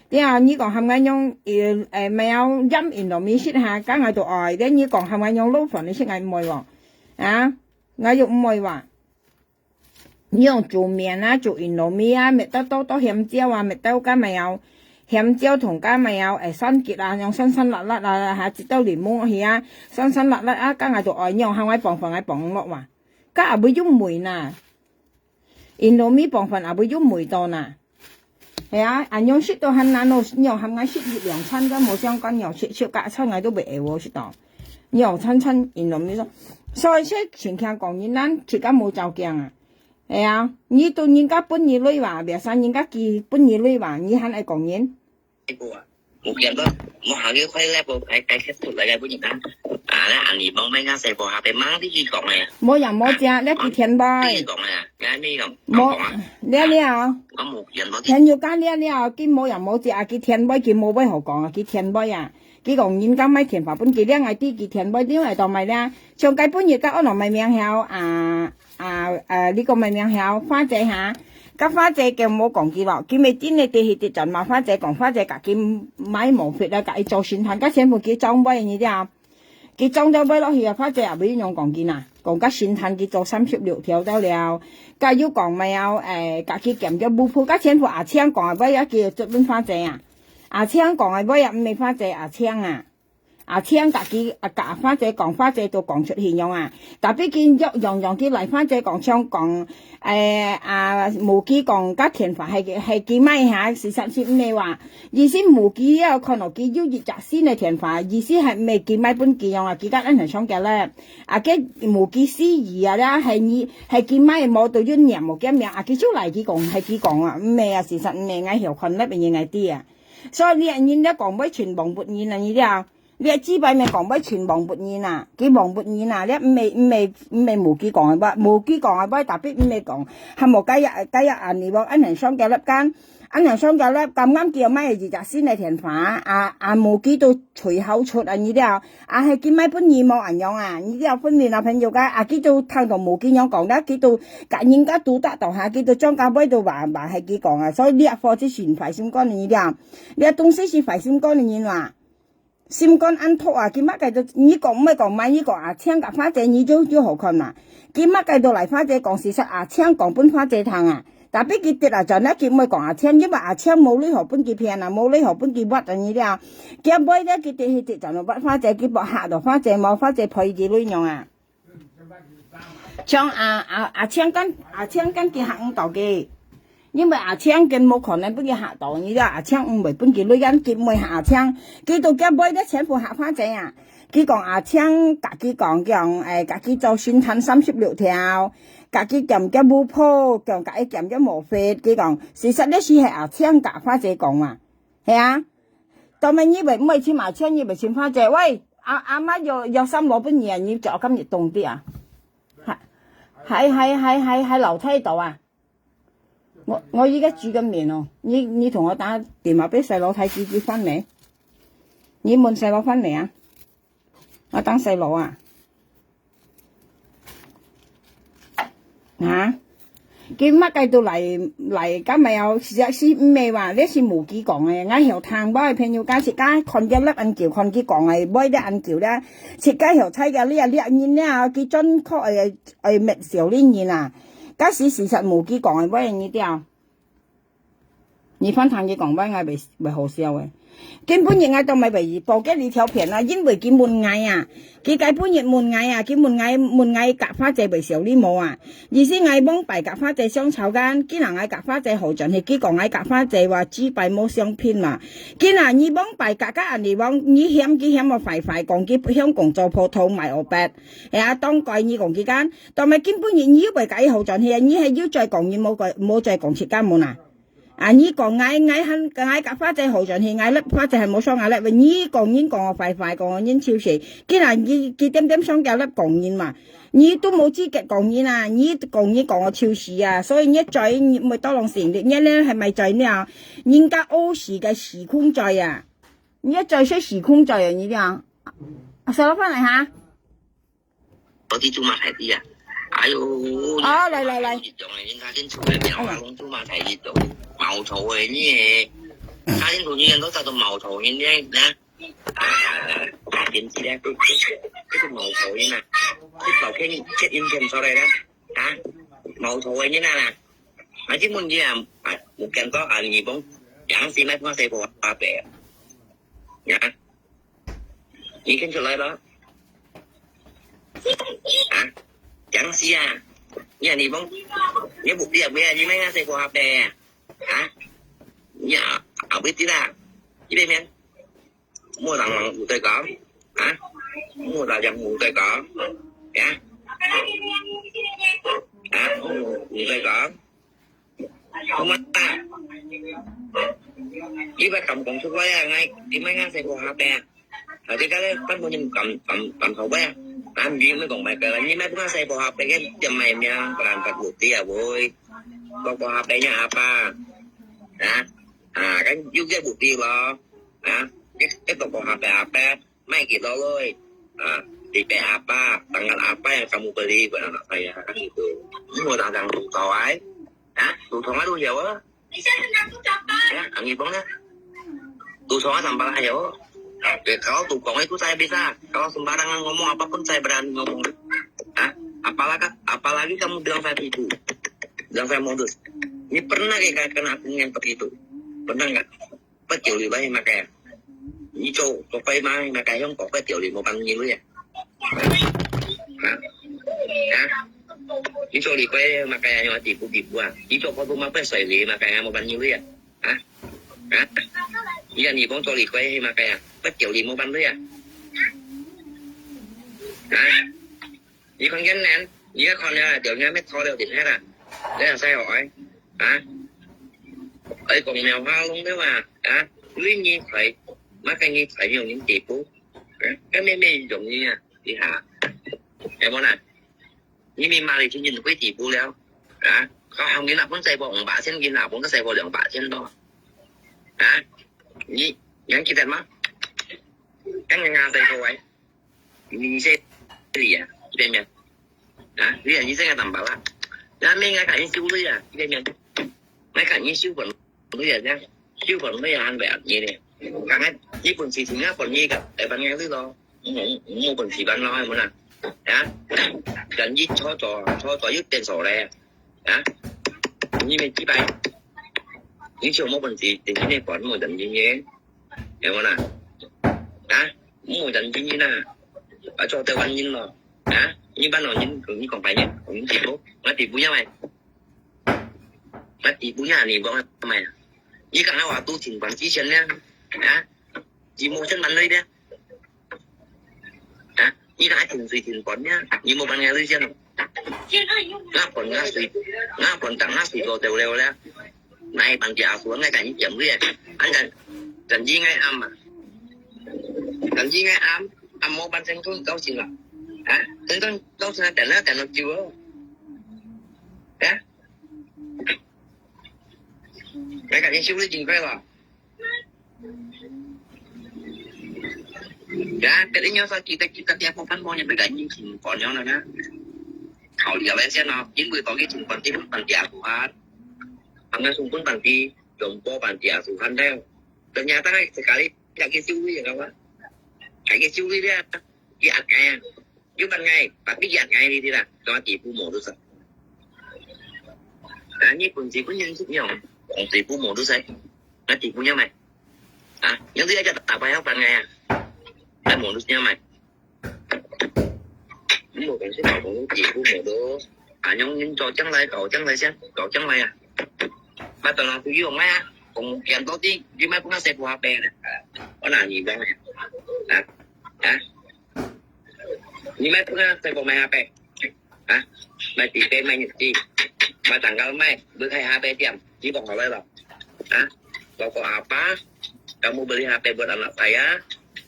對啊，你講喊𠊎用，呃，誒，咩啊，飲印度米食哈，甲𠊎都愛。但你講喊𠊎用羅飯，你食𠊎毋會喎。啊，𠊎又毋會哇。 你用煮麵啊，煮印度米啊，搣到多多香蕉啊，搣到甲咩哦，香蕉同甲咩哦，誒，酸桔啊，用酸酸辣辣啊，還一兜檸檬去啊，酸酸辣辣啊，甲𠊎都愛用，喊𠊎傍飯，𠊎傍毋落哇。甲也會有味呐，印度米傍飯也會有味道呐。 係啊，恁樣食都還難哦，你喊𠊎食一兩餐都無相干，你食食甲餐𠊎都袂慪哦，食到。你餐餐印度米說，所以說，盡慶講人咱自家無照鏡啊。係啊，你都人家分你鐳吧，biasa人家寄分你鐳吧，你還愛講人？無見到，無下个快樂，無解，解決出來个不人家。啊，那你望咩个細波下邊嘛，你去講个。無樣無隻，你寄天杯。你講个，你講，無，講啊。了了。我無見到。朋友家了了，佢無樣無隻，啊，寄天杯，佢無話好講啊，寄天杯啊。佢講人家買電話分佢，了，𠊎知佢天杯，了，𠊎都買了。像該本日甲安樂買名曉啊，啊，啊，你講買名曉，花姐哈，甲花姐叫無講佢咯，佢咪真个第一隻轉嘛，花姐講，花姐甲佢買無fit啊，甲佢做神探，甲全部佢裝杯你知啊。 佢裝到尾落去啊，花姐也毋用講佢啊，講甲神探佢做三十六條到了，甲又講咩啊，誒，甲佢減咗舞步，甲全部阿青講啊，尾啊佢質問花姐啊，阿青講啊，尾啊毋係花姐，阿青啊，阿青甲佢啊甲花姐講，花姐都講出去樣啊，tapi佢又樣樣佢來花姐講，像講 誒，啊，無佢講甲電話係，係佢買下，事實是毋係話，意思無佢要看到佢有一隻新个電話，意思係毋係佢買分佢用啊，佢甲恁樣上架咧。啊，該無佢死意啊，咧係你，係佢買無都有念無佢名，啊，佢就來佢講，係佢講啊，毋係啊，事實毋係，𠊎曉看咧，毋係𠊎知啊。所以你人咧講會全忘不人啊，你知啊？ 你這擺乜講會全忘不人啊，佢忘不人啊，這毋係，毋係，毋係無佢講个話，無佢講个話，tapi毋係講，還無該日，該日恁樣無，恁樣上架粒間，恁樣上架粒，啱啱佢買一隻新个電話，啊，啊，無佢都隨口出恁樣了，啊，係佢買分你無恁樣啊，你了分你男朋友个，啊，佢都聽到無佢樣講，了佢都甲人家都得到下，佢都將家尾都話，話係佢講啊，所以你這貨就先壞心肝你了，你這東西是壞心肝你啦。 心肝恁痛啊，佢麼个都，你講毋係講買，你講阿青甲花姐，你就，就好看嘛。佢麼个都來花姐講，事實阿青講分花姐聽啊。tapi佢跌啊轉啊，佢毋會講阿青，因為阿青無鐳好分佢騙啊，無鐳好分佢屈啊，你了。佢尾咧，佢跌去跌轉落屈花姐，佢博嚇到花姐，無花姐賠佢鐳樣啊。 像阿，阿，阿青跟，阿青跟佢嚇毋到个，因為阿青跟無可能分佢嚇到，你知道阿青毋會分佢鐳，佢毋會嚇阿青，佢都叫尾咧全部嚇花姐啊。佢講阿青甲佢講，講，誒，甲佢做神探三十六條，甲佢減減舞步，講甲佢減減無fit，佢講，事實咧是係阿青甲花姐講啊，係啊。 到尾你會，毋會尋阿青，你會尋花姐。喂，阿，阿媽有，有三羅分你啊，你就今日凍啲啊？還，還，還，還，還留在度啊？我，我而家煮緊麵哦，你，你同我打電話畀細佬睇幾時翻嚟？你問細佬翻嚟啊？我等細佬啊。 啊？佢麼个都來，來，敢係有，實在是毋係話，這是無佢講个，𠊎曉聽，我个朋友家自家看佢粒恁久，看佢講个，買粒恁久咧，自家曉猜个，你啊，你人咧，佢專科愛，愛滅小你人啊，假使事實無佢講个，買你掉。 你翻聽佢講話，𠊎會，會好笑个。今晡日𠊎都毋會播該一條片啊，因為佢問𠊎啊，佢該晡日問𠊎啊，佢問𠊎，問𠊎甲花姐會笑你無啊？意思𠊎往擺甲花姐相吵間，今日𠊎甲花姐好轉去，佢講𠊎甲花姐話，這擺無相片嘛。今日你往擺甲甲恁樣往，你嫌佢嫌我壞壞，講佢香港做葡萄賣烏白，係啊，當該你講佢間，但係今晡日你又會甲佢好轉去，你係又再講，你無再，無再講自家門啊？啊，你講𠊎，𠊎還，𠊎佮花姐好轉去，𠊎粒花姐還無爽𠊎粒，你講人講我壞壞，講我人臭死，既然佢，佢點點上佢粒講人嘛，你都無資格講人啊，你講人講我臭死啊，所以你罪你毋會多人成立，你呢還毋係罪呢啊，人家屙屎个時空罪啊，你罪係時空罪啊，你講，啊，收了翻來哈。 我去做馬太子啊。哎喲，哦，來，來，來。一種的，人家跟出來苗啊，攏做馬太子種，茅草的呢。他跟土地人都叫做茅草人呢，啊，啊，點知咧，這，這，這個茅草人啊，這條片，這影片出來咧，啊，茅草的人啊，啊，這問題啊，啊，有見到啊，你講，樣式咩，看細個阿伯啊，啊。 你肯出來吧？啊？講死啊！你啊，你講，你目的啊，你買那細个阿伯啊？啊？你啊，後尾知啦，這邊面，莫人人有在講，啊？莫人人有在講，啊？啊？有在講。 好嘛，你捌敢講出來啊？𠊎，你莫講細个阿伯啊。啊，這個咧，根本就毋敢，敢，敢頭尾啊。啊，毋係，毋係講麼个啦，你莫講細个阿伯个，點麼名，不然不會啊，喂。細个阿伯呀，阿爸。啊，啊，kan有个目的咯。啊，你，你細个阿伯，阿伯， Mai kita loi. Ah, di pe apa, tangan apa yang kamu beli buat anak saya, kan gitu. Ini mau tantang tutau ai. Ha? Tutau aja ya, wah. Ya, ang ibang na. Tutau aja tambah aja, wah. Oke, kalau tukang itu saya bisa. Kalau sembarangan ngomong apapun saya berani ngomong. Ha? Apalagi, apalagi kamu bilang saya tipu. Bilang saya modus. Ini pernah kayak kena aku yang seperti itu. Pernah nggak? 不條理嘛，係麼个啊？你做，做鬼嘛，係麼个？香港不條理，無辦法啊。啊？啊？你做李逵，係麼个啊？用地步地步啊？你做普通嘛，不水理，係麼个啊？無辦法啊。啊？啊？你講你講做李逵，係麼个啊？不條理，無辦法啊。啊？ 你看見人，你要看了，就人家沒逃了，就開了，這樣才好哎，啊？哎，講苗話弄的嘛，啊？你你才，麼个你才用人地步，啊？根本沒容易啊，你哈，有無啦？你明白你已經會地步了，啊？好，好，你那本細个五百千，你那本个細个兩百千多，啊？你，你還記得嗎？剛剛啊，細个哎。 你這裡啊，這邊面。啊，你啊，你這個等吧啦。那邊𠊎看你收鐳啊，這邊面。𠊎看你收分鐳啊，這樣。收分鐳啊，還袂你呢。剛剛你本事情啊，分你个，來分你鐳咯。嗯，嗯，嗯，本事分咯，係無啦？啊？人一坐坐，坐坐又變數咧。啊？你沒幾擺？你就無本事，定定你管無人理你。 有無啦？啊？無人理你啦，啊，做台灣人咯。啊？你班老人，你講白人，你地步，𠊎地步樣咩？𠊎地步樣，你講麼个？你講𠊎話都挺管之前呢？啊？你無先問你的？啊？你講還挺水挺管呢？你無問𠊎鐳先？𠊎分𠊎水，𠊎分等𠊎水做掉了咧。 哪會辦事啊？所以𠊎趕緊減肥啊！恁樣，等於𠊎暗啊，等於𠊎暗，暗無半點鐘到先啦。啊，等到到先等啊，等到久哦。啊，𠊎趕緊收拾緊快咯。啊，別人要說kita kita tiap bulan mau nyampe gaji，情況樣啦。考慮下先咯，因為當今情況，基本上大家都啊， Ang sungkun panti, jompo panti asuhan tayo. Ternyata kan sekali lagi siuli ya kawan. Lagi siuli dia, di akai. Yu kan ngai, tapi di akai ni dia. Kau tipu modus ah. Nah, ni pun tipu yang sih nyong, kau tipu modus ah. Nah, tipunya mai. Ah, yang dia aja tak payah kan ngai ah. Nah, modusnya mai. 你無本事搞東西，父母都，啊，用人做將來，搞將來先，搞將來啊。啊，當然不用啊，講見到底，你莫分𠊎細个阿伯呢。我拿你講啊，啊，你莫分𠊎細个買阿伯，啊，買地皮買日子，買蛋糕買，不開阿伯店，你講好了咯。Ha? Toko apa? Kamu beli H P buat anak saya?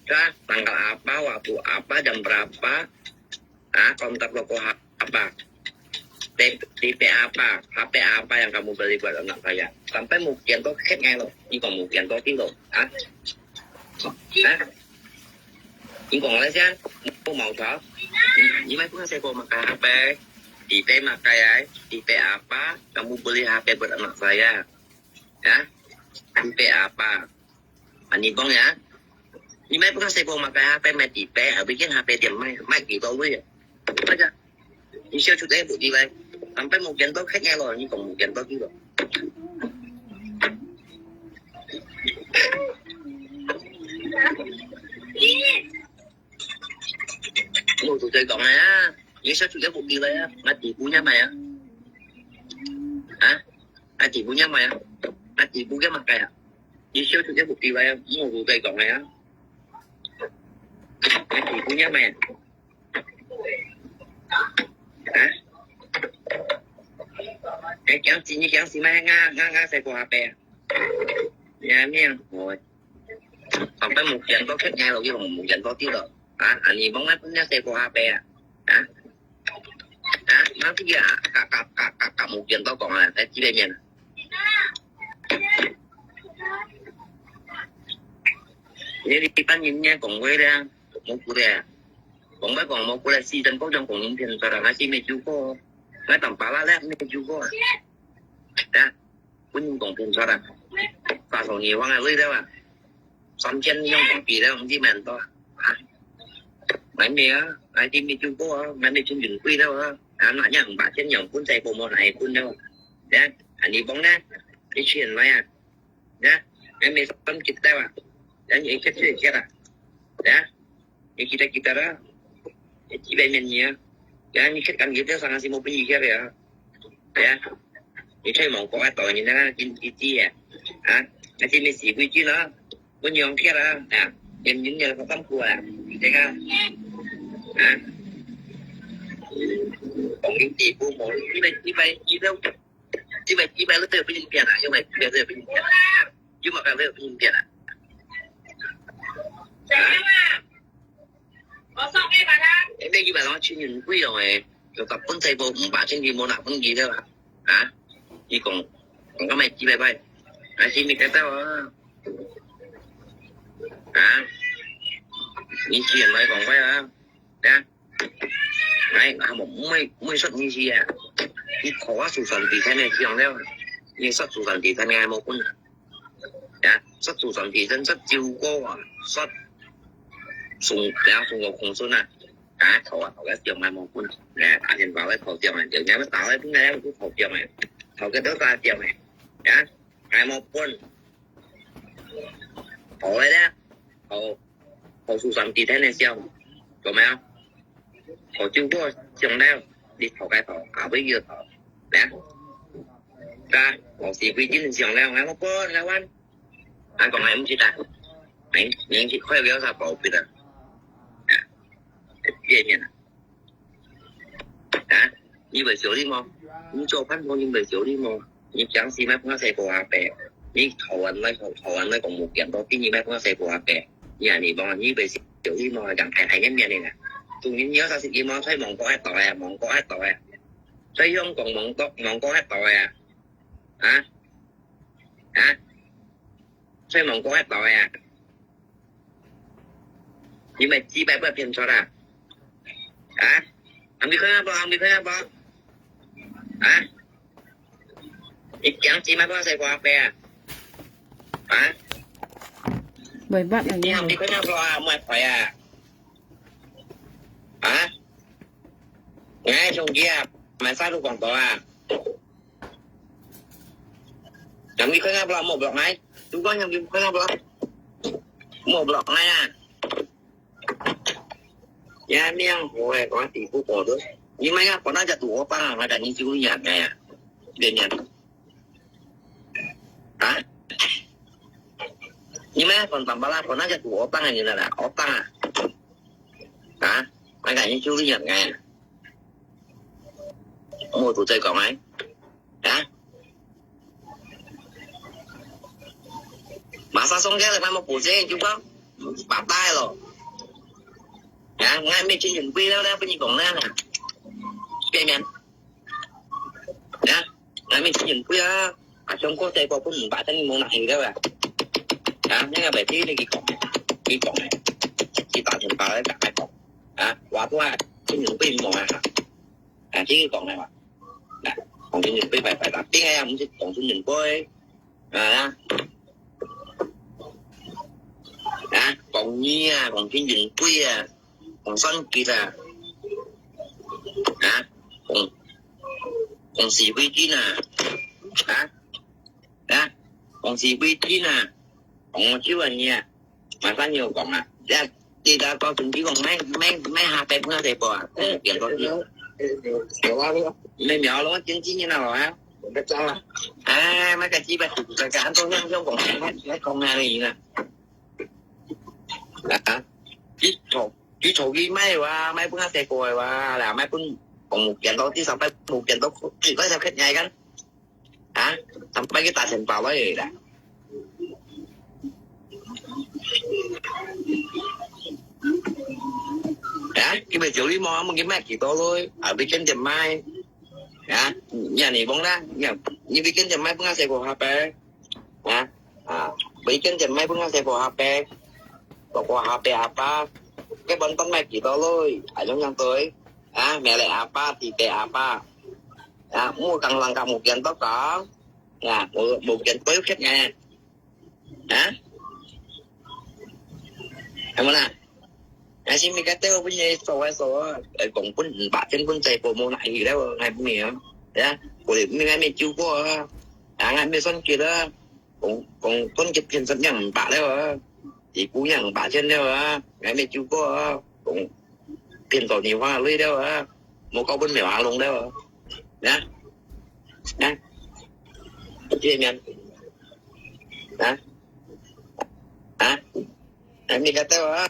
Kah tanggal apa, waktu apa, jam berapa? Ha? Kontak toko apa? T-, tipe apa? H P apa yang kamu beli buat anak saya? Sampai 無見到，你講無見到，對無？啊？啊？你講來先，無毛頭。你，你買分細个makai H P？Tipe makai ai? Tipe apa? Kamu beli H P buat anak saya? Ya? Tipe apa? Ani bông ya. 你買分細个makai H P，買tipe，啊，邊間H P店買，買幾多位啊？那個，你笑出來不對嘞。Sampai無見到，看見了，你講無見到對了。我都在講啊，你笑出來不對了呀，那底部要買啊。啊？那底部要買啊？那底部要makai啊？ 你笑出來不對來啊，我都在講个啊。你底部要買啊？啊？哎，驚死，你驚死咩？我，我，我細个H P啊。你還命，我。Sampai無見到，看見了，又無見到對了。啊，啊，你望那分人細个H P啊？啊？啊，那這個啊，甲，甲，甲，甲，甲無見到講啊，在這個面。 你，你半日你講話咧，無辜咧。講話講無辜咧，四點半鐘講影片出來，還是沒救過。那當巴拉咧，沒救過。啊，不能講片出來。打手你忘了累了啊。三千用講比了，我們這邊多啊。還沒啊，還是沒救過啊，還沒成本貴了啊。啊，那樣五百千用分在薄膜哪一分了？啊，你忘了？你去哪啊？ Ya, yang may sampai kita ba. Yang ikit siya kira. Ya, ikit kita kira. Ikit ba niya niya. Ya, ikit kan kita sangat si mo pun ikit ya. Ya, ikit mo ko ato ni na kin iti ya. Ha, kasi may si kuy na. Pun yung kira. Ya, yang yung yung ko kamkuha. Teka. Ha, kung hindi po mo, iba iba iba. 因為，因為你對不應變啊，因為，因為對不應變啊，因為，對不應變啊。啊？因為，因為，我去年貴哦，誒，就十分細部五百千幾，無拿分佢了啊。啊？你講，講个咩幾百塊？還是你得到啊？啊？你既然來講話啊，啊？ 哎，還無，毋會，毋會說你是啊。你頭啊，就算地產个上了，你說就算地產个還無分啊。啊，說就算地產，說九個啊，說中，然後中國空軍啊，啊，頭啊，頭个上還無分啊。哎，打電話个頭上啊，人家要打來分个，要頭上个，頭个都打上个，啊，還無分。頭个咧，頭，頭就算地產个上，有沒有？ 我就過上了，你頭該頭，下尾又頭，咩？啊，我是規定上了，我講來玩，啊，講來毋知道，你，你去快點啥寶貝的，啊，見面了，啊，你會修理嗎？你做飯桶，你會修理嗎？ 你驚死，莫講細个阿伯，你台灣來，台灣來講無見到，今日莫講細个阿伯，你安尼講，你會笑你莫講太太个面哩啦。總之你要啥事情莫在芒果遐度啊，芒果遐度啊，在香港芒果芒果遐度啊，啊啊，在芒果遐度啊。 你買幾百塊騙出來啊？啊？你看啊不？你看啊不？啊？你講幾百塊細个阿伯啊？啊？袂捌啊，你看啊不啊？買牌啊？啊？哎，兄弟啊，買啥都廣告啊？ Yang ikut ngapa mau blok ngai? Juga yang ikut ngapa? Mau blok ngai ah? Ya ni yang gue kau tipu kau tu. Ni maya kau nak jatuh otang ah, ada ni siu yang ya. Dia ni. Ha? Ni maya kau tambah lah kau nak jatuh otang ni lah, otang ah. Ha? Ada ni siu yang ya. Mau tu cai kau ngai? Ha? 發送个了，佢無補貼，就講白帶咯。啊，𠊎乜真正貴了，了，分你講了啦。對面。啊，𠊎乜真正貴啊。啊，中國細胞分五百，等於無拿去了啊。啊，那個白帶你去講，你講个，你打電話來同佢講。啊，我都係真正貴無啊。啊，這個講个嘛。啊，講真正貴拜拜啦，邊個也毋係講真正貴。啊，啊，講你啊，講真正貴啊，講算計啊，啊，講，講是非真啊，啊，啊，講是非真啊，講我就安尼啊，馬上有講啊，這，這個到時你講買，買，買下擺分下細胞啊，講變到你，有啊，有啊。買苗咯，經紀人啊，啊。 哎，買个幾百，這個安到樣樣講，來講啊，你呢？啊，你做，你做佢買哇，買分下細個个哇，啦，買分講無見到，至少買無見到，幾個小客人个，啊，上擺去打電話來个啦。啊，佢咪叫你無，問佢買幾多咯，啊，你跟著買。 啊，你安尼講啦，你，你每間店買分下細個下擺，啊，啊，每間店買分下細個下擺，個個下擺下擺，該本本買幾多咯，啊，樣樣對，啊，咩來下擺，地地下擺，啊，莫講人家無見到講，啊，無，無見到有客人。 啊？係無啦？但是每個都分你做啊做啊，呃，講分五百千分細個無拿去了，𠊎分你啊，呀，我也沒，還沒救過啊，啊，還沒算結啊，講，講算結騙十兩五百了啊，一個月五百千了啊，還沒救過啊，講騙到你花累了啊，無夠分你花弄了啊，呀，啊，見面，啊。 啊，啊，你kata啊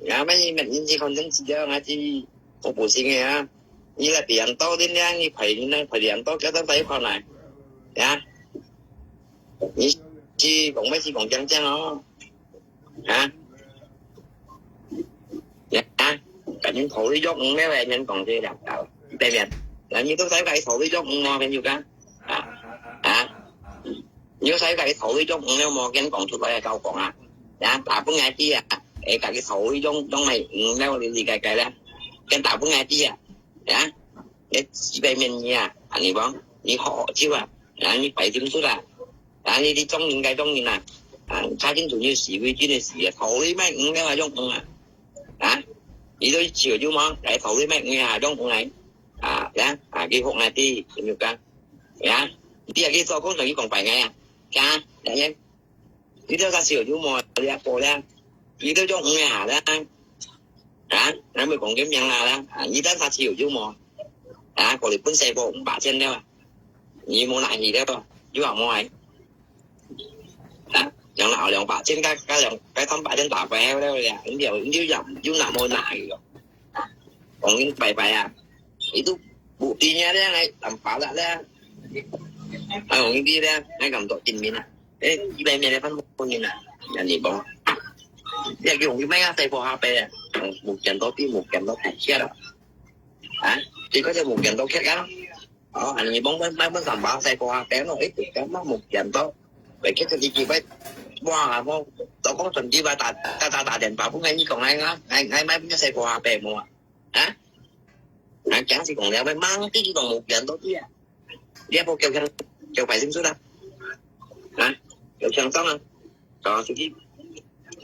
，ya，你，你，你可能自家ngaji，我不信个啊。你來比人多点点，你快点，快点多，叫他再看来，呀。你是讲咩是讲讲讲哦，啊，呀，赶紧考虑用五了，人讲这两道，对面，那你都在该考虑用五啊，朋友讲，啊，啊。 你有使家己頭腦用，毋了無見講出來个教講啊。呀，打分𠊎知啊，會家己頭腦用，用來，嗯，了理理解解啦。跟打分𠊎知啊，呀，你幾百面你啊，啊，你講，你好好笑啊，啊，你擺心出啊，啊，你，你中人該中人啊，啊，查清楚你是非真个是啊，頭腦莫用了啊，用啊，啊，你都笑就無，來頭腦莫用啊，用來，啊，呀，啊，佢學𠊎知，有講。 呀，你也去做工，同佢講拜拜啊，呀，呀，你都較少有無了，過了，你都用五个下了，啊，咱咪講个名啦啦，啊，你都較少有無？啊，過來分細個五百千了，你無拿去了，又話無愛，啊，兩兩百千，該該兩該三百千打敗了了，你又你又又拿無拿去咯？講緊拜拜啊！ Itu buktinya dia ngai tampak lah dia. Ai, orang ini dia ngai kam tok tin min ah. Eh, ibai mi dia pan pun min ah. Yang ni bang. Dia kêu orang mai ngai sai po hape. Mungkin to pi mungkin to pi siapa? Ha? Jadi kau dia mungkin to kira kan? Oh, ani bang mai mai pun tambah sai po hape no. Eh, kan mah mungkin to. Baik kita di kibai. Wah, mau tokong sendiri ba ta ta ta ta dan ba pun ngai ni kong ngai ngai ngai mai punya sai po hape mo. Ha? Ngai kiang si kong liao mai mang ti kong mungkin to pi ah. Dia po kêu kêu kêu phải sim sudah. Ha? Kêu kêu tong ah. Kau sigi.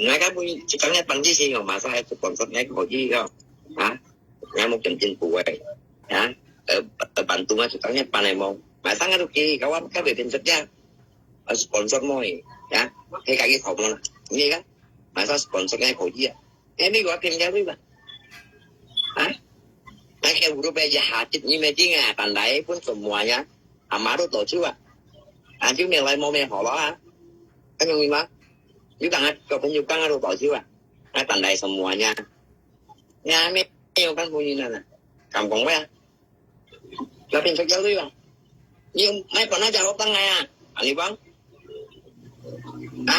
Ngai kan punya cikangnya pangji si kong masa hai sponsor ngai kau ji kau. Ha? Ngai mungkin tin kuai. Ha? Eh, eh, bantu ngai cikangnya panai mo. Masa ngai rugi kawan kan betin setia. Sponsor mo eh. Ya. Hei kaki kau mo. Ini kan. Masa sponsor ngai kau ji ah. Emi gua pin dia ba. Ha? Ngai ke huruf aja hati ni meeting ah, pandai pun semuanya. Amaru to juga. Anju me lai mo me ho lo ah. Kan yung lima. Yukang at ko pun yukang aru to juga. Ngai pandai semuanya. Nya me yung kan bunyi na na. Kampung ba? Lapin sa jalo ba? Yung may panay jalo tang ngai ah. Ani bang? Ha?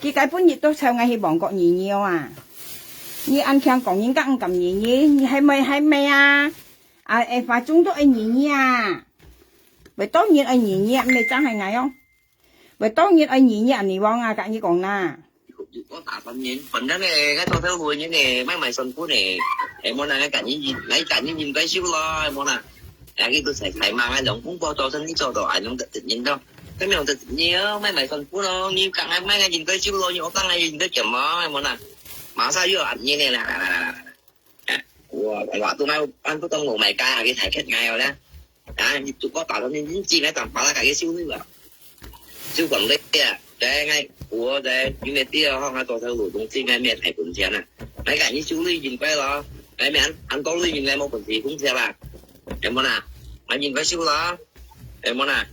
佢該半日都湊𠊎去旺角日日啊。你恁強講人家毋敢日日，你係毋係，係毋係啊？啊，會發中毒个日日啊！會多人愛日日，毋係正係𠊎哦。會多人愛日日，你望啊，甲你講啦。我打算呢，反正呢，該做頭路呢，買賣算盤呢，哎，無啦，該甲你，該甲你應該收咯，哎，無啦。哎，佢都才才嘛，兩公婆做生意做到，哎，用得人到，佢用得你哦，買賣算盤咯，你讲还买个应该收咯，你我讲个应该点嘛，哎，无啦。马上又啊，你呢啦啦啦啦啦。我我都买，俺都当我买家，给才看哎了啦。啊，你都我打算你进来，长把那个收入啊。 就讲咧，在俺我在因为第二行啊，做头路东西俺没太本钱啊，俺赶紧修理进来咯，俺没俺俺多利进来没本事工钱啦，有没啦？俺进来修啦，有没啦？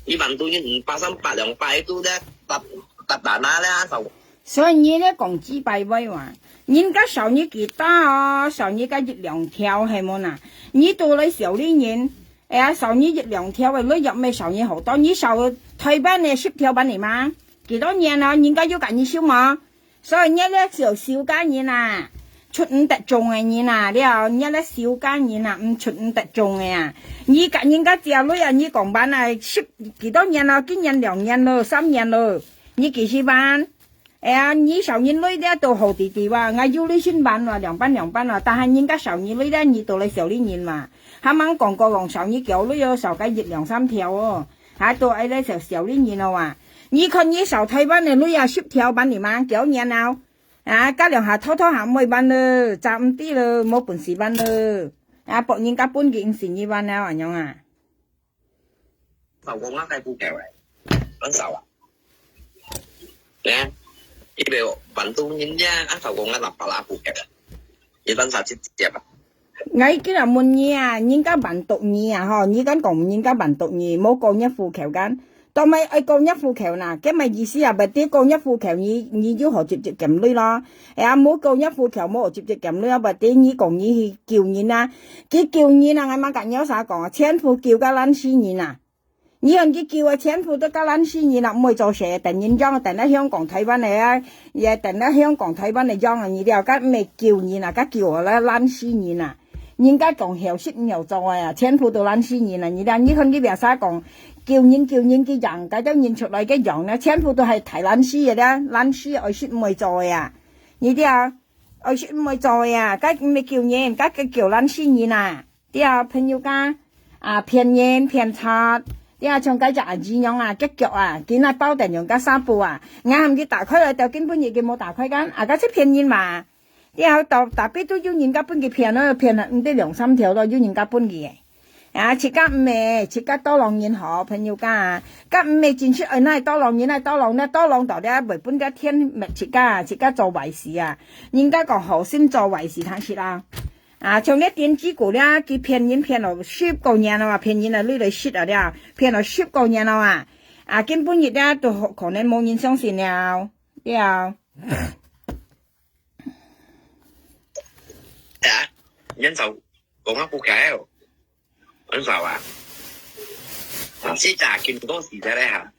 一般都用八三八两百都在打打打拿了啊，少。所以你咧讲几百位哇，人家少你几大哦，少你个一两条系无呐？你都来少你人，哎呀，少你一两条个，你又没少你好多，你少台湾个十条万里吗？几多年了，人家有甲你收吗？所以你咧少少个人啊，出唔得中个人啊，了，你咧少个人啊，唔出唔得中个啊。你甲人家借鐳啊，你讲办啊，十几多年了，今年两年了，三年了，你几时办？哎呀，你少人鐳咧都好弟弟哇，俺有鐳先办哇，两班两班哇，但系人家少你鐳咧，你都来少你人嘛。还蛮讲过讲少你交鐳哦，少个一两三条哦。 还都爱来小小利人哦啊！你看你小台湾的鐳啊，十条万里嘛，几年了？啊，加两下偷偷还没完了，站唔得了，没本事办了。啊，别人家分个五十二万了，恁样啊？老公啊，该不够哎，很少啊。哎，一百万多人家，啊，老公啊，那巴拉不够，一般啥去接吧？ 𠊎今日问你啊，人家万多你啊吼，你敢讲人家万多你，无过入户口干？当然爱过入户口呐，咁么意思啊，berarti过入户口你你有好直接减鐳咯。哎呀，无过入户口，无好直接减鐳啊，berarti你讲你去救人啊，去救人啊，𠊎嘛甲你有啥讲啊，全部救个烂死人啊！ 你看佢救个全部都甲烂死人啦，毋会做事，等人养，等到香港、台湾个啊，也等到香港、台湾个养啊，你了解毋会救人啊，甲救个烂死人啊。人家讲后生毋会做个啊，全部都烂死人啊，你了，你看佢边啥讲，救人救人个养，甲到人出来个养呢，全部都系大烂死个啦，烂死个后生毋会做个啊，你了，后生毋会做个啊，甲毋会救人，甲个救烂死人啊。 对啊，朋友家，啊，骗人骗贼，对啊，像该只阿姨样啊，结局啊，今仔包等用个纱布啊，𠊎喊佢打开来，到今晡日佢无打开个，啊，个是骗人嘛。对啊，到tapi都有人家分佢骗咯，骗了毋得两三条咯，有人家分佢个。啊，自家毋係，自家多lòng人好，朋友家啊，甲毋係真实，哎，那多lòng人，那多lòng，那多lòng到底袂分个天滅自家，自家做坏事啊。人家讲好心做坏事，通食啊。 啊，像這電子股咧，佢騙人騙了十過年了啊，騙人啊，你來食啊了，騙了十過年了啊，啊，今晡日咧都可能無人相信了，了。啊，人少講啊，股票，很少啊，啊，是咋，今多時間咧哈。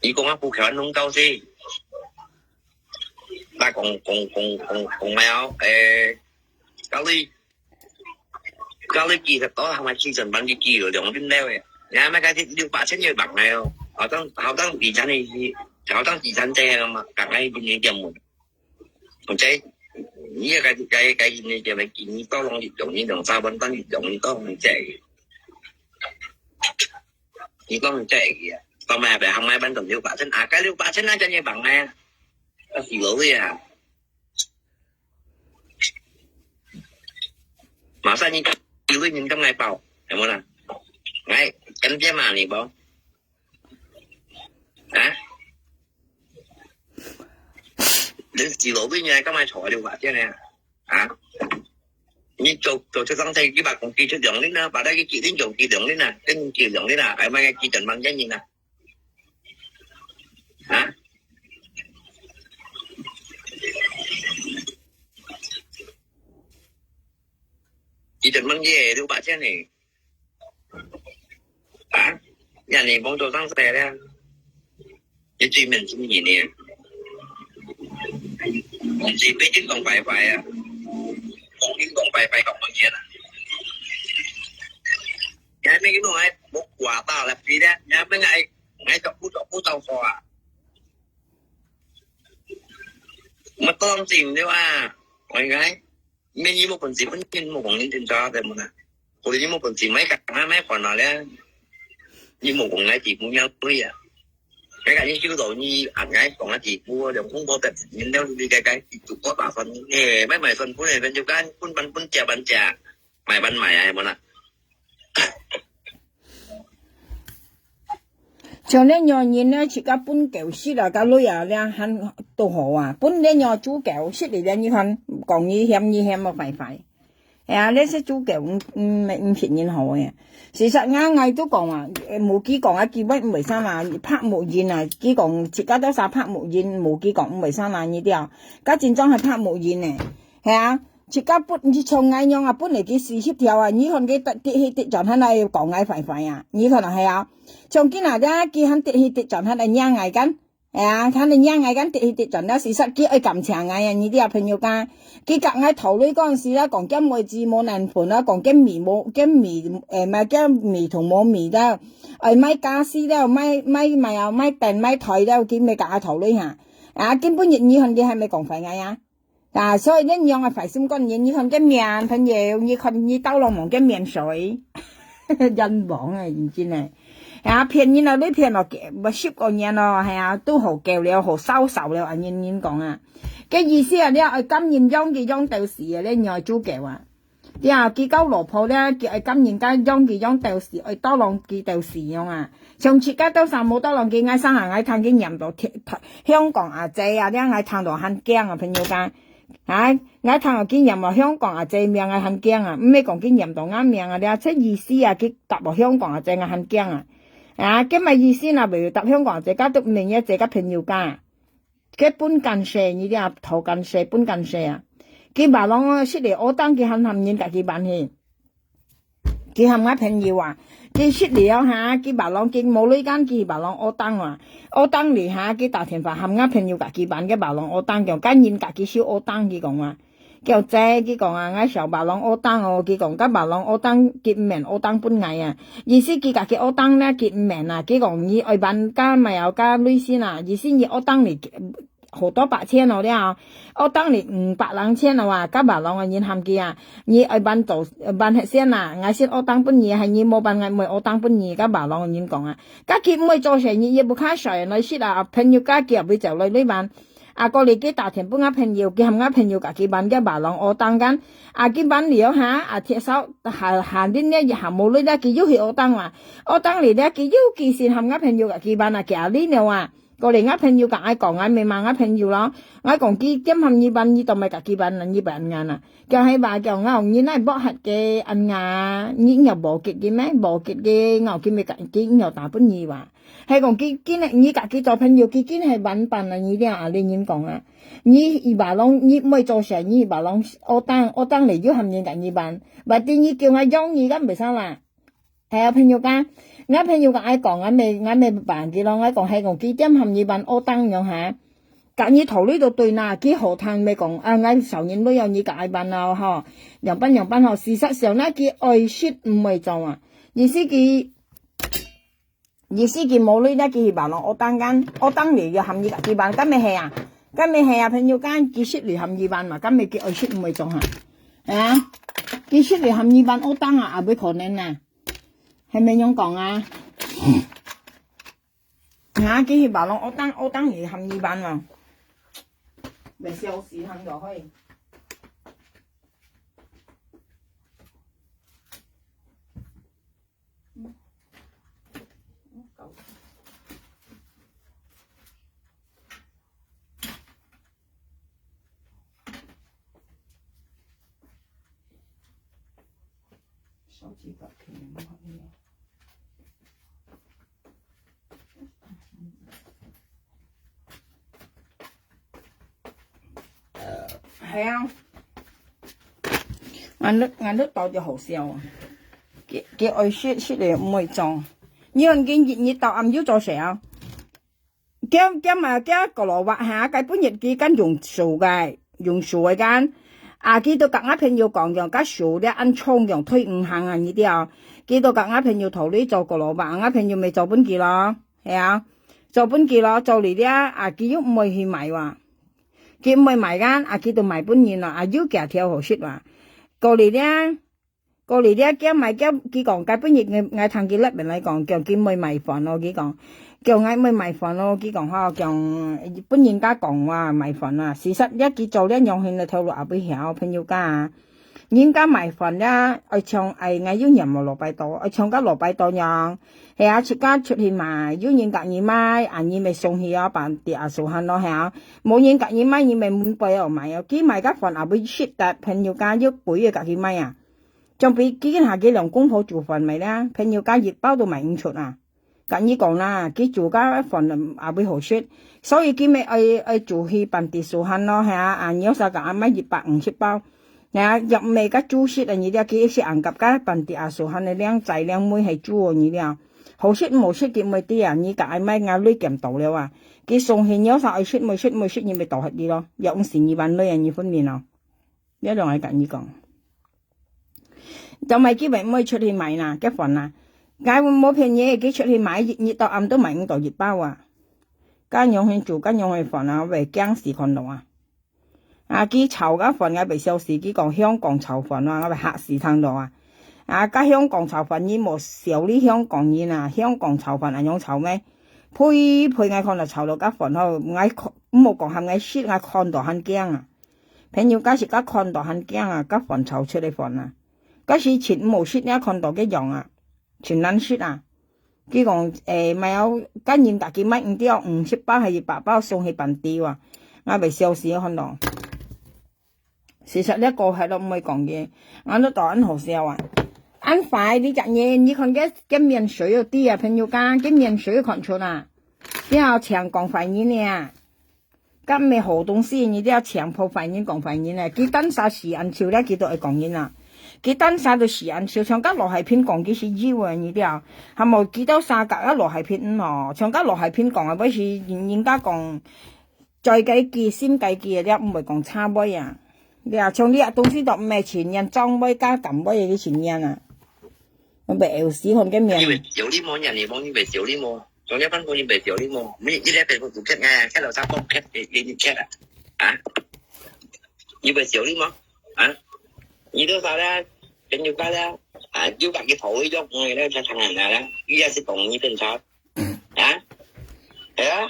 你講啊，股票弄到死，那講講講講講咩哦？誒，教你教你技術多，係咪技術問題技術量變了誒？你係咪該六百千也bằng了哦？好像好像比咱的，好像比咱這樣嘛，講哎，今年點問，OK？你也該該該今年點問，你到弄一種一種三分單一種一種這。 你講真个啊，當然係行買板等六百千，啊，該六百千那真个bằng啊，啊，死老个啊。馬上你有个人敢來報，有無啦？來，跟爹嘛你報，啊？你死老个人敢來炒六百千呢？ 啊？你做做出生仔，你把公司出糧呢，把那个技能做技能呢，跟技能呢，还买个技能mang人呢？啊？技能mang也六百千呢？啊？人家工作上谁了？你最面中意呢？你最北京讲拜拜啊？北京讲拜拜讲乜嘢啊？你还没给我还没挂到了，别的，你还没来，还找不找不找我啊？我当真的哇，我应该。 Mê nyi mô pôn chim, mê nyi mô pôn nyi tin cho tê mô na. Kô li nyi mô pôn chim, mê kang ha mê pôn na lê. Nyi mô pôn ngai ti mô nyang tui a. Mê kang nyi siu dô nyi an ngai pôn ngai ti mô lê kung bô tê. Nyi lê li kai kai ti tu kô ta son. Ê, mê mê son pôn ê, pôn ju kan, pôn ban pôn chia ban chia. Mê ban mê ai mô na. 像恁樣人呢，自家分狗食啊，甲鐳啊，這還都好啊。分恁樣豬狗食哩，這你看，講你嫌你嫌啊，壞壞。哎呀，這些豬狗，嗯，嗯，毋，毋騙人好个。事實𠊎，𠊎都講啊，無佢講啊，佢乜毋會生啊，拍木印啊，佢講自家都啥拍木印，無佢講毋會生啊，你知啊。甲真正係拍木印呢，係啊。 自家分，你像𠊎樣啊，本來佢四十條啊，你看佢跌，跌去跌轉，還來講𠊎壞壞啊，你看啊，係啊。像今仔日佢還跌去跌轉，還來惹𠊎kan，哎呀，還來惹𠊎kan跌去跌轉，了事實佢愛感謝𠊎啊，你知啊，朋友家。佢甲𠊎討論嗰陣時啦，講佢妹子無男朋友啦，講佢米無，佢米，誒，買佢米同無米啦，愛買家私啦，買，買，買啊，買電，買台啦，佢乜甲𠊎討論下。啊，今晡日你看佢還乜講壞𠊎啊？ 啊，所以恁樣个壞心肝人，你看个面，朋友，你看你兜落望个面水，冤枉啊，認真个。啊，騙人啊，你騙落，無十個年咯，係啊，都好夠了，好燒燒了，啊，人，人講啊。个意思啊，你愛感恩養佢養到死啊，你愛主教啊。 呀，佢交老婆咧，佢愛感恩甲養佢養到死，愛多浪佢到死樣啊。像自家到時無多浪佢，𠊎生下𠊎聽佢念到天，香港阿姐啊，這𠊎聽到還驚啊，朋友家。啊，𠊎聽到佢念到香港阿姐名，𠊎還驚啊，毋係講佢念到𠊎名啊，這，這意思啊，佢答到香港阿姐，𠊎還驚啊。啊，該麼意思啊，袂有答香港阿姐，該都毋係你姐个朋友家。 該分奸細，你這頭奸細，分奸細啊！佢別人啊，識得學堂，佢還喊人家去辦去。佢喊𠊎朋友啊，佢識了哈，佢別人，佢無鐳kan，佢別人學堂啊。學堂裡哈，佢打電話喊𠊎朋友家己辦个別人學堂，講，該人家己收學堂，佢講啊。 叫姐，佢講啊，𠊎想別人學堂哦，佢講，該別人學堂，佢毋免學堂分𠊎啊。意思佢家己學堂咧，佢毋免啊。佢講，你愛辦加買有加鐳先啊，意思你學堂裡好多百千哦了，學堂裡五百零千哦啊，該別人个人喊佢啊，你愛辦做，辦核先啊，𠊎先學堂分你，係你無辦，𠊎毋會學堂分你，該別人个人講啊。該佢毋會做事，你也毋較衰，來識啊，朋友家己也會走來鐳辦。 啊，過來佢打電分𠊎朋友，佢喊𠊎朋友家己辦个別人學堂kan。啊，佢辦了哈，啊，鐵燒，下，下輪咧，下無鐳咧，佢又去學堂啊。學堂裡咧，佢又寄信喊𠊎朋友家己辦啊，寄鐳了啊。過來𠊎朋友甲𠊎講，𠊎咪罵𠊎朋友咯。𠊎講，佢點喊你辦，你都毋係家己辦啊，你辦恁樣啊。叫係吧，叫𠊎講，你哪無核个恁樣，你有無結个咩？無結个，𠊎佢咪家己有打分你哇。 係講佢，佢呢，你家己做朋友，佢，佢係萬般啊，你聽啊，你人講啊。你，佢別人，你毋會做事，你別人，學堂，學堂裡又喊人家你辦。Berarti你叫𠊎養你，敢袂使啦？係啊，朋友家，𠊎朋友甲𠊎講，𠊎咪，𠊎咪辦佢咯，𠊎講係講，佢點喊你辦學堂樣哈？甲你頭裡都對啦，佢好聽咪講，啊，𠊎少年鐳要你甲𠊎辦啊，吼，樣般樣般吼，事實上呢，佢愛識毋會做啊，意思佢 意思佢無鐳咧，佢去別人學堂kan，學堂裡又喊你家己辦，敢會係啊？敢會係啊？朋友間，佢識你喊你辦嘛，敢會佢愛識毋會做哈？啊？佢識你喊你辦學堂啊，也會可能啊？係毋係樣講啊？啊，佢去別人學堂，學堂裡喊你辦嘛？袂消息喊落去。係啊。𠊎都，𠊎都到就好笑啊。佢，佢愛食，食了毋會做。你看佢日日到暗又做事啊？佢，佢嘛，佢个老伯哈，該本日佢敢用手个，用手个敢。啊，佢都甲𠊎朋友講，用甲手咧，恁重用推毋行啊，你知哦。佢都甲𠊎朋友討論做个老伯，𠊎朋友咪做分佢咯，係啊，做分佢咯，做了咧，啊，佢又毋會去賣哇。佢毋會賣个，啊，佢都賣分人咯，啊，又幾條好食哇。過了咧， 過了咧，佢買，佢，佢講，該本日𠊎，𠊎聽佢那邊來講，叫佢毋會賣飯咯，佢講，叫𠊎毋會賣飯咯，佢講吼，叫本人家講話賣飯啊。事實咧，佢做咧樣形个頭路也毋曉，朋友家啊。人家賣飯咧，愛像，哎，𠊎有念無落拜多，愛像个落拜多樣。係啊，自家出去賣，有人甲你買，啊，你咪送去啊，辦啲阿叔喊咯，係啊。無人甲你買，你咪門背哦買哦。佢賣个飯也毋食得，朋友家又貴个甲佢買啊。 像比佢下佢兩公婆煮飯賣啦，朋友家一包都賣毋出啊。甲你講啦，佢煮个飯也會好食，所以佢咪愛，愛煮去辦啲手hand咯，係啊，啊，你有啥个啊，買一百五十包，係啊，若毋係个煮食啊，你了佢一時硬夾个辦啲啊手hand个靚仔靚妹係煮哦，你了。好食毋好食佢毋會知啊，你甲愛買，𠊎鐳減到了啊。佢送去你有啥愛食，毋食，毋食，你咪倒忒去咯，若毋係你還鐳啊，你分明咯。這樣愛甲你講。 做麼个佢毋會出去買啦，結飯啦。𠊎無騙你，佢出去買，一日到暗都買毋到一包啊。該樣去煮，該樣去飯啊，𠊎會驚死看到啊。啊，佢炒个飯，𠊎會笑死，佢講香港炒飯啊，𠊎會嚇死聽到啊。啊，該香港炒飯，你無笑你香港人啊，香港炒飯恁樣炒咩？呸呸，𠊎看到炒到該飯吼，𠊎看，毋好講喊𠊎食，𠊎看到還驚啊。 朋友家自家看到還驚啊，該飯炒出个飯啊。該時盡毋好食，你看到个樣啊，盡難食啊。佢講，誒，買哦，該人家佢買毋掉，五十包還係一百包送去辦掉啊。𠊎會笑死看到。事實這個係都毋會講个，𠊎都當恁好笑啊。恁壞，你隻人，你看个，个面水有滴啊，朋友家，个面水有看出啊。你好像講壞人呢啊。 該毋係好東西，你這強迫壞人講壞人呢？佢單儕死恁臭咧，佢都愛講人啊。佢單儕都死恁臭，像該羅海平講佢係有啊，你這，還無佢兜儕甲該羅海平毋好，像該羅海平講啊，毋係人家講，嘴該句，心該句，這毋會講差尾啊。這像你這東西都毋係情人，長尾加減尾个情人啊，我被笑死看个面。你會笑你無？你無，你會笑你無？ 昨天晚上你會笑你無？你，你來Facebook有看啊？看到啥个看，你，你，你看啊？啊？你會笑你無？啊？你都啥啦？朋友家啦？啊，又把佢頭一用，嗯，那才看啊啦，你也是懂你正常。啊？係啊？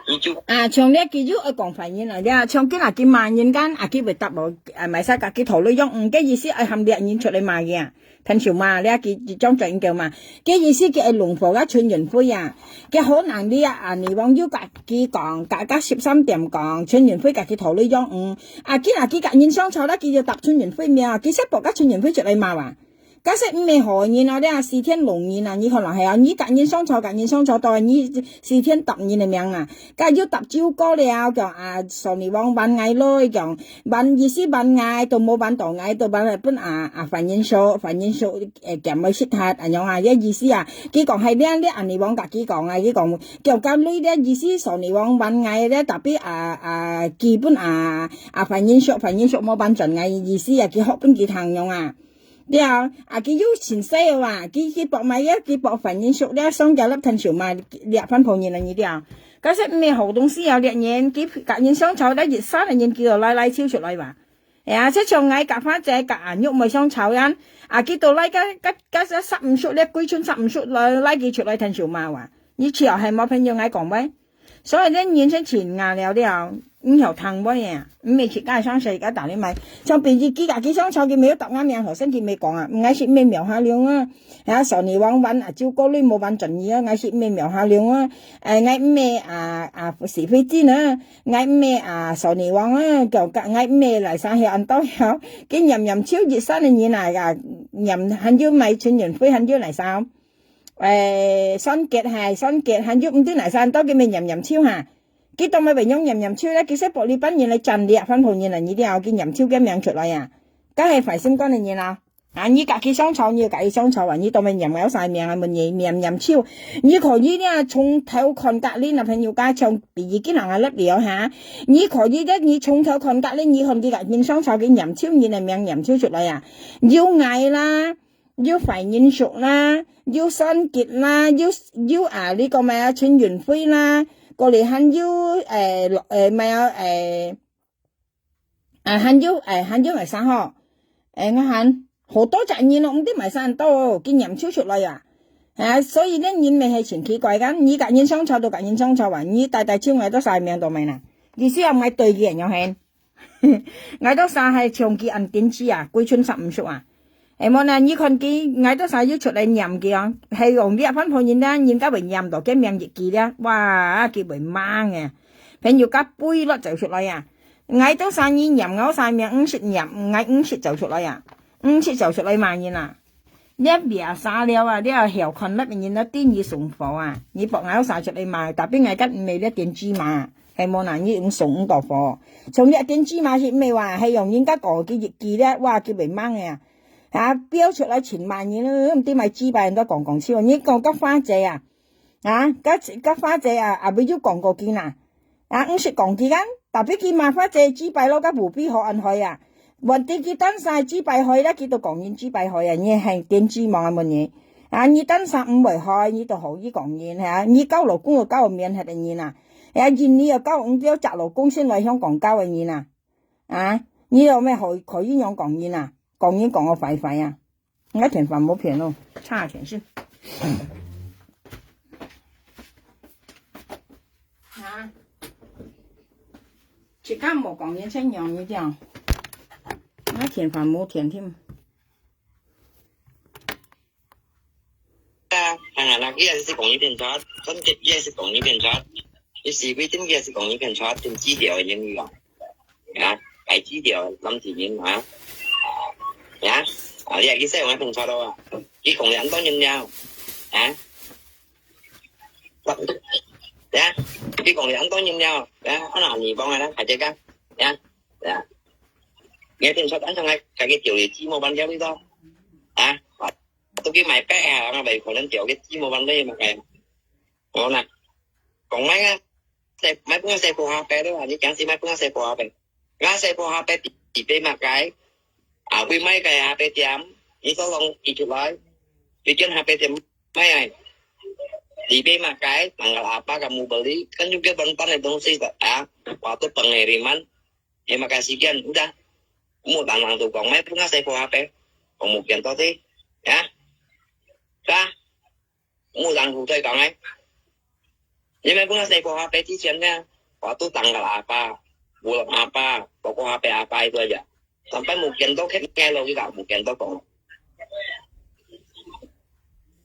你就啊，像你佢又愛講壞人啊，你啊，像佢啊，佢罵人間啊，佢會答無，啊，買啥个，佢頭裡用，嗯，个意思愛喊別人出來罵佢啊。 聽笑嘛，你啊，佢，佢張嘴應叫嘛。个意思佢愛弄火个陳雲輝啊。佢可能你啊，啊，你網友甲佢講，甲，甲十三點講，陳雲輝甲佢頭裡用，嗯。啊，佢啊，佢甲人相吵啦，佢就答陳雲輝名啊，佢識博甲陳雲輝出來罵啊。假使毋係好人啊，你啊，四天弄人啊，你可能係啊，你甲人相吵，甲人相吵到，你四天答人个名啊。 甲又搭酒歌了，講啊，索尼王還𠊎咯，講還意思還𠊎，都無還到𠊎，都還來分啊，啊，犯人數，犯人數，誒，減去食忒，恁樣啊，這意思啊。佢講係這，這安尼王甲佢講啊，佢講，叫甲你這意思，索尼王還𠊎這，tapi啊，啊，基本啊，啊，犯人數，犯人數無還轉𠊎意思啊，佢學分佢聽樣啊。 了，啊，佢又盡細啊，佢，佢博買个，佢博犯人數了，上家了趁手嘛，了番婆人了你了。假使毋係好東西啊，了人，佢甲人相吵了，一三个人佢就拉拉手出來吧。哎呀，這像𠊎甲花姐甲阿玉妹相吵樣，啊，佢都拉个，个，个，个十五叔了，歸村十五叔來，拉佢出來趁手嘛哇。你笑係無朋友𠊎講喂？ 所以呢，人生前硬了了，毋曉聽話啊，毋係自家上世界打你買。像比如佢家己上朝，佢沒有答𠊎名，好像佢沒講啊，𠊎是毋係苗下龍啊，啊，索尼王還啊，就過濾無還轉你啊，𠊎是毋係苗下龍啊，誒，𠊎毋係啊，啊，是非精啊，𠊎毋係啊，索尼王啊，叫，𠊎毋係來生曉安到曉，佢念念就一生个人啊，啊，念還有買春運會，還有來生。 誒，算計係，算計，還有毋知哪儕到佢乜念念就哈。佢當乜會用念念就咧，其實玻璃板人來戰略，番婆人來你了，佢念就个名出來啊。該係壞心肝个人啊。啊，你家己上錯，你有家己上錯啊！你當面念𠊎儕名啊，問你念念手，你可以呢，從頭看隔離那朋友家，像第一个人啊，落了哈，你可以呢，你從頭看隔離，你看佢个人上錯，佢念手，你个名念手出來啊，有𠊎啦，有壞人叔啦，有算計啦，有有啊，你講咩啊，陳雲輝啦，過來還有誒誒咩啊誒。 啊，還有，誒，還有係啥吼？誒，𠊎還好多隻人哦，毋知麼儕恁多哦，佢念手出來啊。啊，所以呢，人乜係真奇怪个，你家人上錯就家人上錯啊，你大大清𠊎兜儕名都無啦。意思啊，𠊎對佢樣係，𠊎兜儕係像佢恁頂級啊，歸村十五宿啊。 係無呢？你看佢，𠊎兜儕又出來念佢哦，係用這番好人呢，人家會念到佢名一句了，哇，佢會猛个，朋友家飛落走出來啊！𠊎兜儕你念𠊎儕名，毋識念，𠊎毋識走出來啊，毋識走出來罵人啊！這biasa了啊，這曉看落个人都知你送火啊！你博𠊎儕出來罵，tapi𠊎家毋係這電子罵，係無呢？你毋送毋到火，從這電子罵係毋係哇？係用人家講佢一句了，哇，佢會猛个啊！ 啊，飆出來千萬人，毋知買幾百人都講講笑。你講个花姐啊，啊，个个花姐啊，啊，毋有講過佢呐？啊，毋識講佢啊，tapi佢罵花姐幾百咯，个無比好安慰啊。問題佢單晒幾百歲啦，佢都講人幾百歲啊，你係電子網啊問你。啊，你單晒毋會害，你都好意講人，係啊，你交老公又交面核个人啊。係啊，人你又交毋到，隻老公先來香港交个人啊。啊，你有咩好可以用講人啊？講人講个壞壞啊？ 應該電話無騙哦，差錢是。啊，自家無講人先用一點，那電話無騙添。啊，當然啦，佢也是講一遍錯，真的，佢也是講一遍錯，佢是規定佢也是講一遍錯，真資料个英語啊。 啊，大指條，林志明啊，啊，啊，你係佢使用个通錯咯啊？佢講了恁多年了，啊，啊，佢講了恁多年了，啊，安哪你講啊？大家，啊，啊，你聽說安上來，家己條理知無辦了你都，啊，都去買白啊，買可能條个知無辦了嘛，哎，我那，講來啊。 細，莫分細婆下輩咯，你講是莫分細婆下輩。𠊎細婆下輩地地被麼个？啊，為麼个下輩點？你所講一出來，你跟下輩點麼个？地被麼个？Tanggal apa kamu beli? Kan juga berempat itu sih, ah, waktu pengiriman. Ya, makasih kian, udah. Mau tanang tu kong, mai punga saya po hape. Kong mau kian to ti. Ya. Dah. Mau tanang tu kong, eh. Ni mai punga saya po hape ti kian ya. Waktu tanggal apa, bulan apa, toko hape apa itu aja. Sampai mau kian to, kayak lo kita, mau kian to kong.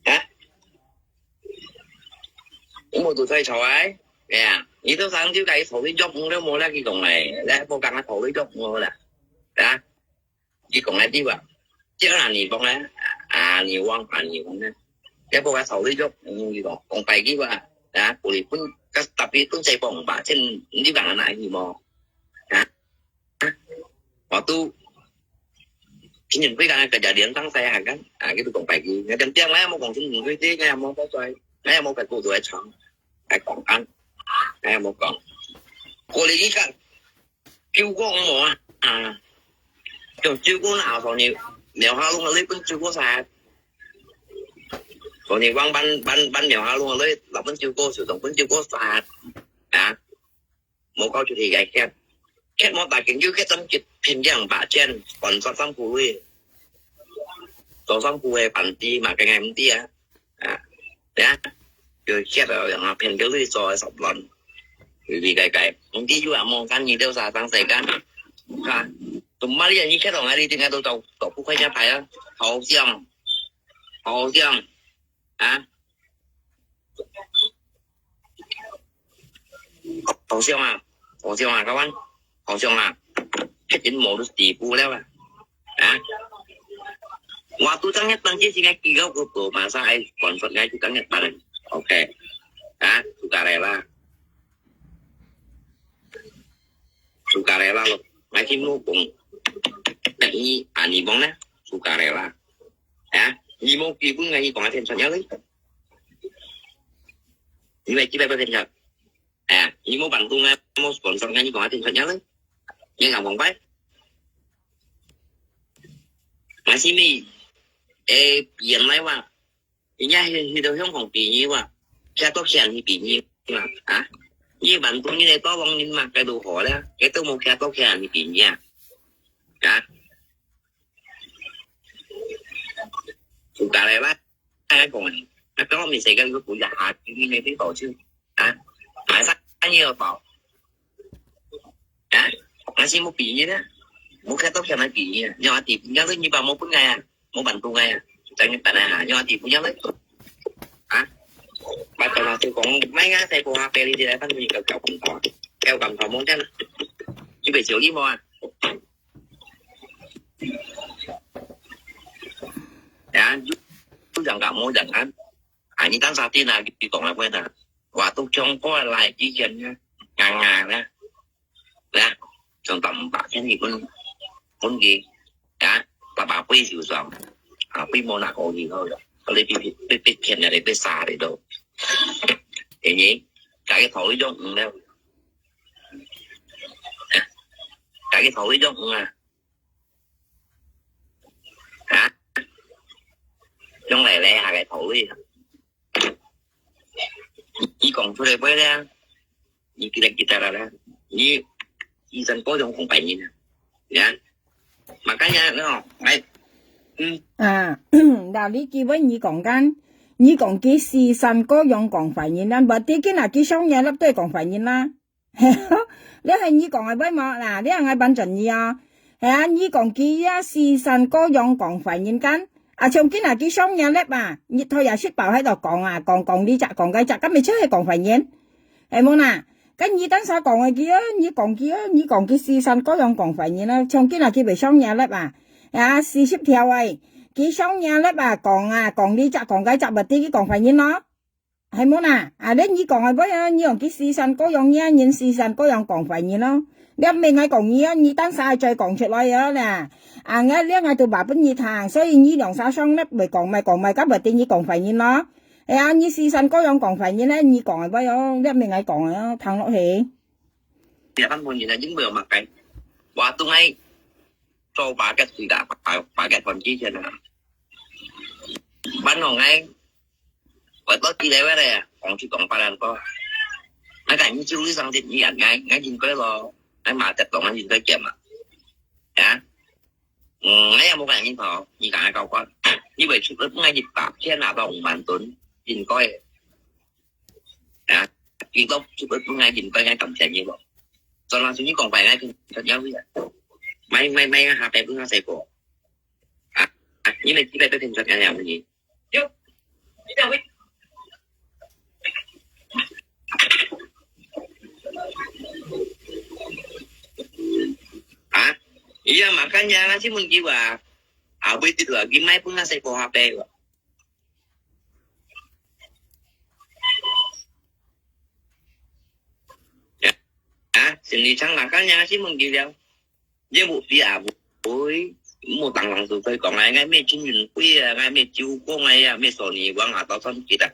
Ha? 我都在吵哎，哎呀，你都上就该吵你脚唔了冇啦，佢讲哎，来，我刚刚吵你脚唔啦，啊，佢讲哎对吧？这个你讲呢，啊，你忘啊，你忘呢，这不该吵你脚，嗯，佢讲，讲白句话，啊，我哋本，tapi本在讲吧，真你讲哪去冇？啊？ Waktu Chin Chin Hui kan kejadian tang saya kan, ah, gitu kong pai ki. Ngadam tiang ngaya mo kong Chin Chin Hui ti, ngaya mo ko tuai, ngaya mo kai ko tuai chang, kai kong an, ngaya mo kong. Ko li ki kan, kiu ko mo ah, ah, kiu kiu ko na so ni, neo ha lung li pun kiu ko sa, so ni wang ban ban ban neo ha lung li, la pun kiu ko su dong pun kiu ko sa, ah. 無搞出去个血。血無打緊，有血針一片兩百千，半殺三步位。做三步个飯店嘛，个个毋知啊。啊，呀，有血啊，然後騙个鐳做个十萬，里里个个，毋知有啊無，看你兜啥當世間。啊，都嘛你你血同啊，你點解都做做不快點排啊？好像，好像，啊。 好像啊，好像啊，kawan，好像啊，已經無到地步了啊，啊。Waktu tang Nhật Bản chứ, singa kira ko ko masa ai sponsor ngai tu tang Nhật Bản. Oke. Ah, sukarela. Sukarela lo. Ngai si mo kong. Ngai ni ani bong na. Sukarela. 啊，你無寄分𠊎，你講下天出了咧？你會寄來分天出？啊，你無辦公啊，無sponsor𠊎，你講下天出了咧？你講黃牌？還係你，誒，別人來哇？人家去，去到香港畢業啊，幾多錢去畢業啊？啊？你辦公你來多幫人嘛，該都好了，該都無幾多錢去畢業啊？啊？有家來啦，大家講，啊，當我們世界个國家下，你那邊保證啊，馬上你要保。啊，那是無畢業呢，無幾多錢來畢業，你話地，你要是你把無分𠊎啊，無辦公啊，真个等下，你話地不要來，啊，把頭那就講，買个在国下俾你來，反正你搞搞工作，搞工作無真，你會少你無啊？啊，有有人搞無人啊？啊，你當啥地啊？你講啊，喂呐，我都中國來之前呢，硬硬呢，呢，從到五百千你分分佢，啊，爸爸背受傷，啊，背無拿過去好了，你被被被騙了，你被殺了都，因為，大家頭一種嗯了，大家頭一種嗯啊。 啊？用來咧，下个頭位。你講出來會咧，你記得記得了咧，你醫生各種講白人啊，呀，makanya no，哎，嗯，啊，那你基本你講緊，你講佢四散各樣講白人啦，berarti佢那佢上面粒都係講白人啦。 係，這係你講个會無？那，這𠊎幫助你哦。係啊，你講佢啊，四散各樣講白人間，啊，像今日佢上面粒啊，日頭也食飽喺度講啊，講講呢隻講該隻，該咪就係講白人，係無啦？該你當時講个佢啊，你講佢啊，你講佢四散各樣講白人啊，像今日佢咪上面粒啊，啊，四十條欸，佢上面粒啊，講啊，講呢隻講該隻，berarti佢講白人咯。 係無啦？啊，這你講个會啊，你用佢四散各樣，你人四散各樣講白人咯。這毋係𠊎講你啊，你單儕再講出來啊啦。啊，𠊎這𠊎都話分你聽，所以你兩儕商量，會講咪講咪，該berarti你講白人咯。係啊，你四散各樣講白人咧，你講个會哦，這毋係𠊎講个哦，聽落去。 你看本人啊，因為有麼个？我都愛做巴結水啦，巴巴結團之前啊。班红哎，我到底來喂咧，講去講巴兰个，那个你就一上天一眼，哎，哎，應該咯，哎，馬德懂，哎，應該點嘛，啊？嗯，哎呀，無講你好，你講个高官，你會出，我一百天拿到五萬噸，應該。 啊，佢都就會分𠊎應該愛感謝你咯。做老師你講白𠊎聽，就了解啊。買買買啊，下擺分下細個。啊，啊，你們幾擺都聽出來了，你。有，你講會。啊，iya makanya lah si mun jiwa. Abis itu lagi mai pun nasi ko hape. Ya, ah, sini sang nakal nya si mun jiwa. Ye bu pi a bu, ui, mu tang lang tu kai kong ai ngai me chin yun kui a, ngai me jiu kong ai a, me so ni wang a tao son kita.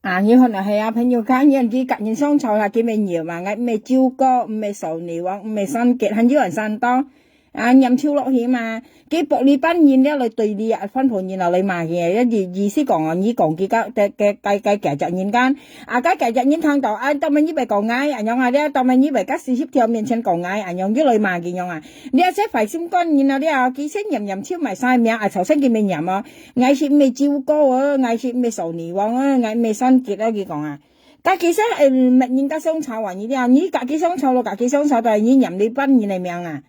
啊，你看啊，係啊，朋友家人佢甲人相吵啦，佢咪nhiều嘛，𠊎毋係照顧，毋係受你話，毋係生結，還有人生當。啊，念頭落去嘛，佢薄利班人了來對你啊，番婆人啊來罵佢，意意思講哦，你講佢个个个个个个人間，啊，个个人聽到，啊，當然你會講𠊎，啊，樣啊，了，當然你會甲四十條面前講𠊎，啊，樣又來罵佢樣啊，了，這壞心肝人啊，了，佢先念念頭埋晒名，啊，吵生佢咪念哦。 𠊎係毋係照顧哦，𠊎係毋係受你話哦，𠊎毋係生結哦，佢講啊。但其實，呃，乜人家相吵啊，你這樣，你家己相吵咯，家己相吵，但係你念你本人个名啊。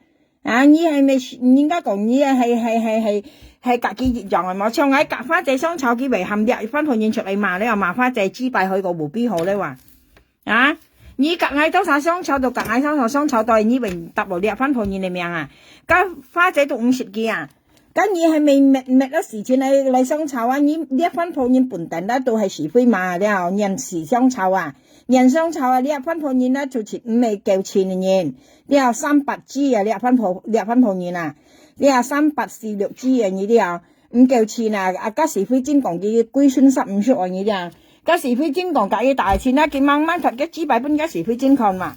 啊，你係毋係人家講你係係係係係家己一樣个嘛？像𠊎甲花姐相吵，佢會喊這番婆人出來罵了，罵花姐幾擺，佢个無必好了哇。 啊，你甲𠊎當下相吵，就甲𠊎當下相吵，到你會答落這番婆人个名啊？甲花姐都毋識佢啊？甲你係毋係搣搣了時間來來相吵啊？你這番婆人本等啦，都係是非嘛了，念時相吵啊？年上朝啊，這番婆人啊，就係毋係夠錢个人，這三八子啊，這番婆，這番婆人啊，這三八四六子啊，你這毋夠錢啊，啊，甲徐惠珍講佢歸順煞毋熟啊，你這，甲徐惠珍講甲佢大錢啊，佢慢慢發个幾百分甲徐惠珍看嘛。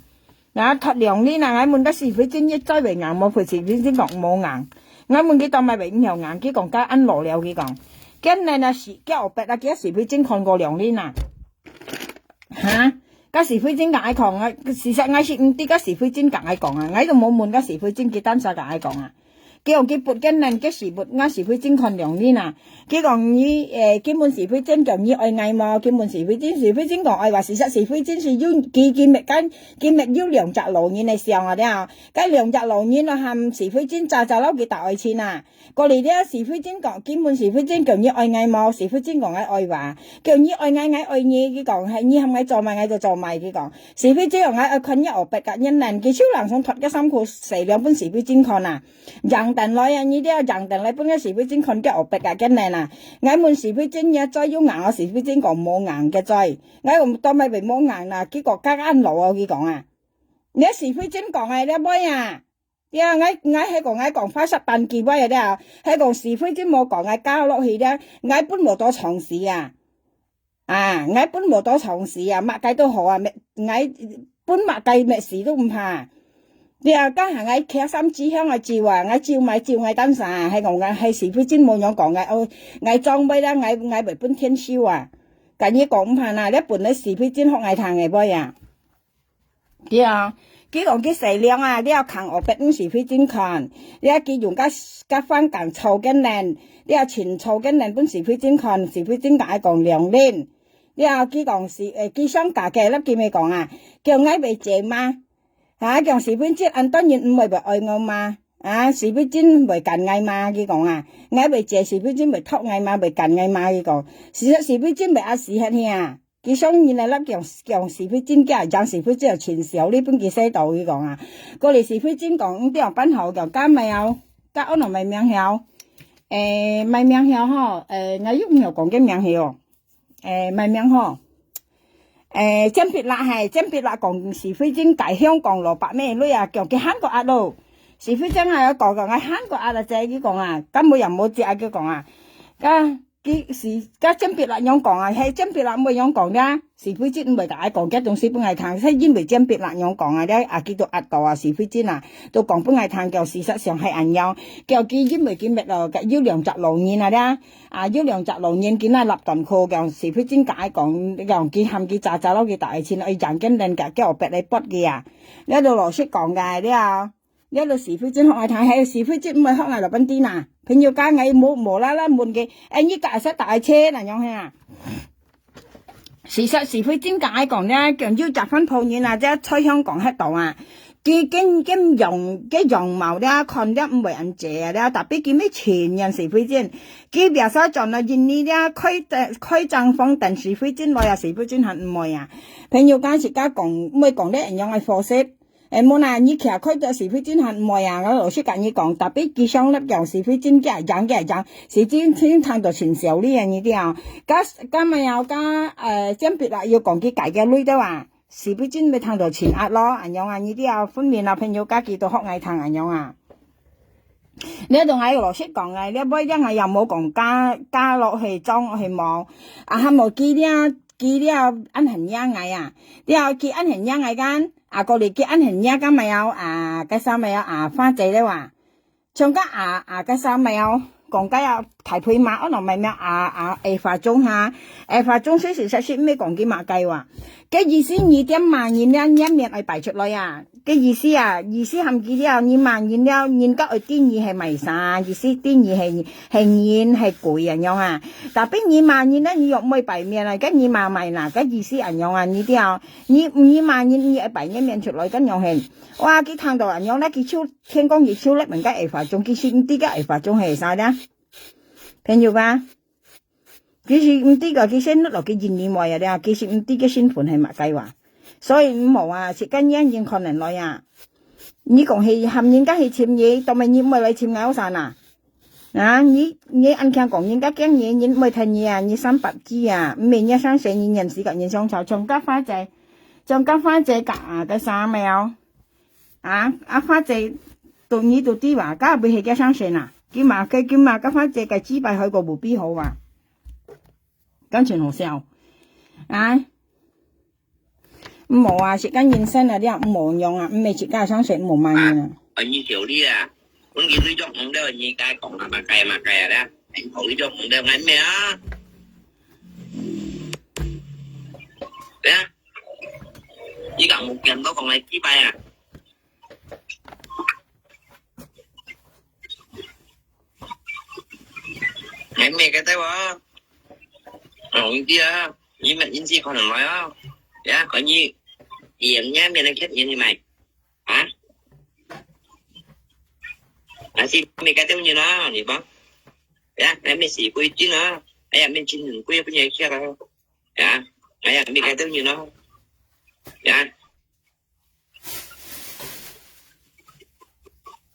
啊，托良人啊，𠊎問个徐惠珍，佢嘴會硬無？徐惠珍講無硬。𠊎問佢做麼會毋曉硬，佢講該恁老了，佢講。今年啊，是，佢後壁啊，佢徐惠珍看過良人啊。哈？該徐惠珍甲𠊎講啊，事實𠊎是毋知，該徐惠珍甲𠊎講啊，𠊎都無問該徐惠珍，佢單儕甲𠊎講啊。 佢講佢抔今年，佢時抔𠊎徐惠珍看良人啊。佢講你，誒，佢問徐惠珍講你愛𠊎無？佢問徐惠珍，徐惠珍講愛話，事實徐惠珍是有，佢，佢搣緊，佢搣有兩隻老人个相啊了。該兩隻老人咯，喊徐惠珍早早摎佢搭愛情啊。過來了，徐惠珍講，佢問徐惠珍講你愛𠊎無？徐惠珍講𠊎愛話。叫你愛𠊎，𠊎愛你。佢講，係你喊𠊎做麼，𠊎就做麼。佢講，徐惠珍講𠊎愛看你後壁甲年年，佢手冷上脱个衫褲洗涼分徐惠珍看啊。 贏等來啊，你這贏等來分个徐惠珍看个後壁啊，今年啊。𠊎問徐惠珍，若嘴有硬哦，徐惠珍講無硬个嘴。𠊎講做麼會無硬啦，佢講甲恁老哦，佢講啊。這徐惠珍講个，這妹啊。對啊，𠊎，𠊎係講，𠊎講話煞半句話个了，係講徐惠珍無講，𠊎加落去了，𠊎分無多長時啊。 啊，𠊎分無多長時啊，麼个都好啊，搣，𠊎分麼个搣死都毋怕。對啊，該下𠊎擎三支香啊照啊，𠊎照買照𠊎單儕啊，係講𠊎係徐惠珍無樣講𠊎，哦，𠊎裝備啦，𠊎，𠊎會分天收啊。甲你講毋怕啦，這本來徐惠珍學𠊎聽个妹啊。 對啊，佢講佢洗涼啊，了扛後壁分徐惠珍看，了佢用甲，甲番槓抽緊lenk，了盡抽緊lenk分徐惠珍看，徐惠珍甲𠊎講良人。了佢講是，誒，佢想嫁个，了佢咪講啊，叫𠊎會借嘛？啊，講徐惠珍恁多人毋會會愛我嘛？啊，徐惠珍會揀𠊎嘛？佢講啊，𠊎會借，徐惠珍會托𠊎嘛？會揀𠊎嘛？佢講，事實徐惠珍會壓死忒去啊。 佢想人來摎講，講徐惠珍个，講徐惠珍有盡少，你分佢洗到，佢講啊。過來徐惠珍講，毋對，辦好，講甲麼个哦，甲安到麼个名號？誒，麼个名號吼，誒，𠊎又毋曉講个名號哦。誒，麼个名號？誒，詹碧麗係，詹碧麗講徐惠珍解香港羅伯咩女啊，叫佢喊過壓咯。徐惠珍啊，講講，喊過壓啦，姐，佢講啊，根本又無接啊，佢講啊，甲 佢是甲詹碧麗樣講啊，係詹碧麗毋會樣講啦。徐惠珍毋會甲𠊎講，這東西分𠊎聽，係因為詹碧麗樣講啊，了啊，佢都壓到啊，徐惠珍啊，都講分𠊎聽，叫事實上係恁樣，叫佢因為佢搣咯，有兩隻老人啊啦，啊，有兩隻老人，佢那立斷褲，叫徐惠珍甲𠊎講，講佢喊佢早早摎佢搭愛情，愛贏緊lenk，甲，叫別來撥佢啊。了都老實講个了。 了就徐惠珍學𠊎聽，係徐惠珍毋會學𠊎羅賓丁啊。朋友家𠊎無，無啦啦問佢，哎，你家識大車哪樣係啊？事實徐惠珍甲𠊎講呢，講有隻番婆人啊，這在香港歇到啊，佢緊，緊樣，佢樣貌了，看了毋會恁濟啊，了，tapi佢乜全認徐惠珍。佢biasa轉來印尼了，開，開正房等徐惠珍來啊，徐惠珍還毋會啊。朋友家自家講，毋會講了，恁樣个貨色。 誒，無啦，你徛開到徐惠珍還毋會啊，𠊎老實甲你講，tapi佢想立樣徐惠珍个樣个樣，徐惠珍聽到盡笑你啊，你知啊。甲，甲麼个啊，甲，呃，詹碧麗又講佢家个女對啊，徐惠珍會聽到盡壓咯，恁樣啊，你知啊，分明啊，朋友家佢都學𠊎聽恁樣啊。 了同𠊎老實講啊，了尾了𠊎也無講嫁，嫁落去，裝落去無。啊，還無佢了，佢了，恁恨惹𠊎啊。了，佢恁恨惹𠊎間，啊，過來佢恁恨惹甲麼个啊，啊，該啥麼个啊，啊，花姐了啊。像甲啊，啊，該啥麼个啊，講該啊，大肥媽，安到麼个啊，啊，A花中哈，A花中，事實實係毋係講佢麼个話。該意思你點麼人了，你面愛擺出來啊。 个意思啊，意思喊佢了，你罵人了，人家愛知你係麼儕，意思知你係，係人，係鬼恁樣啊。Tapi你罵人呢，你又毋會擺面啊，該你罵麼啦，个意思恁樣啊，你知啊，你，你罵人，你愛擺你面出來，恁樣係。哇，佢聽到恁樣呢，佢手，天公佢手咧，問个A花中，佢識毋知个A花中係啥呢？朋友吧？ 其實毋知个，佢先落去印尼妹啊，了，其實毋知个身份係麼个哇。所以毋好啊，自家眼睛看人來啊。你講係喊人家去尋你，當然你毋會來尋𠊎有啥啦。啊，你，你恁強講人家驚你，人毋會聽你啊，你三八子啊，毋係你生死，你認識个人相吵，像甲花仔。像該花姐个啊，該三秒。啊，啊，花姐，到你都知哇，該毋係佢生成啊。佢嘛，佢，佢嘛，該花姐个雞排還過無比好啊。感情好笑。啊？無啊，自家人生啊，你也無用啊，毋係自家生成無慢啊。啊，你小弟啊，阮佢對著毋到，你該講啊，嘛該嘛該啊啦，你好對著毋到，𠊎咩啊？對啊，你講無見到講來幾擺啊？ 還沒該帶我。哦，你弟啊，你們運氣可能來哦。呀，可以，也面面的看你買。啊？還是沒該帶你呢，你吧？呀，還沒洗歸進啊。哎呀，沒進很貴，不也下了。呀，哎呀，沒該帶你呢。呀。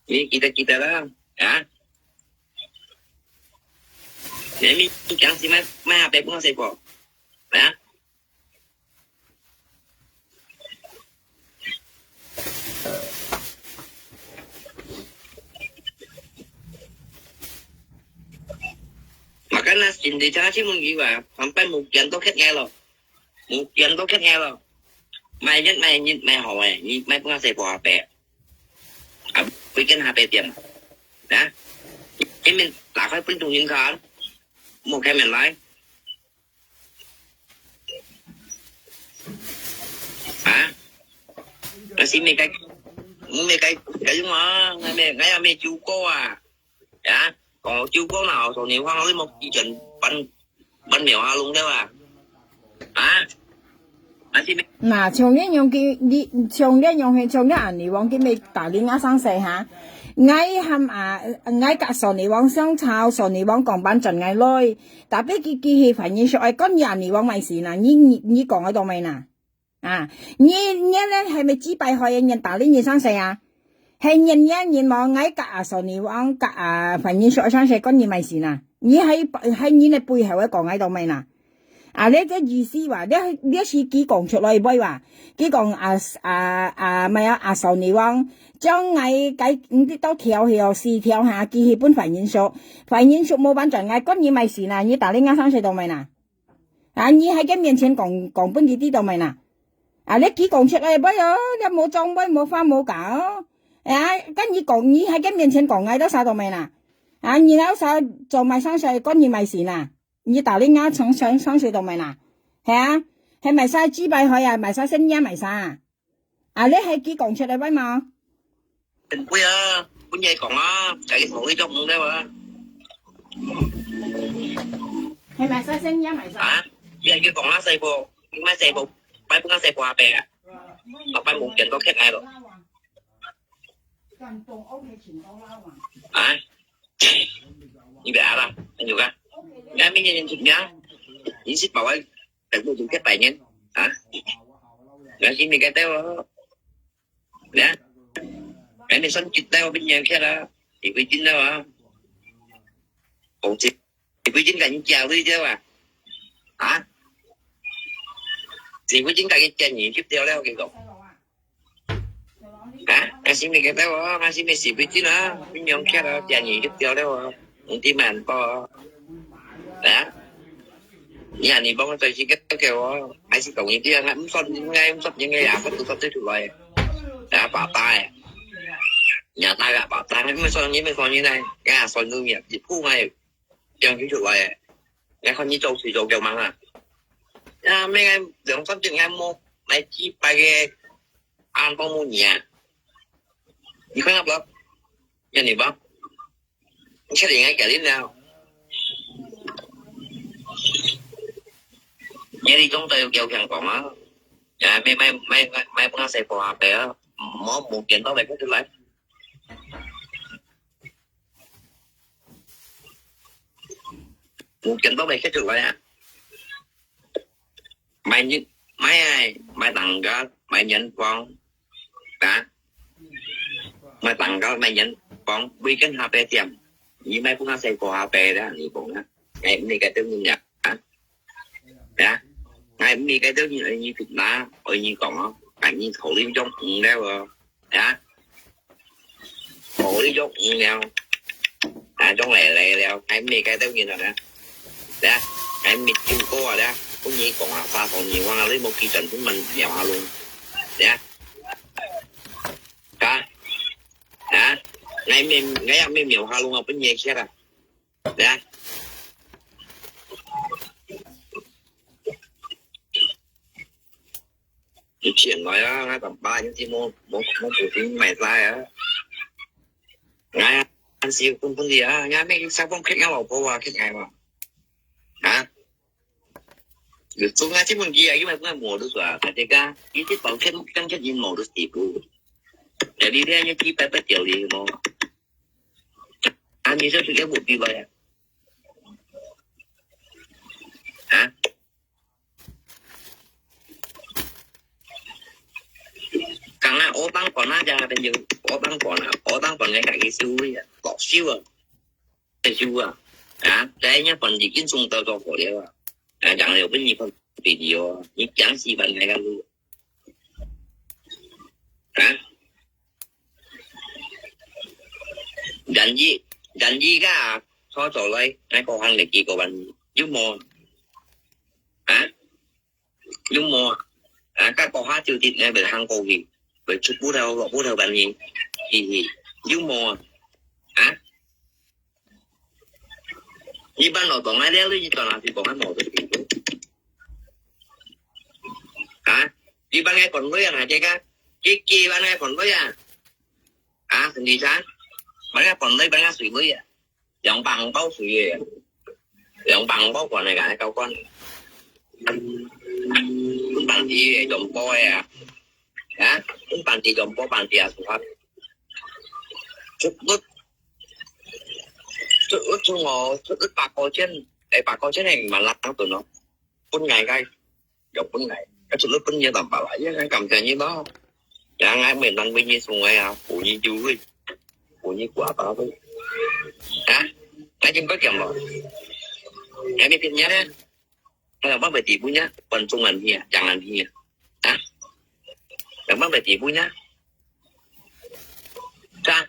你記得記得啦，啊？你咪講是買買下白飯食無？啊？Makan nasi，你聽下新聞佢話，上班無見到乞兒咯。 無見到乞兒咯。買日買日買好誒，你買分下細婆阿伯。啊，會跟下伯店。啊？你們打開分眾人看，莫開門來。啊？那是沒該，沒該，該用啊，那沒，那也沒救過啊。 呀，講就講啦，所以話你莫記準半，半秒下弄掉啊。啊？啊，是咩？那，像恁樣个，你，像恁樣係，像恁樣你王今日打你啊上世哈。𠊎喊啊，𠊎甲所以王相吵，所以王講板轉𠊎來。Tapi佢，佢係反應說，哎，講你啊，你王買事啦，你，你，你講个都沒啦。 啊，你，你呢，係咪幾百歲个人打理你上世啊？係人，人，人無，𠊎甲啊，所以王甲啊，反應說上世，講你買事啦。你係，係人个背後个講𠊎到咩啦？啊，這个意思哇，這，這是佢講出來會哇？佢講啊，啊，啊，咩啊，啊，所以王，將𠊎該，你到條係哦，四條下，佢去分反應說，反應說無反轉，𠊎講你買事啦，你打理𠊎上世到咩啦？ 啊，你還在面前講，講分佢知道咩啦？啊，你佢講出來，喂哦，你無裝，喂，無話無講哦。啊，跟你講，你還在面前講，𠊎都啥都沒啦。啊，你老啥做買上水，關你買事啦？你打理𠊎上，上，上水都沒啦？係啊，還買啥幾百塊啊，買啥生意啊，買啥啊？ 啊，你係佢講出來喂嘛？不要，不要講啊，自己同佢做工的嘛。係買啥生意啊，買啥？啊，你係佢講啊，細部，你買細部，買不到細部阿伯啊，阿伯無見到客來咯。啊，你別啊啦，還有个，你還明年年出名，你是保安，等不及百年啊，你還是没个带哦。 呀，哎，你算几代我跟你讲啦，你会进来啊？红姐，你会进来你家里掉啊？啊？你会进来你家里就掉了，我跟你讲。啊？还是没给带我，还是没洗会进啊？你讲起来，家里就掉了啊？你地蛮多啊？啊？ 你啊，你幫我對自己个哦，還是同意啲啊？毋信，應該毋信，應該也不都說得出來。啊，爸爸誒，你啊，大个爸爸，你毋信，你毋信，你呢？呀，信到你啊，一步哎，講佢出來誒，你看你做事做夠猛啊！啊，咩个兩三隻眼目，來幾百个，安到冇你啊？你看下不？要你吧？ 你確定愛叫你了？你這種都有夠強講啊！啊，買，買，買，買，買分下細部阿伯啊！無，無見到咪出來。無見到咪出來啊！ 買日，買啊，買蛋糕，買年糕，啊？買蛋糕，買年糕，每間下邊店，你買不下細個下邊啦，你講啊，哎，你个等人啊，啊？啊？ ，𠊎毋係該兜人愛你ผิดนะ，愛你講哦，愛你考慮用五了哦，啊，考慮用五了，啊，用來來了，𠊎毋係該兜人啊，啊，𠊎毋係九哥啊，啊，分你講啊，花同你玩啊，你無記準分人聊下咯，啊，啊，啊，𠊎毋係，𠊎也毋係聊下咯，啊，分你食啊。 呀，有錢來啊，𠊎當爸已經無，無，無固定買晒啊。𠊎啊，還是有分分你啊，𠊎每日上班，𢯭𠊎老婆啊，𢯭𠊎嘛。啊？有種啊，這問題啊，因為𠊎無就說啊，大家講，你這包𢯭，𢯭𢯭人無就地步。但你這樣一百八條你無？ 啊，你這是个目標呀？啊？講啊，我當管啊，在那邊就我當管啊，我當管个家己收位啊，老收啊，在收啊，啊，在人家管已經送到做好了啊，啊，講了分你看video啊，你講死板那个路。 啊？然而，然而个啊，坐坐來，𠊎過行力幾個萬，有無？啊？有無啊？啊，該過下就跌，𠊎會行過去，會出步頭，落步頭萬一，嘿嘿，有無啊？啊？ 一般老講啊，了你轉下去講啊，無得去。啊？一般个講對啊，大家講，幾幾萬个講對啊？啊，陳先生，萬个講對，萬个水對啊？兩百紅包水个，兩百紅包管个，搞管。本地个用波个啊，啊？本地用波，本地啊，是吧？出力 出，出，出我，出一百個錢，一百個錢係萬零銀咯。分𠊎个，又分𠊎，該出力分你淡薄啦，因為感謝你咯。然後𠊎每人為你送个啊，補你酒水，補你掛包水。啊？𠊎真不減咯。𠊎沒騙你呢。 還有辦法地步呢？觀眾人去啊，講人去啊，啊，有辦法地步呢？是啊，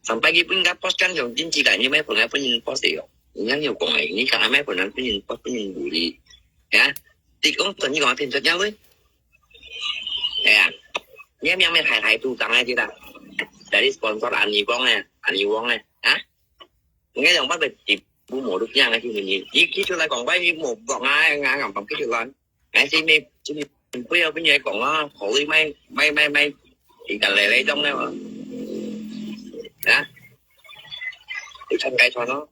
上擺佢分个 boss 講用經濟个，你莫分个分人 boss 用，你樣有講个，你講个莫分人分人 boss 分人無理，啊，你講真，你講騙出了喂，哎呀，你明明海海都講个，知道？Dari sponsor 安尼講个，安尼講个，啊？ 你用乜个地步無都樣个，你，你企出來講，喂，你無講啊，硬硬講企出來，𠊎先咪，先咪，不要跟人講啊，好你買，買，買，買，你个來來種了啊，啊？你穿該穿咯，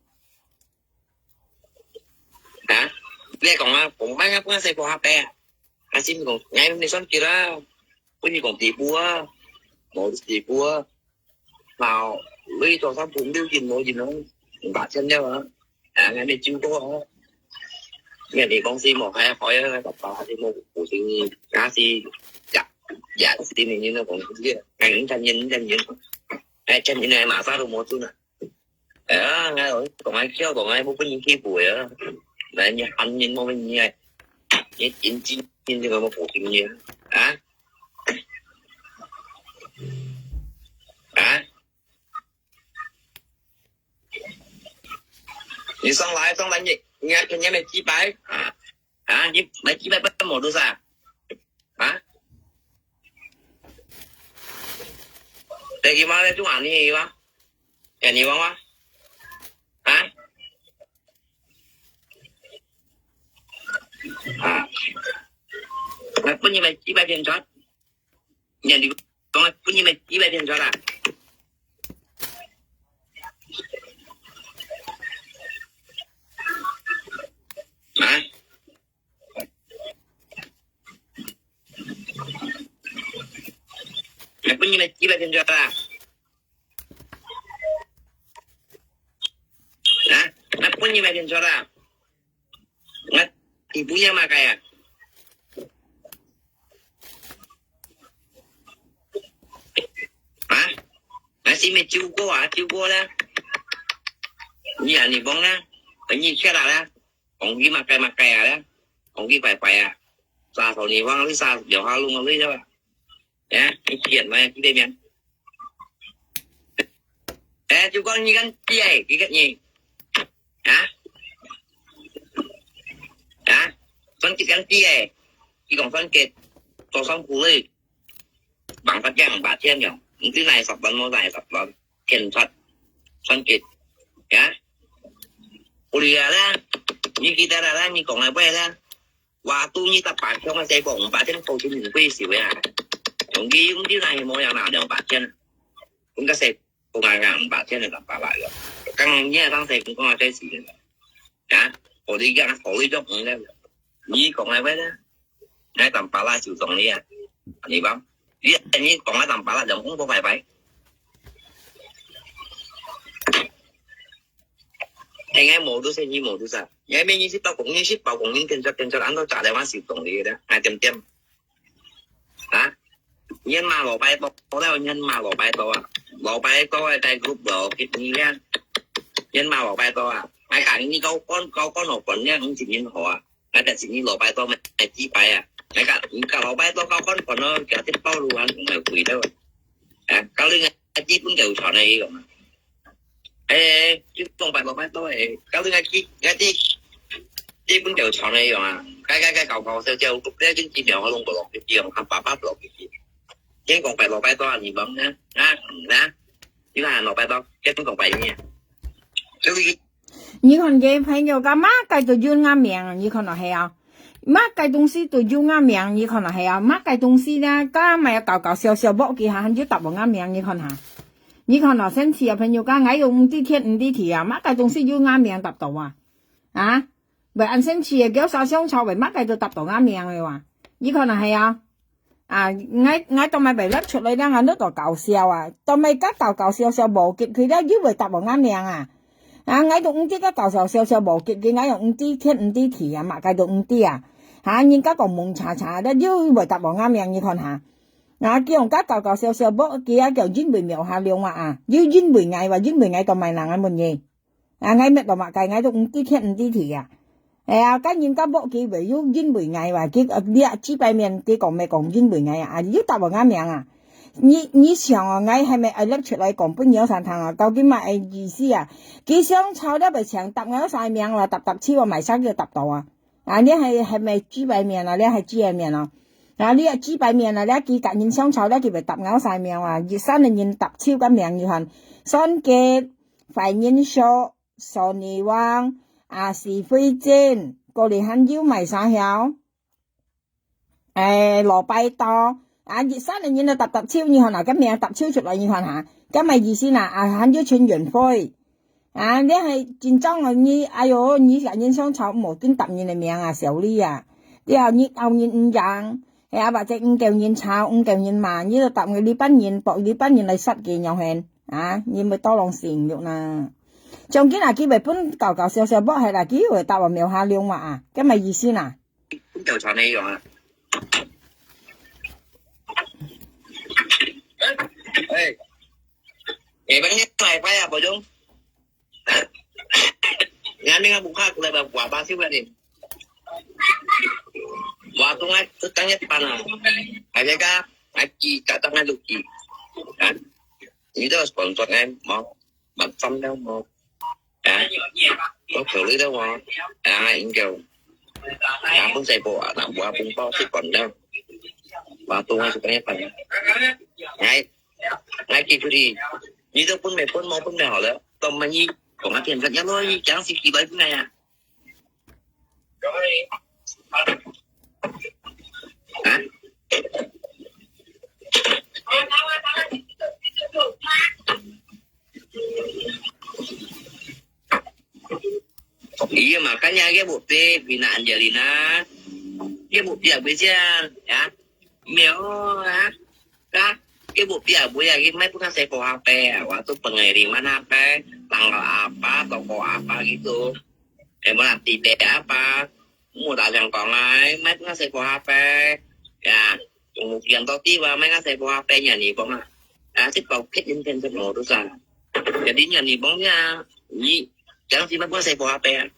啊？你講啊，講買啊，不要再講下白啊，啊，先講，𠊎你算佢啦，不你講地步啊，無地步啊。 好，你做生意六斤無斤哦，五百千了啊！啊，𠊎你照顧哦。人哋公司無開開啊，爸爸你無無生意，假使也也是你你那公司，哎，你看你你看你，哎，看你那馬上都無做了。哎呀，我講哎，叫講哎，我不能欺負啊！來，你喊你莫問你哎，你緊緊緊這個無生意啊？啊？ 啊？你上來，上來，你，你還肯定沒幾百？啊？啊？你沒幾百不無多少？啊？在你媽的中啊，你有嗎？哎，你忘了？啊？啊？那不你們幾百天賺？ 人哋講分你們幾百天賺啦？啊？分你們幾百天賺啦？啊？分你們天賺啦？ 𠊎，你不要嘛个呀？啊？𠊎是沒救過啊，救過了。你啊，你忘了？你吃了啦？講你嘛个嘛个啊了？講佢壞壞啊，沙頭你忘了沙，有下弄了了啊，哎，你騙我，你這邊，哎，就講你敢知哎，你个你，啊，啊，算計敢知哎，你講算計，做算苦嘞。 Bangkat yang batian yang. Mesti naik sablan mo naik sablan. Kensat. Sakit. Ya. Kuliah lah. Ni kita dah lah ni kong apa lah. Waktu ni tak pakai masih kong batian kau sini kau isi ya. Yang di yang di naik mo yang nak yang batian. Kung kasi kung ngang batian yang tak pala ya. Kang ni tang saya kung kong ada sih. Ya. Kau di yang kau di jok ni. Ni kong apa lah. 𠊎當巴拉就當你啊，你講，你你講𠊎當巴拉，就講過拜拜。哎，𠊎無都係你無都啥，𠊎每日係包工，你係包工，你跟着跟着，安到炸的話就當你的，𠊎點點。啊？你罵老白多，到你罵老白多啊，老白多的在 group 了，給你看，你罵老白多啊，還講你高官高官老官，你唔知你好啊。 𠊎逐日你老拜到咩？幾擺啊？𠊎講，你講老拜到交關款咯，佢一包路還毋係貴到。啊，搞到𠊎基本就賺个用啊。誒，基本擺老拜到誒，搞到𠊎基，𠊎基，基本就賺个用啊。該該該搞搞笑笑，這真正我攏無落去，用佢爸爸落去。先講擺老拜到啊，你講呢？啊，啊，你看老拜到，先講擺咩？所以 你看个朋友，該麼个都有𠊎名，你看到係啊？麼个東西都有𠊎名，你看到係啊？麼个東西呢？該麼个搞搞笑笑，無幾下，還有答到𠊎名，你看下。你看到生氣啊，朋友，該𠊎又毋知天毋知地啊，麼个東西有𠊎名答到啊？啊？會恁生氣啊，叫啥相吵，會麼个都答到𠊎名个哇？你看到係啊？ 啊，𠊎，𠊎當然袂擸出來了，𠊎都搞搞笑啊。當然該搞搞笑笑無結，佢了又會答到𠊎名啊。啊，𠊎都毋知該搞搞笑笑無結，佢𠊎又毋知天毋知地啊，麼个都毋知啊。哈，人家講蒙查查，了又會答到𠊎名，你看哈。啊，佢用該搞搞笑笑無，佢啊叫因為苗下龍啊啊，又因為𠊎話，因為𠊎當然人啊問你。 啊，𠊎搣到麼个，𠊎都毋知天毋知地啊。哎呀，該人家無機會，又因為𠊎話，佢，呃，你啊，幾擺面，佢講咩講因為𠊎啊，啊，又答到𠊎名啊。你，你想哦，𠊎係咪愛立出來講分你有啥聽啊？究竟麼个意思啊？佢想吵了，白請答𠊎有啥名啦，答答手啊，買啥个答到啊？啊，你係，係咪幾擺面啊？你係幾擺面啊？啊，你啊，幾擺面啊？你啊，佢甲人相吵了，佢會答𠊎有啥名啊？一山个人答手个名，你看，算計，壞人數， Sony Wang，啊，是非正，過來還有賣啥曉？誒，蘿蔔刀，啊，一山个人都答答手，你看啊，該名答手出來，你看哈，該麼意思呐？啊，還有陳遠輝，啊，你係緊張啊，你，哎喲，你甲人相吵，無緊答人个名啊，小李啊，你後日後日毋贏，哎呀，或者毋夠人吵，毋夠人罵，你就答佢，你班人，博你班人來殺佢，樣形。 啊，你會多人性慾啦。將軍啊，佢會分搞搞笑笑，無係啦，佢會答我苗下龍話啊，該麼意思啦？分調查內容啊。哎，哎，你拜啊，不用。你還沒有補課，過來吧，我八十塊的。我都愛，都等一半啊。還在該，還記得等下錄記。啊？ 你都sponsor呢，無？Macam了無？啊？我考慮了無？啊，應該。啊，分細波啊，那我分包食飯了。我都還是等一半。哎，哎，記住你，你都分沒分，無分沒好了，都沒你，講啊，騙人，要不你講是幾百分來呀？ 啊？Iya, makanya dia bukti bina Angelina. Dia bukti apa siya? Ya. Mio, ha? Ka, ke bu pia bu ya, ke mai pun saya po hape. Waktu pengiriman hape, tanggal apa, toko apa gitu. Eh, mau nanti apa? Mau tak yang kong ai, mai pun saya po hape. Ya, kemudian tadi wa, mai saya po hape nya ni, bong ah. Ah, si po kit in ten mo tu sa. Jadi nya ni, bong nya, ni, jangan si mai pun saya po hape.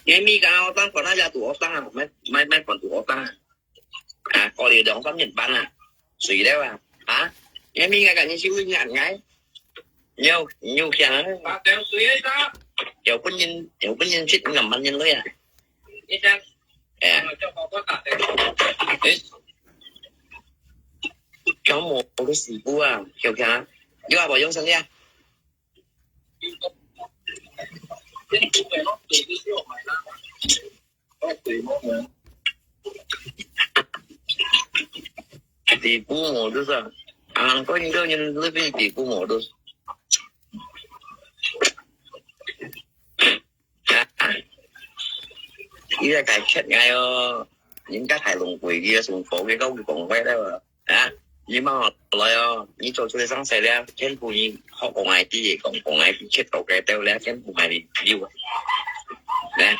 你咪講學生，管他家讀學生啊，買買買管讀學生啊，啊，過了兩三年班啊，誰了啊？啊，你咪講你修一年哎，你有你有想啊？有本人有本人去兩萬年了呀，哎呀，哎，教我个师傅啊，有看啊？有啊，我用生呀。底部我就是啊，啊，過一个人那边底部我都是。啊，你在改钱哎哟，人家太龙贵，你送佛给高级公会了啊。 啊，你莫來哦，你做出來生事了，全部你學講个知，講講个知，切到个掉了，全部係你有啊。來，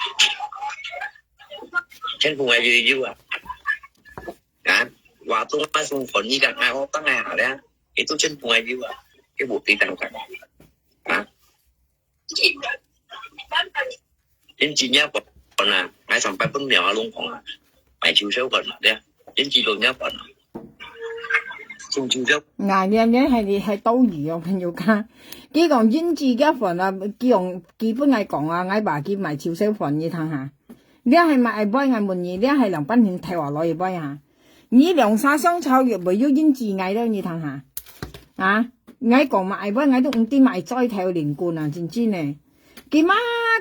全部係你有啊。啊，話中乜送分你个，哎，我當然好了，你都全部係有啊，佢無地當个。啊。 人自家本啊，𠊎上擺本廟啊，攏講啊，買臭燒飯啊，對啊，人自家本啊，送臭燒。啊，你你係你係多餘哦，朋友家。佢講人自家本啊，佢講佢本𠊎講啊，𠊎話佢買臭燒飯，你聽下。你係買愛買，𠊎問你，你係兩百年頭啊，來一買啊？你兩三箱炒藥，會有人自𠊎了，你聽下。啊，𠊎講嘛，愛買，𠊎都毋知買菜頭連棍啊，真真呢。 佢嘛，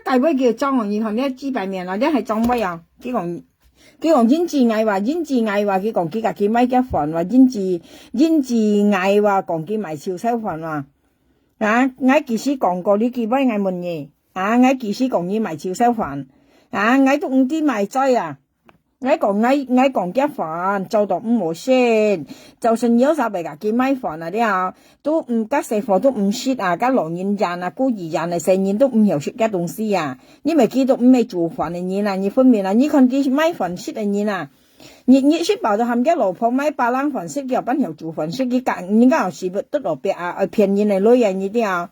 該位叫莊哦，你看你幾百面啊，你還莊位啊？佢講，佢講人自𠊎話，人自𠊎話，佢講佢家己買隻飯話，人自，人自𠊎話，講佢買臭燒飯話。啊，𠊎其實講過你幾位，𠊎問你，啊，𠊎其實講你買臭燒飯，啊，𠊎都毋知買菜啊。 𠊎講，𠊎，𠊎講佢飯做到毋好食，就算有時候會家己買飯啊了，都毋，該細貨都毋食啊，該老人家啊，孤兒院个細人都毋曉食該東西啊。你毋係佢都毋係煮飯个人啊，你分明啊，你看佢買飯食个人啊，日日食飽都喊佢老婆買巴郎飯食，佢又毋曉煮飯食，佢家，人家有時會得落病啊，愛騙人个鐳啊，你知啊。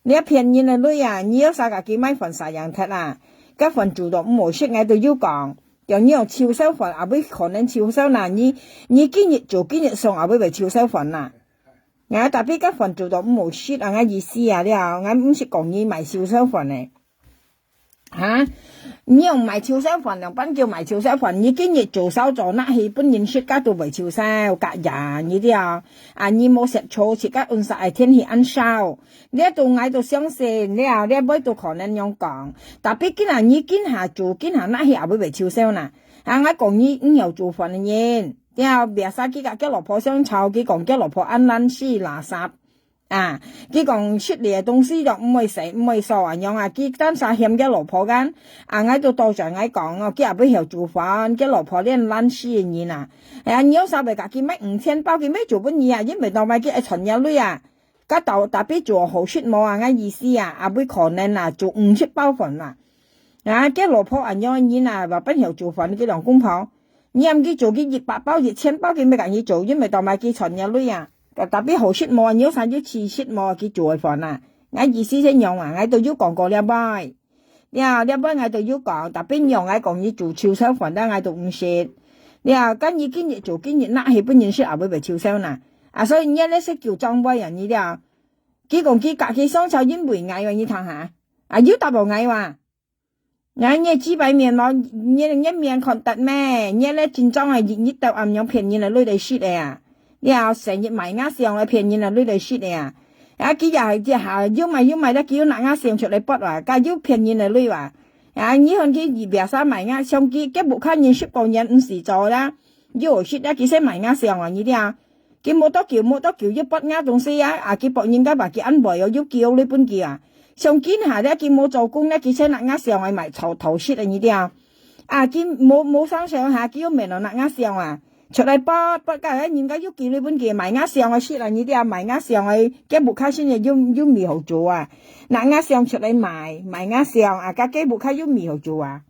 你騙人个鐳啊，你有時候家己買飯儕贏忒啊，該飯煮到毋好食，𠊎都有講，叫你用臭燒飯，也會可能臭燒啦，你，你今日做今日送，也會會臭燒飯啦。啊，tapi該飯煮到毋好食啊，𠊎意思啊了，𠊎毋係講你買臭燒飯个。哈？你用買臭燒飯，兩般叫買臭燒飯，你今日做燒做拿去分人食，該都會臭燒，隔夜，你知啊？啊，你無食草，自家溫室个天氣恁燒。 這都𠊎都相信了，這尾都可能樣講。Tapi今日你今下做，今下拿去也會會臭燒啦。啊，𠊎講你毋曉做飯个人，了，biasa佢佮佢老婆相吵，佢講佢老婆恁懶尸垃圾。啊，佢講食了个東西就毋會洗，毋會掃啊，樣啊，佢單儕嫌佢老婆个。啊，𠊎都多謝𠊎講哦，佢也毋曉做飯，佢老婆恁懶尸个人啊。哎呀，你有時候會佮佢買五千包，佢買做分你啊，因為當買佢愛賺若鐳啊。 該到tapi做好食無啊？𠊎意思啊，也會可能啊，做毋食飽飯啊。啊，該老婆恁樣个人啊，話分曉做飯，佢兩公婆，你喊佢做佢一百包、一千包，佢乜佮你做，因為當買佢賺若鐳啊。Tapi好食無啊？你有時有試食無啊？佢做个飯啊？𠊎意思係樣啊，𠊎都有講過了啵。 了，這尾𠊎都有講，tapi樣𠊎講你煮臭燒飯，但𠊎都毋食。了，該你今日做，今日拿去分人食，也會會臭燒啦。啊，所以你這識叫長輩啊，你了。佢講佢家己上朝因為𠊎話，你聽下。啊，有答無𠊎話？𠊎你幾擺面無，你，你面看得咩？你這真正啊，日日到暗樣騙人个鐳來食个啊。 了，成日賣鴨相个騙人啊，鐳來食个啊。啊，佢也係這下，有賣有賣，佢又拿鴨相出來剝啊，該又騙人个鐳啊。啊，你看佢biasa賣鴨相，佢，佢屋下人十多年毋使做啦，又食啊，佢先賣鴨相啊，你聽。佢無多久，無多久又剝鴨東西啊，啊，佢剝人家話佢恁會哦，又寄鐳分佢啊。像今下咧，佢無做工咧，佢先拿鴨相來賣，偷，偷食啊，你聽。啊，佢無，無上上下，佢又免哦，拿鴨相啊。 出來剝，剝到人家又寄鐳分佢，賣鴨相个食啊，你知啊，賣鴨相个，佢屋下先有，有米好做啊。拿鴨相出來賣，賣鴨相啊，該佢屋下有米好做啊。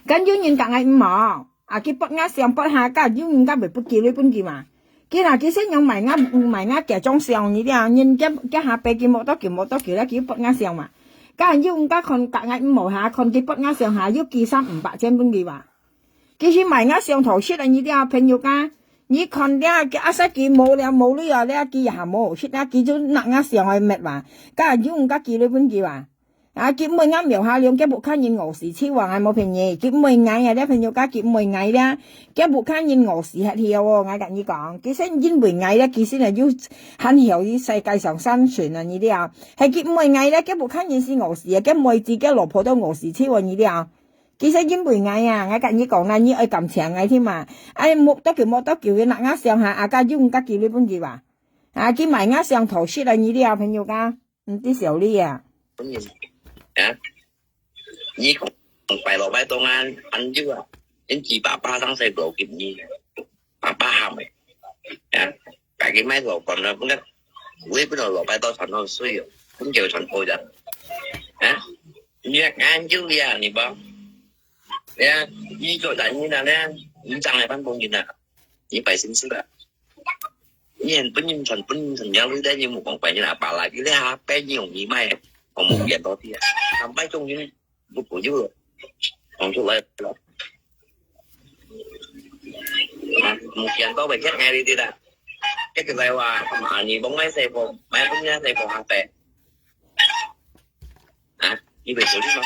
該有人講𠊎毋好，啊，佢剝鴨相剝下，該有人家會不寄鐳分佢嘛。佢若佢先用賣鴨，賣鴨假裝相，你知啊，人家，佢下背佢無多久，無多久了，佢又剝鴨相嘛。該又毋敢看，甲𠊎毋好下，看佢發𠊎相下，又寄三五百千分佢哇。佢去買𠊎相頭食啊，你這朋友家，你看這，佢阿塞佢無了，無鐳啊，這佢也無好食啊，佢就拿𠊎相來搣哇。該又毋敢寄來分佢哇。啊，佢毋會𠊎廟下了，佢屋下人餓死，笑話𠊎無騙你，佢毋會𠊎啊，這朋友家，佢毋會𠊎了，佢屋下人餓死忒了哦，𠊎甲你講，佢先因為𠊎了，佢先啊，又還曉於世界上生存啊，你了。 係佢毋會𠊎咧，佢屋下人係餓死啊，佢妹子佢老婆都餓死，笑話你了。其實因為𠊎啊，𠊎甲你講啦，你愛感謝𠊎添嘛。哎，無多久，無多久，佢拿𠊎相下，啊，該又毋敢寄來分佢哇。啊，佢買𠊎相頭食啊，你了，朋友家，毋知曉你啊。啊，你講拜六拜當啊，恁久啊，恁幾百巴掌勢無給你。 爸爸喊个，啊，家己買老乾了，不然，我也不知道老白到船上睡哦，很久船头的，啊，你看就呀，你吧，呀，你做男人了呢，你将来半工人啊，你百姓是的，你很不认真，不认真，要是在你目光白人啊，把那个那白人容易卖，我们变到底啊，三百种人。 不不就讲出来了。啊，目前都未check ngay đi đi đã. Cái cái này là mà anh đi bóng máy xe bộ, máy bóng máy xe bộ hả tệ. À, đi về xử lý mà.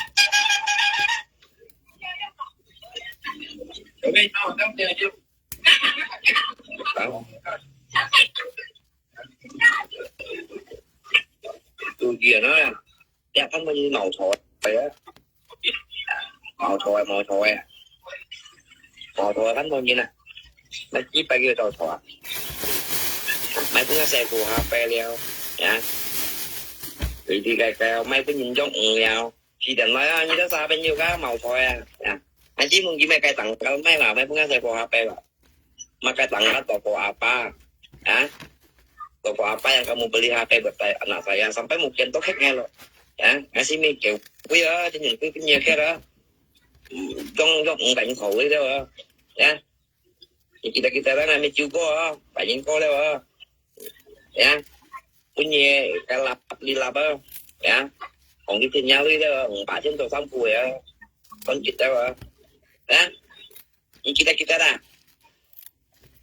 Tôi kia nó 這番無人茅草个，茅草个，茅草个，茅草个番無人啊，買幾百个茅草啊，買分个師傅下擺了，呀，佢哋个个買分人種魚了，時間來啊，你都三朋友个茅草啊，呀，還只問佢買个蛋糕買啦，買分个師傅下擺啦。 Maka tangga toko apa? Ha? Toko apa yang kamu beli H P buat saya, anak saya? Sampai mungkin to hack ngai lo. Ya, ngasih mikir. Kuya, jenis kuya punya kira. Jong jong engkau yang tahu itu. Ya. Kita kita orang ambil juga, banyak kau lewat. Ya. Punya kalap lilap. Ya. Orang kita nyawa itu, empat jam tu sampu ya. Kon kita. Ya. 你記得記得啦。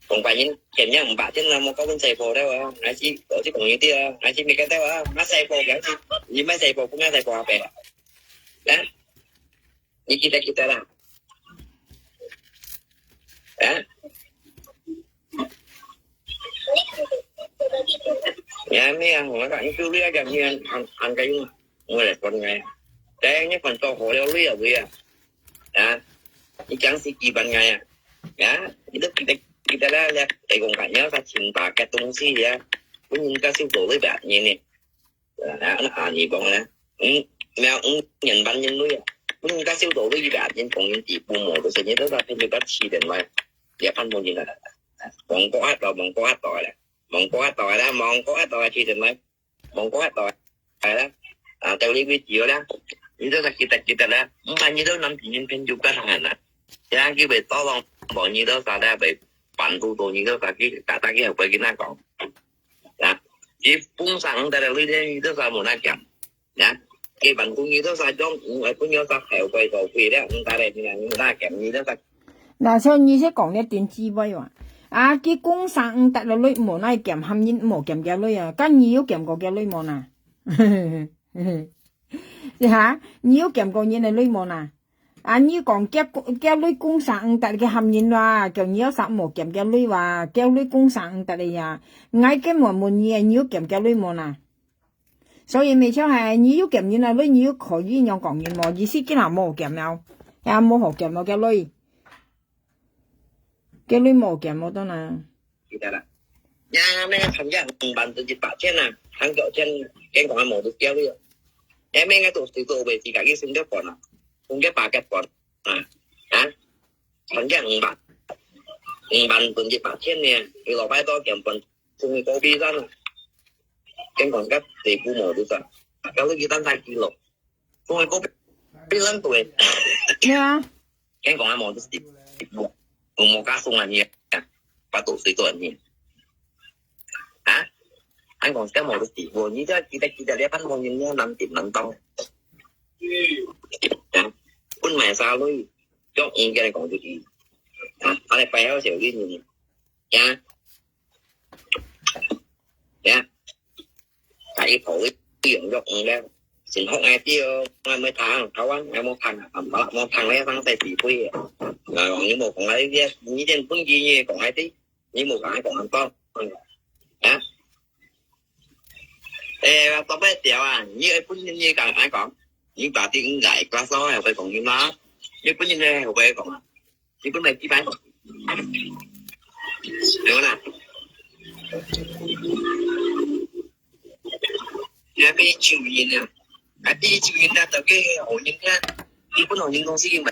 同白人見面五百天啦，莫講分細貨了啊，還是我就講一啲啊，還是沒看到啊，買細貨嘅，你買細貨，不買細貨阿伯啊？啊？你記得記得啦？啊？Ya, mi ang mga ka, yung tuloy agad niya ang ang kayo. Wala pa nga. Kaya niya panto ko, wala ya, wala. Ha? Ikaw si Kiban nga ya. Ya, ito kita kita la la, eh, kung kanya sa cinta ka tong si ya. Kung yung kasi ko, wala ba niya ni? Ah, ah, ni bong na. Hmm, mèo, hmm, yan ban yan lui ya. Kung yung kasi ko, wala ba niya kung yung tipo mo, kasi niya to sa pinyo ka si den mai. Ya pan mo din na. Mong ko at, mong ko at to la. Mong ko at to la, mong ko at to la si den mai. Mong ko at to la. Ah, tao li video la. Ni to sa kita kita la. Mong ni to nam pin yin pen ju ka thang na. Ya ki be to long, mong ni to sa da be pan tu to ni to sa ki ta ta ki ha be ki na kong. Ya. Ki pung sang ta da lui de ni to sa mo na kiam. Ya. Ki ban tu ni to sa jong, ngai pun yo sa hai bai to kui de, ta de ni na ni na kiam ni to sa. Na so ni se kong de tin chi bai wa. A, ki kung sang ta lo lui mo na kiam ham yin mo kiam kia lui a. Kan ni yo kiam ko kia lui mo na. Ya, ni yo kiam ko ni na lui mo na. A, ni kong kia kia lui kung sang ta ki ham yin wa, kiam ni yo sa mo kiam kia lui wa, kia lui kung sang ta ya. Ngai ke mo mo ni, ni yo kiam kia lui mo na. 所以咪就係你有檢人啊，你你有可以樣講人無？意思今下無檢了，也無好檢了，叫你，叫你無檢了，當然。記得啦。呀，那个参加五萬都一百千啊，還九千，健康还無得掉了。哎，每个都是做为自家个生活本啊，分个八个本啊，啊，参加五万，五万都一百千呢，你老板都检本，从你高飞上。 健康个地步無就算，到你去單太記錄，中國比人多。係啊。健康个無就係，我無加送啊你啊，把肚水做你。啊？健康个無就係，我你這記得記得，你看我人家難頂難當。啊，分買啥類，約五个人講出去，啊，啊來擺好小人，呀，呀，啊，一口一樣約五个，先學𠊎知哦，𠊎毋會聽，台灣𠊎無聽啊，無無聽咧，上世智慧啊，啊，你無講啊，你你連本地你講𠊎知，你無講𠊎講恁多，啊。 誒，做麼个條啊？你愛本人你講，愛講，你把啲應該，glass door會講你嘛？你本人呢會講啊？你本來幾擺？有啦。你係被抽人啊？啊，被抽人啊，就係好人啊。你本好人公司有無？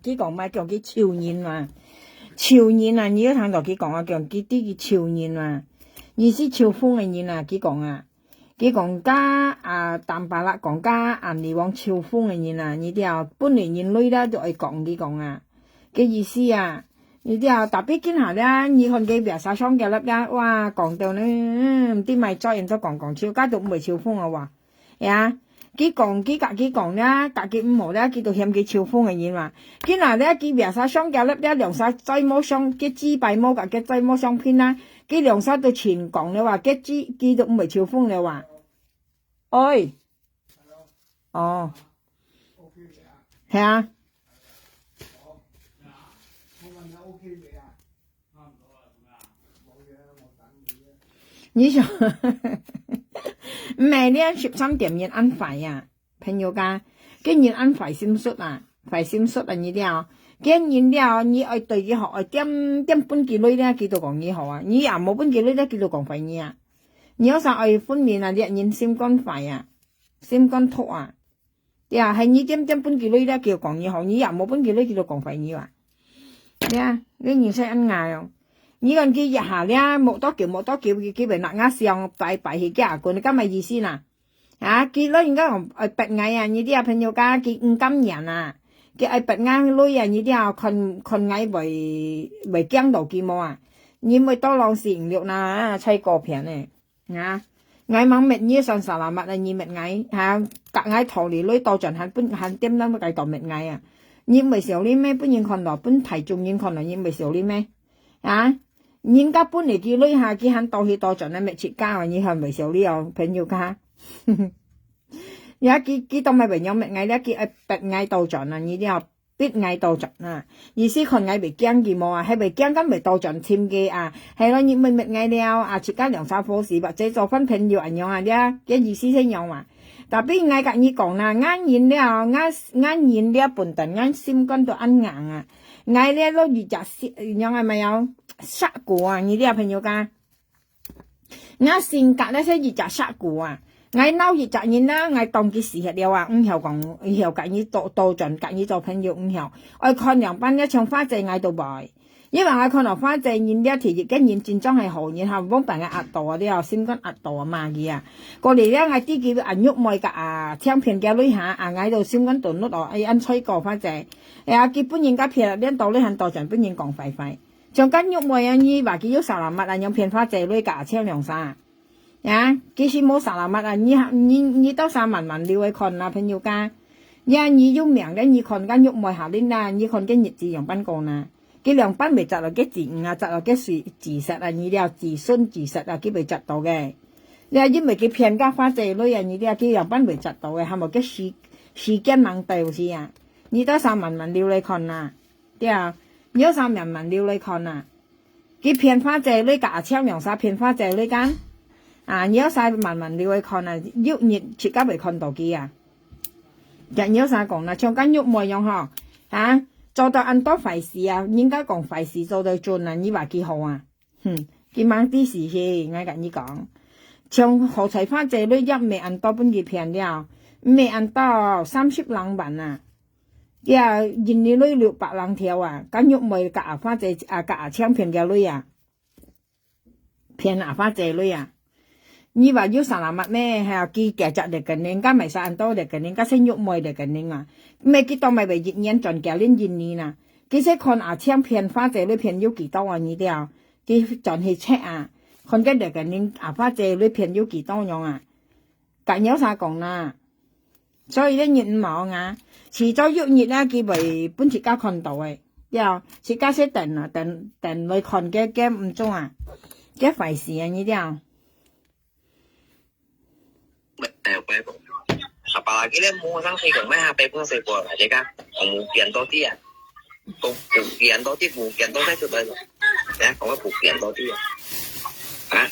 佢講麼叫佢抽人嘛？抽人啊，你有聽到佢講啊？叫佢知佢抽人嘛？你係抽風个人啊？佢講啊，佢講甲啊，淡白啦，講甲啊，你往抽風个人啊，你知啊，本來人類啦就愛講佢講啊，个意思啊，你知啊，tapi今下咧，你看佢biasa上个粒咧，哇，講到呢，嗯，知買嘴，然後講講抽，甲都毋會抽風啊哇。 呀，佢講，佢甲佢講啦，甲佢毋好啦，佢都嫌佢抽風个人嘛。佢那咧，佢biasa上交了，兩儕再無相，佢幾擺無甲佢再無相片啦，佢兩儕都全講了哇，佢只，佢都毋會抽風了哇。喂，哦，係啊。 你想，毋係，你十三點人恁壞啊，朋友家，个人恁壞心術啊，壞心術啊，你了，个人了，你愛對佢好，愛點點分佢鐳咧，佢都講你好啊，你也無分佢鐳咧，佢都講壞你啊。你有啥愛分明啊？你人心肝壞啊，心肝毒啊。 對啊，係你點點分佢鐳咧，佢就講你好，你也無分佢鐳，佢就講壞你啊。對啊，你人生恁硬哦。你看佢一下咧，無多久，無多久，佢，佢會拿𠊎相擺擺去佢阿公，你敢有意思啦？啊，佢老人家講，愛逼𠊎啊，你知啊，朋友家，佢毋甘願啊，佢愛逼𠊎鐳啊，你知啊，看，看𠊎會，會驚到佢無啊？你毋會多浪費六啦，啊，才過片呢。 啊，𠊎吂搣你算salamat啊，你搣𠊎，哈，甲𠊎討你鐳倒轉還分，還點到該度搣𠊎啊？你毋會笑你咩？分人看到，分大眾人看到，你毋會笑你咩？啊，人家分你佢鐳下，佢還倒去倒轉來搣自家啊，你還毋會笑你哦，朋友家。呀，佢，佢當然會仰搣𠊎，了佢愛逼𠊎倒轉啊，你了 逼𠊎倒轉啊！意思看𠊎會驚佢無啊？係會驚敢會倒轉尋佢啊？係咯，你搣搣𠊎了啊！自家兩儕伙食，或者做番朋友恁樣啊？這，這意思係仰啊？Tapi𠊎甲你講啦，𠊎人了，𠊎，𠊎人了本等，𠊎心肝都恁硬啊！𠊎了落一隻石，仰啊，無有，石牯啊！你這朋友家。 𠊎性格呢係一隻石牯啊！𠊎鬧一隻人啊，𠊎當佢死忒了啊！毋曉講，毋曉甲你做，做轉，甲你做朋友，毋曉。愛看兩半了，像花姐𠊎都毋愛。因為𠊎看到花姐人了，第一个人真正係好人，哈，往擺𠊎壓到啊了，心肝壓到啊嘛佢啊。過來了，𠊎知佢啊，玉妹甲啊，搶騙佢鐳下，啊，𠊎都心肝都怒哦，哎，恁衰過花姐。哎呀，佢分人家騙，連到鐳還倒轉分人講壞壞。 像該玉妹啊，你話佢有salamat啊，仰騙花姐鐳甲阿青兩儕啊？呀，其實無salamat啊，你，你，你到時慢慢溜來看啊，朋友家。呀，你有命个，你看該玉妹下輪啊，你看該日子仰般過啊？佢兩半會窒到該子女啊，窒到該水自殺啊，你了子孫自殺啊，佢會窒到个。呀，因為佢騙該花姐鐳啊，你了佢兩半會窒到个，還無該時，時間吂到時啊，你到時慢慢溜來看啊。 對啊，你有啥慢慢溜來看啊？佢騙花姐鐳甲阿青兩儕騙花姐鐳間？啊，你有啥慢慢溜來看啊？有日自家會看到佢啊。這你有啥講啦？像該玉妹樣吼，啊，做到恁多壞事啊，人家講壞事做到盡啊，你話佢好啊？哼，佢吂知事係，𠊎甲你講，像好彩花姐鐳也毋係恁多分佢騙了，毋係恁多，三十零萬啊。 呀，印尼鐳六百零條啊，該玉妹甲阿花姐啊，甲阿青騙个鐳啊，騙阿花姐鐳啊。你話有salamat咩？係啊，佢幾隻rekening，該買啥恁多rekening，該先玉妹rekening啊。毋係佢當買會一年轉幾輪印尼啦。佢先看阿青騙花姐鐳騙有幾多啊？你了，佢轉去check啊，看該rekening阿花姐鐳騙有幾多樣啊？甲你有啥講啦？所以這日毋好啊，遲早有日啊，佢會分自家看到个，對，自家先等啊，等，等來看該，該毋中啊，該壞勢啊，你知無？ 哎，拜託。Apalagi咧，無上細個，買下背本細個，大家講無見到底啊，講無見到底，無見到底出來了，哎，講個無見到底啊，啊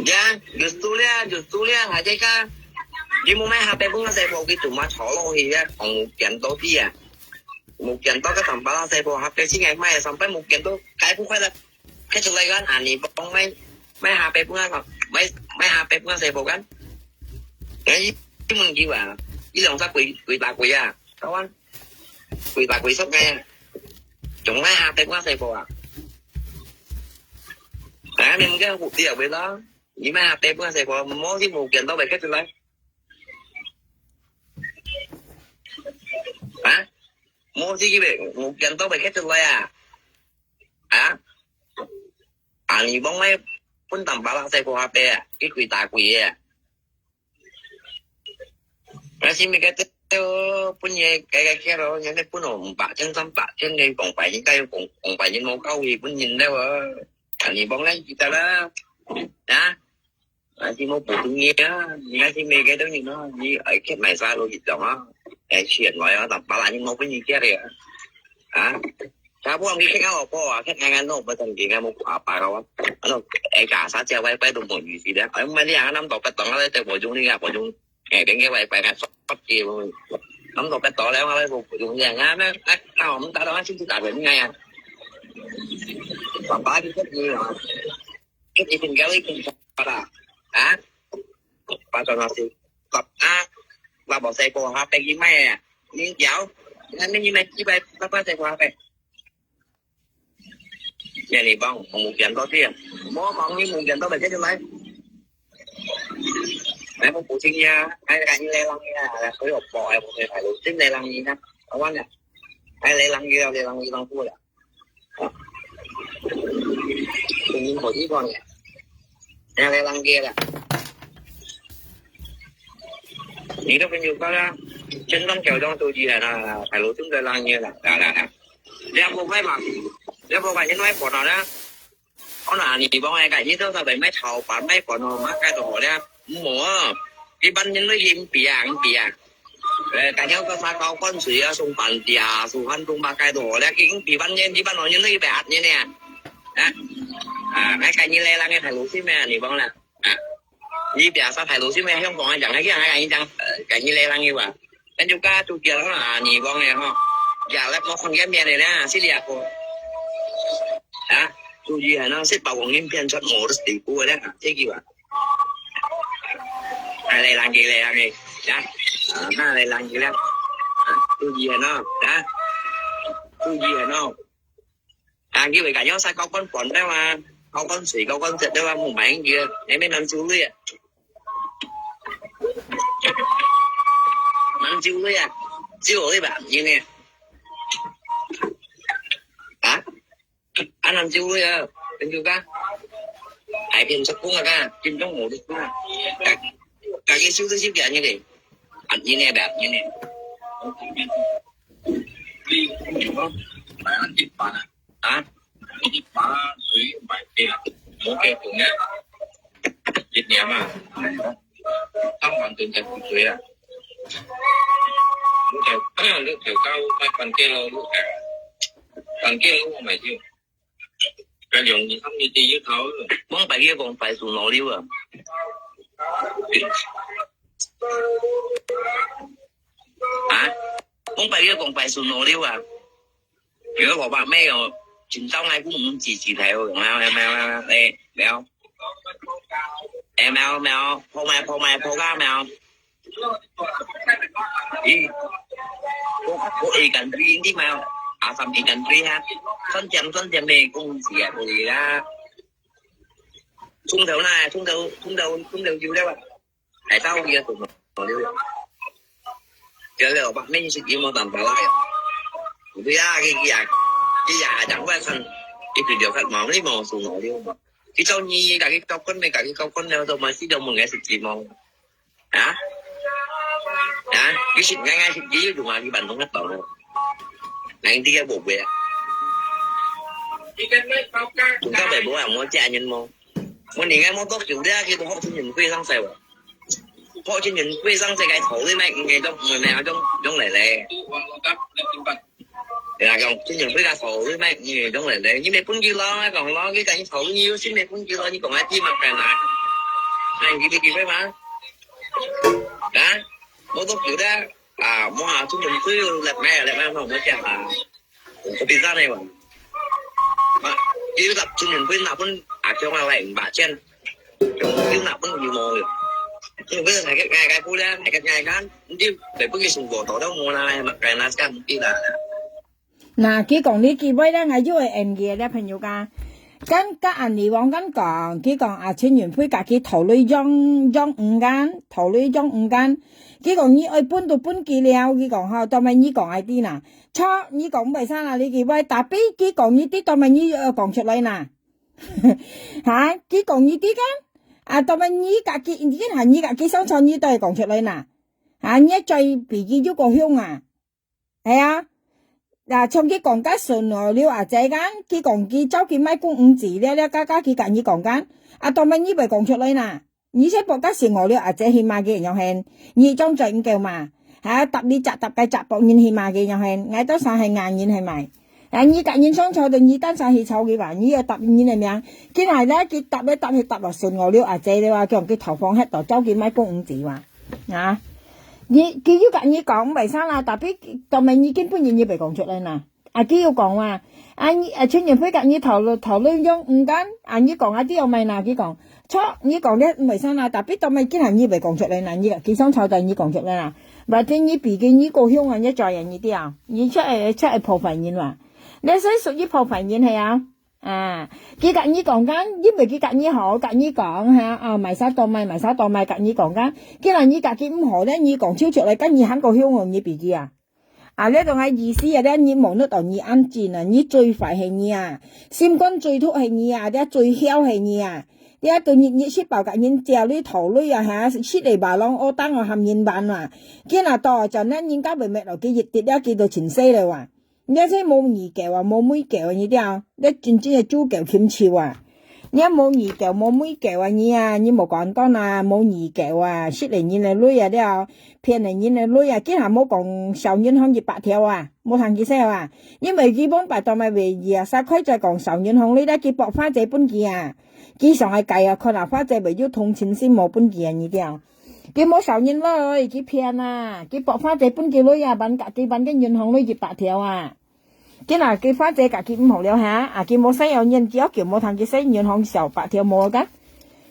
？Ya, justru咧，justru咧，大家，你無買下背本細個，佢就嘛吵落去咧，講無見到底啊。 無見到該tambah細個下背，先愛買，sampai無見到，該不快樂，該出來个，啊，你講買，買下背本啊，買，買下背本啊，細個kan？哎，你問佢啊，一兩隻鬼，鬼打鬼啊，kawan，鬼打鬼sok啊，仲買下背本啊，細個啊？哎，你毋該好啲啊，喂啦，你買下背本啊，細個，無就無見到，喂，該出來。 啊？無事个咩？無見到咩？該出來啊？啊？啊，你講个分擔把拉細個下背啊，一鬼打鬼个啊？那是咩个？分个个个个咯，人家分我五百千、三百千个公費，應該有公公費，人無夠去分人了啊！啊，你講个，記得啦，啊？ 啊，你無補充个啊，你還是每個都有咯，你愛去買啥都一樣啊，哎，錢來啊，但把拉你無分你借个啊，啊，他不往去看看老婆啊，看看看老婆等佢看無爸爸个啊，啊，哎，搞啥叫外外都無意思的，哎，我們兩個那麼多不懂啊，在我用力啊，我用，哎，等个外外看，說不接我，那麼多不懂了，我我用力啊，那哎，那我們打到那去打人家呀，爸爸就不接啊。 Kit itin gawin kung para. Ha? Paano na si Pap, ha? Pap, o, sa ko, ha? Pegi mai, ha? Ning kiao. Ngan ni mai kibai, papa sa ko, ha? Pe. Yan ni bang, mungkin to ti. Mo bang ni mungkin to ba jadi lai. Ai mo pusing ya, ai kan ni lelang ya, ai ko yo po, ai mo sai lo, tin lelang ni na. Awan ya. Ai lelang ya, lelang ni bang pu ya. 你好地方呀，人家来浪街了。你的朋友讲啦，真正交通都厉害啦，海陆正在浪街了，来来来，你要不快嘛？你要不快，现在跑到呢？我拿你帮我改，你都在外面炒饭卖饭哦，买该多好了，没有，一般人都硬比啊，硬比啊。 Kadang ka sa kao kon sui a sung pan dia, suhan tung pakai tu. Lagi ing piban nyen, piban nyen lagi beat nyen ya. Ha? Ah, ngai kai ni lelang e thai lu sim ya, ni bang la. Ha? Ni biasa thai lu sim ya, hiong kong ajang, lagi ngai kai ni jang, kai ni lelang e wa. Kan juga tu dia la, ni bang ya ho. Ya lep mo khang ya mian ya, si lia ko. Ha? Tu ji ha na, si pa wong yin pian chot mo, sti ku ya, ha, si ki wa. Ai, lai lang kì, lai lang kì. Ya. Ah, na, lai lang kì la. Ah, tu ji ha no. Ya. Tu ji ha no. Ah, kì wei ka yong sa kao kon pon da wa. Kao kon sui, kao kon zet da wa, mu mai kì. Ai, mai nan jiu lui a. Nan jiu lui a. Jiu lui ba, yin ne. Ha? Anam jiu ya, tunjuk ka. Ai pin sepung ka, pin dong mo ka. Ka, ka ke siu siu bia ni de. At ni ne bia ni ne. Ha? Mo ke tu ne. Jit ni ama. Tam ban tun jan tu ya. Lu tau, lu tau kau mai pan ke lo lu ka. Pan ke lo mai jiu. Ka liang ni ham ni ti yu tau. Mong pai ye kong pai su no liu a. Ha? Mong pai ye kong pai su no liu a. Yo ko ba me yo. Chin tao ngai ku mun chi chi thai yo. Mèo, mèo, mèo, mèo. Eh, mèo. Eh, mèo, mèo. Po mai, po mai, po ga mèo. Ih, có, có ikan ri đi mà. À, sắm ikan ri ha. Son chém, son chém mê cũng xỉa bùi ra. Sung đầu này, sung đầu, sung đầu, sung đầu chiều đâu ạ? Tại sao bây giờ tụi nó liu? Giờ là bạn mình sẽ kiếm một tầm phải lại. Bây giờ cái kia, cái nhà chẳng qua sân. 一直了解嘛，你無事無了嘛。佢做你家己交關，你家己交關了，都嘛死都問个時機嘛。啊？啊？佢食𠊎𠊎食佢，又同阿里板東个當。人哋个寶貝啊。中間咪無啊，我家人無。我另外無多久了，佢都學青年會上勢喎。學青年會上勢个頭，你咪，你都，你咪，種，種來咧。 對啊，講，今年回家頭，你莫，你種來咧，你莫分佢咯，講咯，你講你頭，你有心莫分佢咯，你講下知嘛，幹嘛？那你有機會嗎？啊？我都覺得啊，我啊，今年只有來買，來買，那我講啊，我比賽呢嘛。啊，有个今年回拿分阿強啊，來五百千。 有拿分有無？因為大家，大家不了，大家，大家，你就北部个生活到到無啦，嘛，該那干不啦。那佢講你機會啦，𠊎就會演技个朋友家。跟，跟安利王跟講，佢講啊，陳雲輝家己頭鐳用，用五間，頭鐳用五間。佢講你愛分都分佢了，佢講吼，當然你講愛知啦。錯，你講毋會生啦，你機會，tapi佢講你知，當然你要講出來啦。 哈，佢講你知个？啊，當然你家己，你還你家己想像你都會講出來啦。啊，你嘴比佢又過凶啊。係啊，那像佢講个順哦，了阿姐个，佢講佢照佢賣公五子了，了，家家佢甲你講个，啊，當然你會講出來啦。你先บอก个順哦，了阿姐去罵佢樣形，你種嘴毋夠嘛？ 哈，答你隻答个隻，博人去罵佢樣形，𠊎都算係硬人係咪？啊，你甲人相吵，就你單身去吵佢吧，你要答人个名。今下咧，佢答咧答去答落順我了，阿姐了啊，叫佢頭放忒到，叫佢莫講毋知哇。啊，你，佢又甲你講，毋會生啦，tapi當面你根本人你袂講出來啦。啊，佢又講哇，啊，你，啊，陳雲輝甲你頭，頭鐳用毋敢，啊，你講啊，這樣買啦，佢講， 著，你講了毋會生啦，tapi當面今下你袂講出來啦，你，佢想吵到你講出來啦。Berarti你比佢你高雄啊，你做人你知啊，你出會，出會破壞人哇。你係屬於破壞人係啊？啊，佢甲你講講，因為佢甲你好，甲你講哈，啊，買啥多買，買啥多買，甲你講講，今下你甲佢毋好咧，你講出出來，甲你還高雄哦，你比佢啊？ 啊，這種个意思啊，這你無弄到你安靜啊，你最壞係你啊，心肝最毒係你啊，這最囂係你啊，這對日日食飽甲人借鐳討鐳啊，哈，食个巴郎哦，當哦，含人辦啊，見啊到，就恁人家會滅落去一滴了，佢都盡死了啊。你這無耳狗啊，無尾狗啊，你這，這真正个豬狗禽獸啊。 你無耳狗無尾狗啊，你啊，你無講到哪，無耳狗啊，食了人个鐳啊了，騙了人个鐳啊，今下無講少銀行一百條啊，無通佢使啊。因為佢往擺到買尾二啊，三塊再講少銀行鐳，佢博花姐分佢啊。佢上个街啊，看啊花姐會有同情心無分佢啊，你知啊。佢無少銀鐳，佢騙啊，佢博花姐分佢鐳啊，辦甲佢辦个銀行鐳一百條啊。 今下佢花姐甲佢毋好了哈，啊，佢無使要人，佢要求無通佢使銀行少百條無个。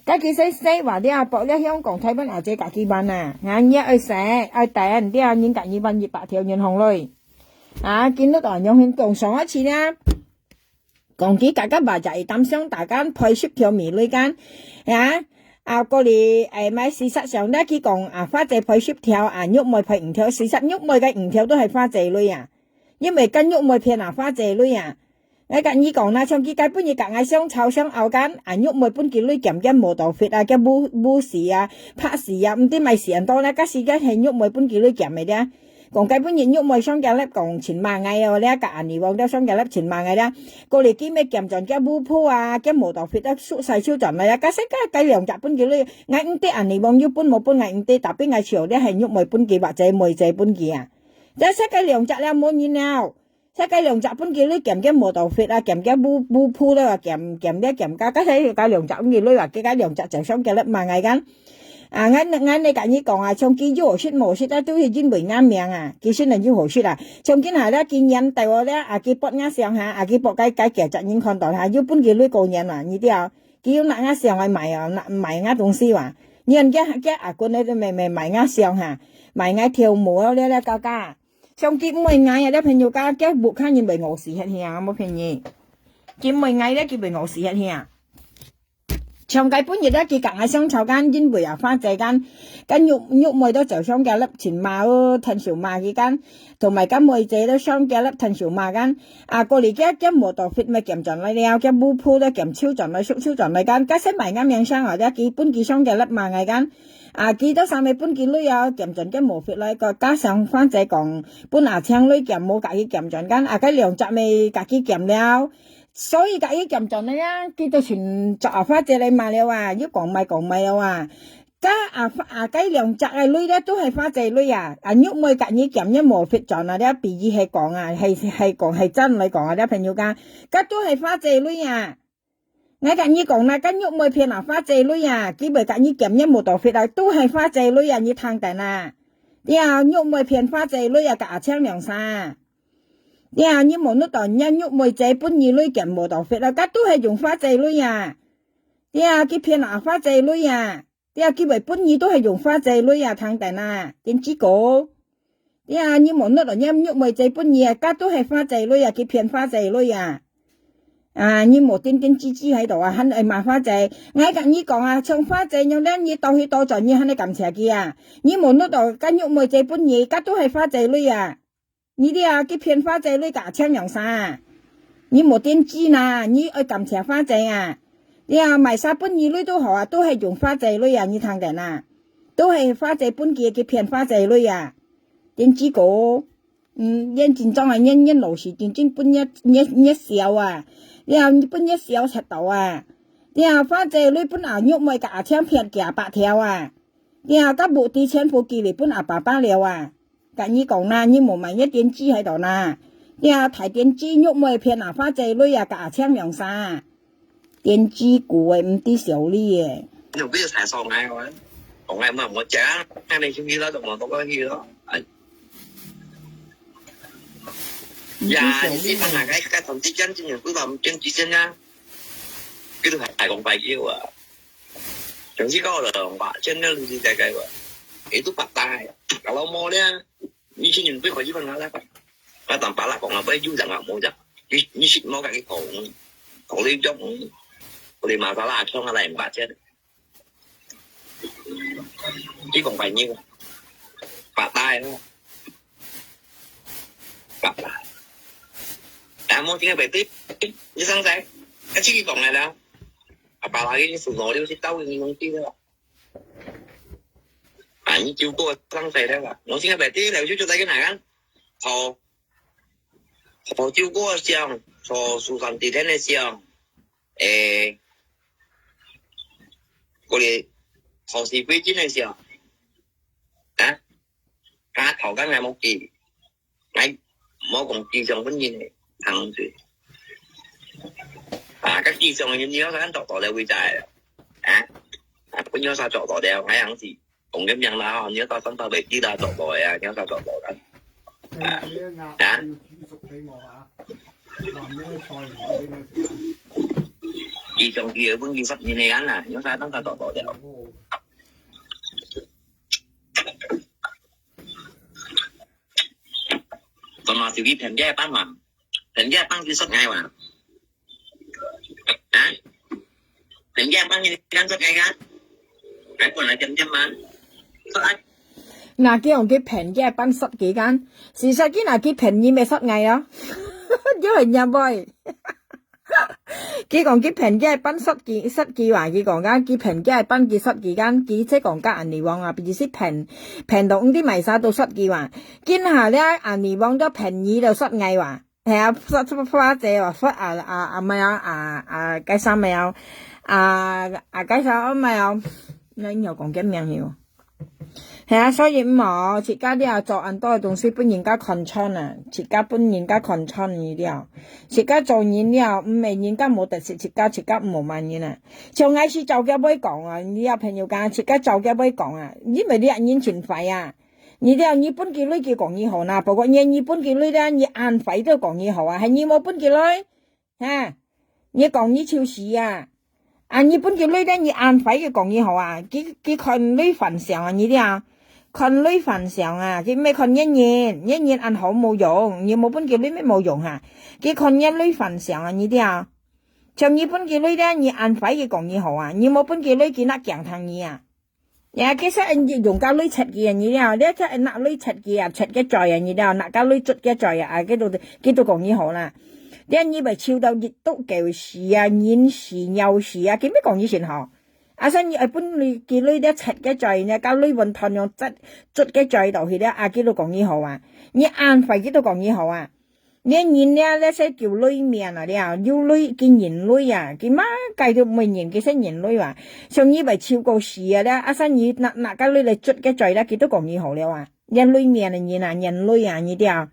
甲佢使使話了，博了香港、台灣阿姐甲佢辦啊，啊，你愛使，愛等，了，人甲你辦一百條銀行鐳。啊，今日啊，樣形講上一次了，講佢甲个話就係擔心大家賠十條美鐳間，啊，啊，過嚟，哎，買四十上了，佢講啊，花姐賠十條，啊，玉妹賠五條，四十玉妹个五條都係花姐鐳啊。 因為跟玉妹騙啊，花姐鐳啊。𠊎甲你講啦，像佢該本日甲𠊎相吵相拗間，啊，玉妹分佢鐳減減無到fit啊，叫無，無事啊，拍死啊，毋知買死安到啦，該時間係玉妹分佢鐳減个了。講該本日玉妹上家立講尋罵𠊎哦，了甲安尼王了上家立尋罵𠊎了。過來佢乜減轉叫無破啊，叫無到fit啊，縮晒手轉來啊，該時該，該兩隻分佢鐳，𠊎毋知安尼王有分無分𠊎毋知，tapi𠊎笑了係玉妹分佢或者妹仔分佢啊。 這世界兩隻了無人了。世界兩隻分佢鐳減減無到fit啊，減減無，無鋪了啊，減，減了減加，加起來該兩隻分佢鐳啊，加加兩隻就上家了嘛，𠊎講。啊，𠊎，𠊎，𠊎甲你講啊，像佢有好食無食啊，都係因為𠊎命啊，佢先能有好食啊。像今下了，佢年到了，啊，佢博𠊎相哈，啊，佢博該，該幾隻人看到哈，又分佢鐳過年啊，你知啊？佢又拿𠊎相來買啊，拿，買𠊎東西哇。你看佢，佢阿公呢，都買，買，買𠊎相哈，買𠊎條毛了，了，了，加加。 像佢毋會𠊎啊，這朋友家，佢屋下人會餓死忒去啊，無騙你。佢毋會𠊎咧，佢會餓死忒去啊。像該本日啊，佢同𠊎相吵間，因為啊，花姐間，該玉，玉妹都走上佢粒尋罵哦，𢯭手罵佢間，同埋該妹姐都上佢粒𢯭手罵間。啊，過來佢，佢無多fit，乜撿轉來了，佢烏鋪都撿手轉來，手，手轉來間，該先買个名聲啊，佢分佢上佢粒罵𠊎間。啊，佢都三个分佢鐳啊，撿轉佢無fit來，個加上花姐講，分阿青鐳撿，無佮佢撿轉間，啊，該兩隻乜佮佢撿了。所以佮佢撿轉來啊，佢都尋著阿花姐來罵了啊，又講賣講賣了啊。該啊，啊，該兩隻个鐳咧，都係花姐鐳啊。啊，玉妹佮你撿，你無fit轉啊，這比喻係講啊，係，係講，係真來講啊，這朋友講，該都係花姐鐳啊。𠊎佮你講啦，該玉妹騙啊，花姐鐳啊，佢會佮你撿，你無多fit啊，都係花姐鐳啊，你聽等啊。對啊，玉妹騙花姐鐳啊，佮阿青兩儕。對啊，你無弄到，你玉妹姐分你鐳撿無多fit啊，該都係用花姐鐳啊。對啊，佢騙啊，花姐鐳啊。 對啊，佢會分你都係用花姐鐳啊，聽等啊，電子哥。對啊，你無弄到你玉妹姐分你啊，該都係花姐鐳啊，佢騙花姐鐳啊。啊，你無恬恬吱吱喺度啊，還愛罵花姐。𠊎佮你講啊，像花姐樣咧，你到去到轉，你還愛感謝佢啊。你無弄到該玉妹姐分你，該都係花姐鐳啊。 你這啊，佢騙花姐鐳佮青陽衫啊？你無恬吱哪，你愛感謝花姐啊！這啊，買衫分你鐳都好啊，都係用花姐鐳啊，你聽等啊？都係花姐分佢，佢騙花姐鐳啊！恬吱哥，嗯，恁緊張啊，恁，恁老實，真正分你，你，你笑啊！這啊，分你笑實到啊！這啊，花姐鐳分阿玉妹佮阿青騙幾百條啊！這啊，甲無知錢付寄來分阿爸爸了啊！ 甲你講啦，你無買你電子喺度啦。你啊，大電子玉妹騙阿花姐鐳啊，甲阿青兩儕。電子股誒，毋知小利誒。你有必要太爽哎，我講哎，莫莫講啊，那你去啦，怎麼都過去了？哎，呀，你去看那个，該同志間，今年不知道我们电子间啊，比如还还讲白酒啊。 全是高了，哇，真的是在该个，itu patai. Kalau mau dia, ni sini lebih kau jiban ngalah kan. Kata pala kau ngapai juga nggak mau dah. Ni, ni sit mau kaki kau, kau lebih jauh, kau lebih masalah, kau ngalah yang baca. Ni kau pai ni, patai lah. Patai. Kamu tinggal betul, ni sang saya. Kecil kau ngalah. Apalagi ni semua dia mesti tahu ni mungkin lah. 啊，你酒過上台了啦，我现在白天来就坐在个哪个？好，好酒过香，好苏三地天的香，诶，过来好是贵金的香，啊，啊，头刚才没给。 哎，莫讲地上本人个，行水。啊，个地上个人，你要看找到了位在了，啊，啊，不要啥找到了，还样子，讲个名啦，你要到上到北地啦，找到呀，你要啥找到啦，啊，啊，地上地个本地发明个人啦，你要啥当啥找到了。 Còn mà Tiểu Kim phèn dê bán mà. Phèn dê bán kỹ suất ngay mà. Hả? Phèn dê bán kỹ suất ngay hả? Cái quần là chấm chấm mà. Suất ai? Nà kêu ông cái phèn dê bán suất kỹ gan. Sự sao cái nà cái phèn như mẹ suất ngay đó. Chứ là nhà boy. 佢講佢平日係分十幾，十幾萬，佢講啊，佢平日係分佢十幾間，佢即講甲阿尼旺啊，比如是平，平到毋知賣啥都十幾萬。今下咧，阿尼旺都便宜到十幾萬，係啊，十，十，十姐啊，十啊，啊，啊，咩啊，啊，啊，該啥咩啊，啊，啊，該啥咩啊，那你有講緊名無？ 係啊，所以毋好，自家了做恁多个東西分人家看穿啊，自家分人家看穿你了。自家做人了，毋係人家無得食，自家，自家毋好罵人啊。像𠊎是照佢會講啊，你了朋友講，自家照佢會講啊，因為你人真壞啊。你了，你分佢鐳佢講你好啦，不過你，你分佢鐳了，你恁壞都講你好啊，係你無分佢鐳？ 哈，你講你就死啊！啊，你分佢鐳咧，你恁壞佢講你好啊？佢，佢看鐳還相啊，你知啊？看鐳還相啊，佢毋係看你人，你人恁好無用，你無分佢鐳乜無用哈。佢看你鐳還相啊，你知啊？像你分佢鐳咧，你恁壞佢講你好啊，你無分佢鐳，佢哪驚聽你啊？呀，其實用个鐳切佢啊，你了，你切拿鐳切佢啊，切个嘴啊，你了，拿个鐳捽个嘴啊，啊，佢都佢都講你好啦。你你會臭到一肚狗屎啊，人屎尿屎啊，佢乜講你先好。啊，所以你愛分佢鐳咧，切个嘴呢，个鐳碗湯用捽捽个嘴倒去了，啊，佢都講你好啊。你恁壞，佢都講你好啊。 你人了，這些叫鐳面啊了，有鐳，佢人鐳啊，佢麼个都毋會認，佢識人鐳啊。像你會臭到死啊了，啊，生你拿拿个鐳來捽个嘴了，佢都講你好了啊。連鐳面个人啊，人鐳啊，你了。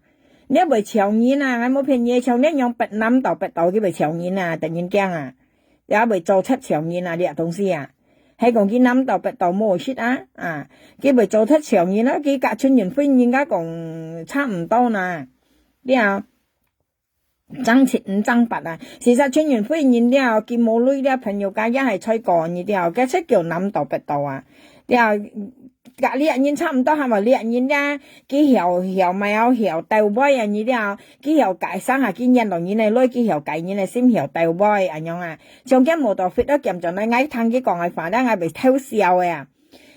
你會笑人啊，𠊎無騙你，像你樣白男到白到，佢會笑人啊，得人驚啊。也會做出笑人啊，這東西啊。還講佢男到白到無識啊，啊，佢會做出笑人啊，佢甲陳雲輝人家講差毋多啦。 了，爭七毋爭八啊。事實陳雲輝人了，佢無鐳了，朋友家也係在過你了，該出叫男到白到啊。了，甲這人差毋多，還無這人了，佢曉曉貓曉鬥尾啊，你了，佢曉解生下，佢nhận到人个鐳，佢曉解人个心曉鬥尾，恁樣啊。像佢無到fit都兼轉來，𠊎聽佢講个話，了，𠊎會偷笑个啊。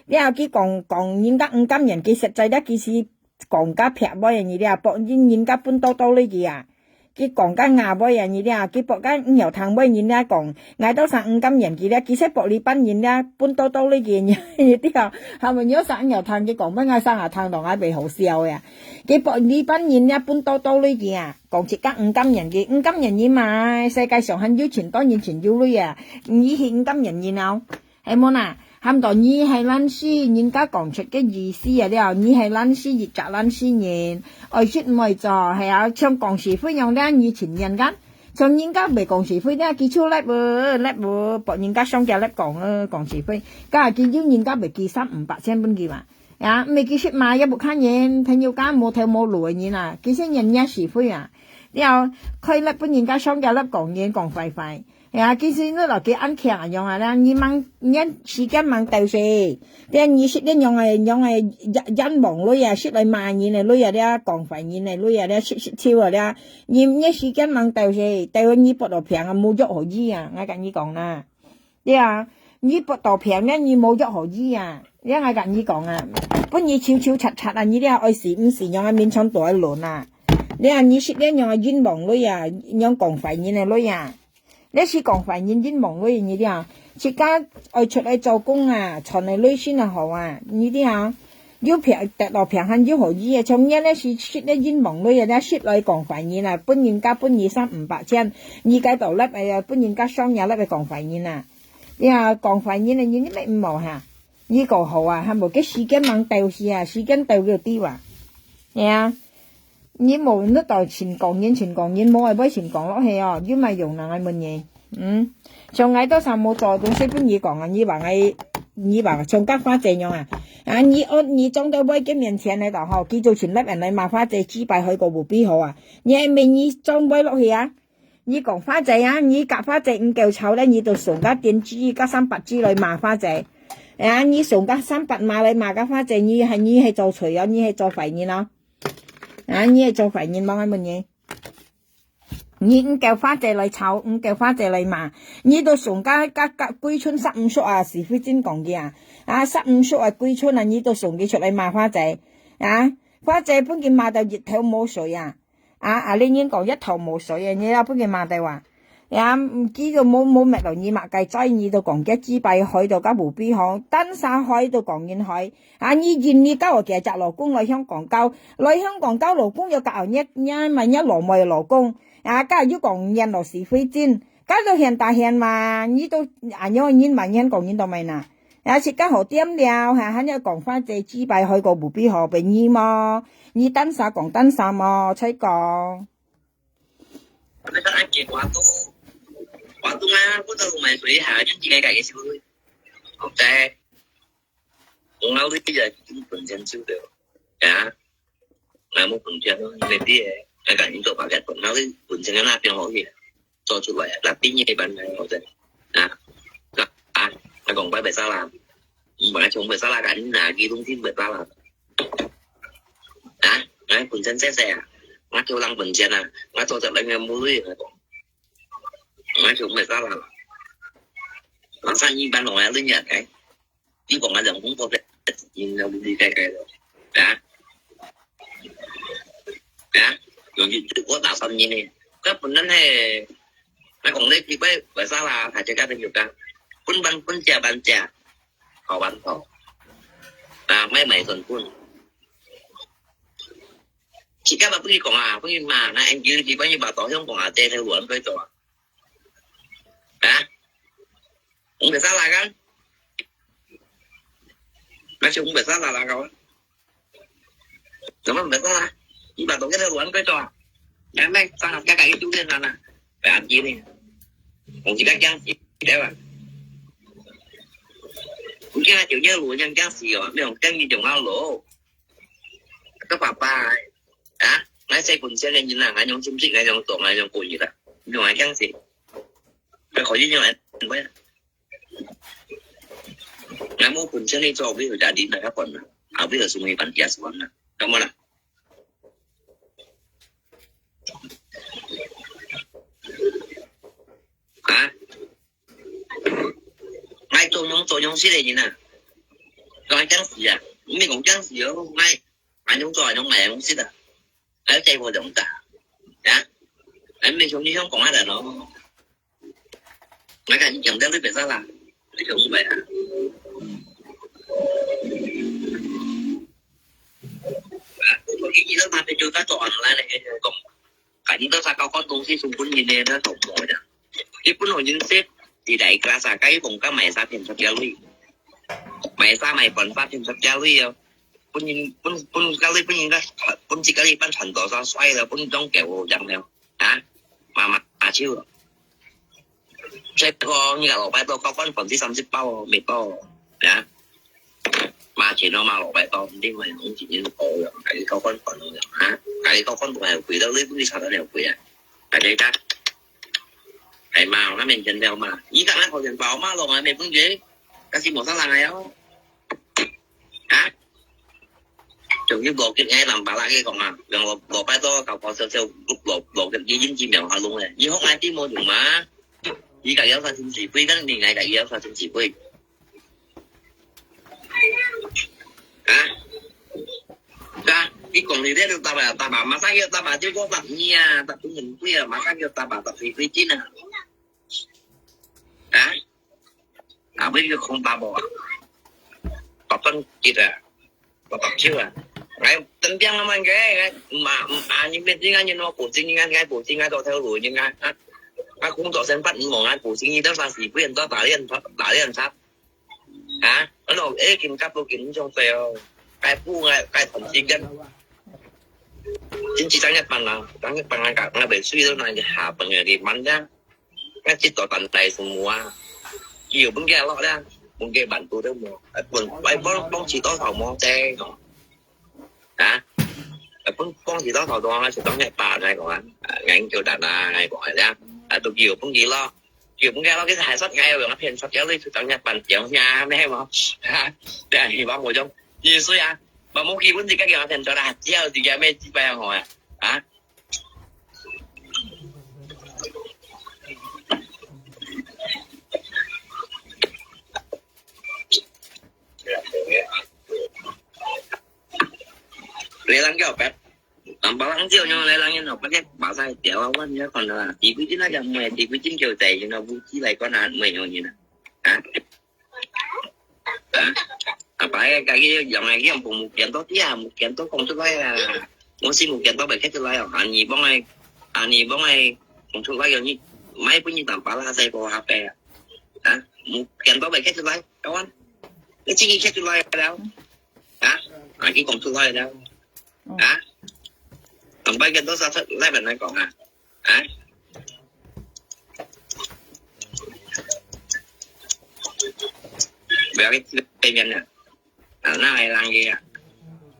了，佢講講人家毋甘願，佢實在了，佢是 講甲撇尾啊，你了，博人人家分多多鐳佢啊。佢講甲牙尾啊，你了，佢博甲毋曉聽尾人了講，𠊎都生毋甘願佢了，其實博你班人了，分多多鐳佢，你了，還無你生毋曉聽佢講，分𠊎生下聽到𠊎會好笑个啊。佢博你班人了，分多多鐳佢啊，講自家毋甘願佢，毋甘願你嘛，世界上還有盡多人盡有鐳啊，你係毋甘願人哦。 係無啦？喊到你係爛死，人家講出个意思啊了，你係爛死一隻爛死人，愛食毋愛做，係啊，像講是非樣了，你情願个。像人家袂講是非了，佢就let's let's，博人家上家let's講，呃，講是非。該佢有人家袂寄三五百千分佢嘛？呀，毋係佢食嘛，也無看人，朋友家無頭無路个人啊，佢先人家是非啊。了，開let's分人家上家let's講人講壞壞。 呀，其實你落去恁強啊，樣啊啦，你吂，你時間吂到勢，這你識得樣个，樣个冤，冤枉鐳啊，識來罵人个鐳啊，這講壞人个鐳啊，這識，識抽啊，這，你，你時間吂到勢，到你發到病啊，無藥好醫啊，𠊎甲你講啦。對啊，你發到病了，你無藥好醫啊，這𠊎甲你講啊，分你抽抽插插啊，你這愛死毋死，樣个面前都愛輪啊。這你識得樣个冤枉鐳啊，樣講壞人个鐳啊。 這係講壞人冤枉鐳你了，自家愛出來做工啊，賺來鐳先啊好啊，你了。有病，得到病還有好醫啊，像你這係食了冤枉鐳啊，這食來講壞人啊，分人家分你三五百千，你該到let's啊，分人家上也let's个講壞人啊。呀，講壞人啊，你，你乜毋好哈，你講好啊，還無个時間吂到時啊，時間到就對啊。呀。 你無，你到盡講人，盡講人，無愛會盡講落去哦，有麼用啊？𠊎問你，嗯，像𠊎都常無做東西分你講啊，你話𠊎，你話像甲花姐樣啊，啊，你哦，你裝到尾个面前个到吼，佢就盡力人來罵花姐，幾擺海過無比好啊，你還問你裝尾落去啊？你講花姐啊，你甲花姐毋夠吵咧，你就送个電子，甲三百支來罵花姐，啊，你送个三百罵來罵个花姐，你還，你係做賊哦，你係做壞人哦。 啊，你係做壞人無？𠊎問你，你毋夠花姐來吵，毋夠花姐來罵，你都送甲，甲，甲歸村十五叔啊，是非真講个啊，啊，十五叔啊，歸村啊，你都送佢出來罵花姐，啊，花姐分佢罵到一頭霧水啊，啊，啊，你人講一頭霧水啊，你也分佢罵到啊。 呀，佢都無，無搣到你麼个罪，你都講佢幾擺害到甲無比好，單儕害都講人害。啊，你認你交个隻老公來香港交，來香港交老公又交你，你嘛你老妹老公，啊，交又講人老是非真，交到現大現嘛，你都，啊，你人嘛你講人到咩呐？啊，自家好掂了，還，還要講花姐幾擺害過無比好，分你麼？你單儕講單儕麼？才講。 你看，俺結婚都，我都嘛，我都買水下，就自己家己修。好在，我老弟也已經本身就的，呀，那麼本身咯，因為你，那感情做法个，那你本身个那邊好些，做出來，那邊也一般般，好在，啊，啊，啊，講拜拜啥啦，你本來從拜啥啦，感情哪，佢東西拜啥啦。 啊，𠊎本身細細啊，𠊎做人本錢啊，𠊎做隻人个母女啊。，𠊎就毋會salah。Masa你辦落來，你也該，你講个兩公婆个，你了你該該了，啊，啊，有你我打算你呢，這本來係，那講你幾位為啥啦？大家家庭有干，分班分家班家，好玩好，啊，買买成本。 自家嘛不去講啊，不去罵，那N G O幾百人把到香港啊，這條路安排做啊？啊？五百三啦，kan？那就五百三啦，啦，kawan。怎麼五百三啦？你把到這條路安排做啊？那咩，上加加一九年啦，不要緊呢。我自家講，對吧？你看九年路，人講死哦，沒有講你就好咯。 个爸爸，啊，𠊎細本身个人啊，𠊎用心思，𠊎用做，𠊎用故意啦，你用𠊎驚死。該可以用來，𠊎無本身个做，為何家庭那个本啊？啊，為何是没办法说呢？怎么了？啊？ 𠊎做樣做樣式个人啊，𠊎驚死啊！毋係講驚死哦，𠊎，𠊎樣做，𠊎樣，𠊎樣式啊，𠊎在乎兩大，啊，𠊎毋係像你想講个人咯。𠊎跟你講，這你別說啦，你就明白啊。啊，你知道他們就在做online个，講 Kan你到啥搞搞東西送分人呢，那種無呀。日本人識，你來个啥，該講个買啥騙十隻鐳，買啥買半啥騙十隻鐳哦。分人，分，分个鐳，分人个，分自家鐳，分賺到啥衰了，分裝狗樣了，啊，媽媽手。 所以講，你个老闆都交關粉絲三十包哦，未到哦，啊？罵錢咯，罵老闆都，你咪用錢包哦，還是交關粉哦，啊？還是交關粉還有貴到你不會查得了貴啊？大家一下，還罵，那面前了嘛，你剛剛好錢包罵咯，還沒分錢，但是沒上來哦。 啊？Chong yu lo kit ngai lam pala ke kong a, yang lo lo pai to kau kau sel sel lo lo kit di jin jin yang halung le. Yi hok ngai ti mo jung ma. Yi ka yau sa sin si pui kan ni ngai ka yau sa sin si pui. Ha? Ka, i kong ni de ta ba ta ba ma sa yo ta ba ti ko ta ni a, ta pun ni pui a, ma sa yo ta ba ta pui pui jin a. Ha? 啊，尾个空包包啊，八分一啊，八百九啊。哎，等等啊，慢个，哎，嘛，啊，你没听啊，你那古今啊，哎，古今啊，到头路，你啊，啊，啊，工作上班，你忙啊，古今你到三四点到打电，打电话，啊，那种，哎，紧急都紧张死哦，该不啊，该同事跟，经济上一班啊，上一班啊，那边水都那个下班个，你慢点。 Ngai sit to tan tai semua. Kiu pun ke lok dah. Pun ke bantu dah mo. Ai pun, ai pun, pun sit to tau mo te. Ha? Ai pun, pun sit to tau dong, ai sit to ngai pa ngai ko an. Ngai kiu dan a ngai ko ai dah. Ai tu kiu pun ke lok. Kiu pun ke lok, kita hai sat ngai, ngai phian sat kiu lui, sit to ngai pan kiu nya, me mo. Ha? Dah, ni ba mo jong. Ni sui a. Ba mo kiu pun tiga kiu phian sat dah. Kiu tiga me tiga yang ho ya. Ha? 你人叫白，南巴人叫你来人人哦，白个马赛掉啊，我你看啦，地鬼精那个咩，地鬼精叫在，你那武器来管啊，没有你呢，啊？ 啊，apa eh, kaki yang lagi yang pemukian tu dia, mukian tu kong tu lah ya. Mesti mukian tu baik tu lah ya. Ani bong ai, ani bong ai, kong tu lah ya ni. Mai pun ni tanpa lah saya bawa H P ya. Ha, mukian tu baik tu lah, kawan. Ni cik cik tu lah ya dah. Ha, lagi kong tu lah ya dah. Ha, tanpa kan tu sasa lah benar kong ha. Ha. 不要去这边了。啊，那来人个啊，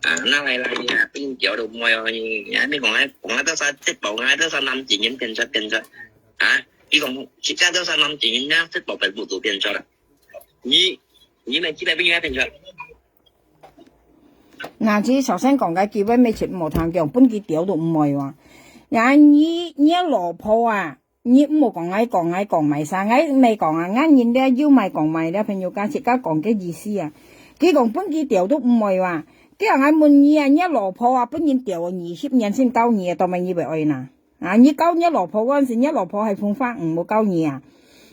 啊，那来人个啊，并交都没有呢。还没讲来，讲来到啥，这包来到啥南京人变出变出，啊，你讲，现在到啥南京人啊，这包被不都变出了。你，你们几百个人变出了。 那這小三講个基本沒錢無通講，分佢丟都毋會哇。呀，你，你老婆啊，你毋好講𠊎講，𠊎講麼儕，𠊎毋係講啊，𠊎人這又毋係講麼个，朋友家自家講个意思啊。佢講分佢調都毋會啊。佢講𠊎問你啊，若老婆啊，分人調二十年先交你啊，到尾你會愛哪？啊，你交若老婆嗰陣時，若老婆係風花，毋好交你啊。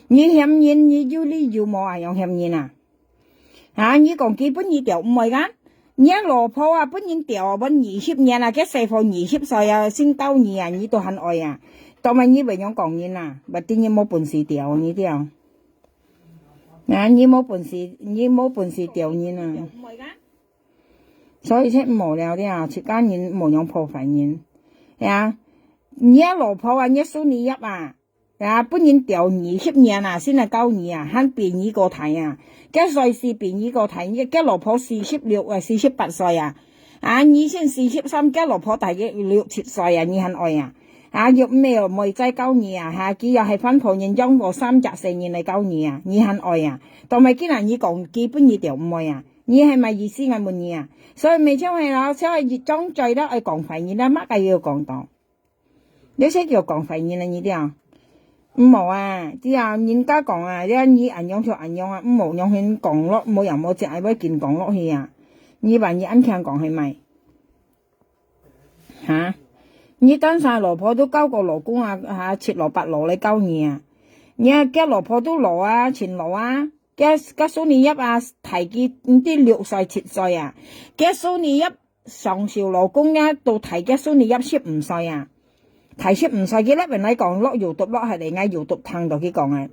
你嫌人，你有理由無啊，樣嫌人啊？ 啊，你講佢分你調毋愛啊？若老婆啊，分人調啊，分二十年啊，該細貨二十歲啊，先交你啊，你都還愛啊？到尾你會樣講人啊？Berarti你無本事調，你知啊？啊，你無本事，你無本事調人啊。所以就無了了，自家人無樣破壞人。啊，若老婆啊，若孫女啊， 啊，分人調二十年啊，先來交你啊，還比你過大啊。該歲數比你過大，該老婆四十六啊，四十八歲啊。啊，你先四十三，該老婆大个六七歲啊，你還愛啊？啊，又毋係妹仔交你啊，哈，佢又係番婆人養過三隻細人來交你啊，你還愛啊？到尾今日你講佢分你調毋愛啊？你係麼意思？𠊎問你啊。所以毋係像係咯，像係一張嘴了，愛講壞人啦，麼个又講到？ 這些叫講壞人啊，你知啊？毋好啊，知啊，人家講啊，這你恁樣就恁樣啊，毋好樣形講落，無影無跡，愛緊講落去啊。你話你恁樣講係咪？哈？你單儕老婆都交過老公啊，哈，七老八老來交你啊。你啊，該老婆都老啊，盡老啊，該，該孫女啊，大佢毋知六歲七歲啊，該孫女啊， 上手老公啊，都大个孫女啊十五歲啊。大十五歲，佢那邊來講，落YouTube落下來，𠊎YouTube聽到佢講啊。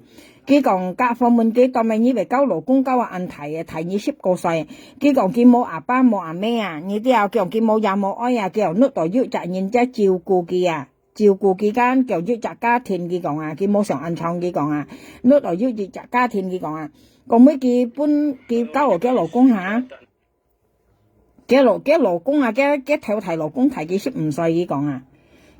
佢講，甲訪問佢，到尾你會交老公交啊恁大个，大你十過歲。佢講佢無阿爸無阿姆啊，你知啊，佢講佢無爺無哀啊，佢講搦到有隻人在照顧佢啊，照顧佢間，叫有隻家庭，佢講啊，佢無想恁長，佢講啊，搦到有一隻家庭，佢講啊，講尾佢分佢交个老公哈。 該老，該老公啊，該，該頭大老公大佢十五歲，佢講啊。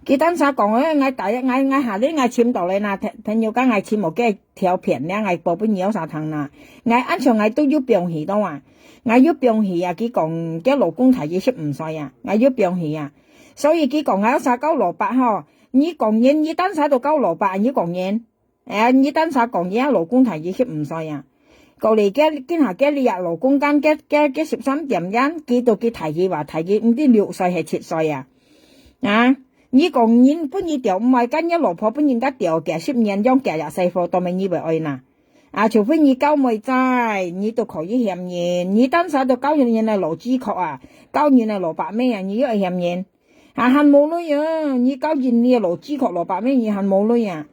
佢單儕講，誒，𠊎大，𠊎，𠊎下日𠊎尋到咧，那朋，朋友講𠊎尋無該條片咧，𠊎播分你有啥聽啦。𠊎恁像𠊎都有放棄到啊。𠊎有放棄啊，佢講該老公大佢十五歲啊，𠊎有放棄啊。所以佢講𠊎有啥交老伯吼，你講人，你單儕都交老伯，你講人。 哎，你單儕講，你啊老公大佢十五歲啊。過來，該，今下該你啊老公間，該，該，該十三點樣，佢都佢大佢話，大佢毋知六歲係七歲啊。啊，你講人分你調毋愛，該你老婆分人家調幾十年，養幾隻細貨，到尾你會愛哪？啊，除非你交妹仔，你都可以嫌人，你單儕都交人，人个老主角啊，交人个老伯姆啊，你又愛嫌人。 啊，還無鐳啊！你交人个老主角老伯姆，你還無鐳啊？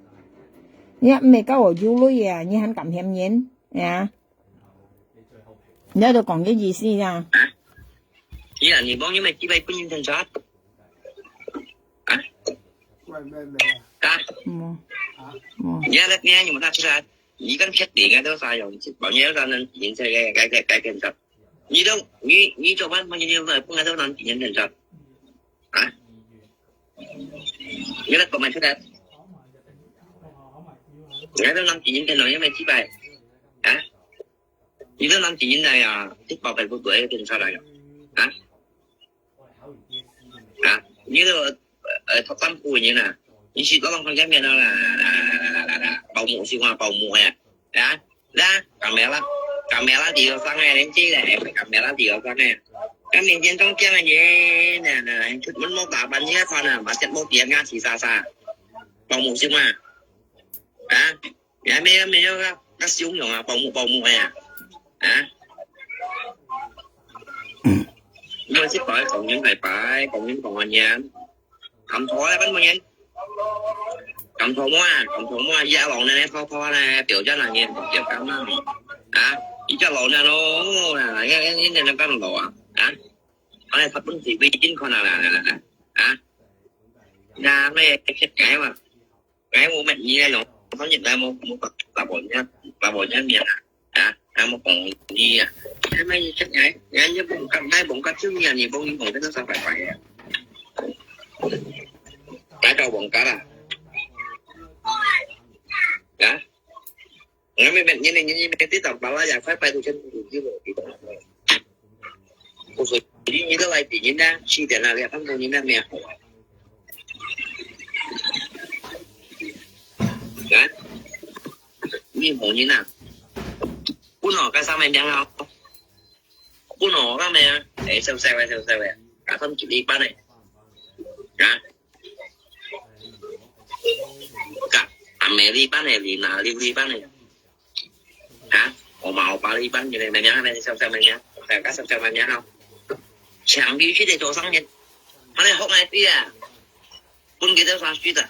你也毋係交我有鐳啊，你還敢嫌人啊？你在度講个意思啊？啊？你啊，你幫你們幾百個人登出啊？啊？啊？無，無。你啊，你啊，你們拿出來，你跟確定啊，都啥用？幫你啊，咱能贏這個改改改變的。你都，你，你做辦法，你就不能都能贏的。 啊？你來講嘛出來。你都能贏的咯，因為幾百，啊？你都能贏的呀，這包白不對，跟出來呀，啊？啊？你都，呃，呃，頭三步贏啊，你是老王看見面了啦，啦，啦，啦，啦，啦，保姆是嘛，保姆呀。 啊，啦，kamera，kamera tiga orang eh，連接咧，kamera tiga orang eh。Kan 面前中間个人，那，那，出門無打扮，你看啊，嘛，隻無點啊，死沙沙，保姆是嘛？啊，你還沒有，沒有啊，那梟雄啊，保姆，保姆个啊，啊？你們去擺，講人來擺，講人講人。 Kam thô á, bắn bao nhiêu? Kam thô mua à, kam thô mua à, ya lòng này, thô thô này, tiểu chân là nhìn, tiểu chân mà. Hả? Ý cho lòng này nó, là, là, cái, cái, cái, cái, cái lòng à. Hả? Ở đây thật đúng thì vi chính con là, là, là, là, là. Hả? Nhà này, cái, cái, cái mà. Cái mua mẹ gì đây lòng, không nhận đây mua, mua, là bỏ nhá, là bỏ nhá miệng à. Hả? Hả, một con gì à? Cái này chắc nhảy, nhảy như bông cắt, hai bông cắt trước miệng thì bông, bông cái nó sao phải phải à? Cái đầu bông cắt à? Hả? Ngay mấy bạn như này, như, như mấy cái tít tỏng bảo là giải pháp phải tụi chân tụi chứ bộ thì tỏng. Ủa, rồi đi như cái này thì như đang, chỉ để là lẹ thăm tụi như đang mẹ. 你無人啊？分我个啥物名啊？分我个名啊？哎，笑笑个，笑笑个，加上一禮拜呢？啊？加阿美禮拜呢？你哪裡禮拜呢？啊？我嘛有八禮拜，你个名啊？笑笑个名，大家笑笑个名啊？想必去得做生意，他那好来的啊。 分佢兜啥事的？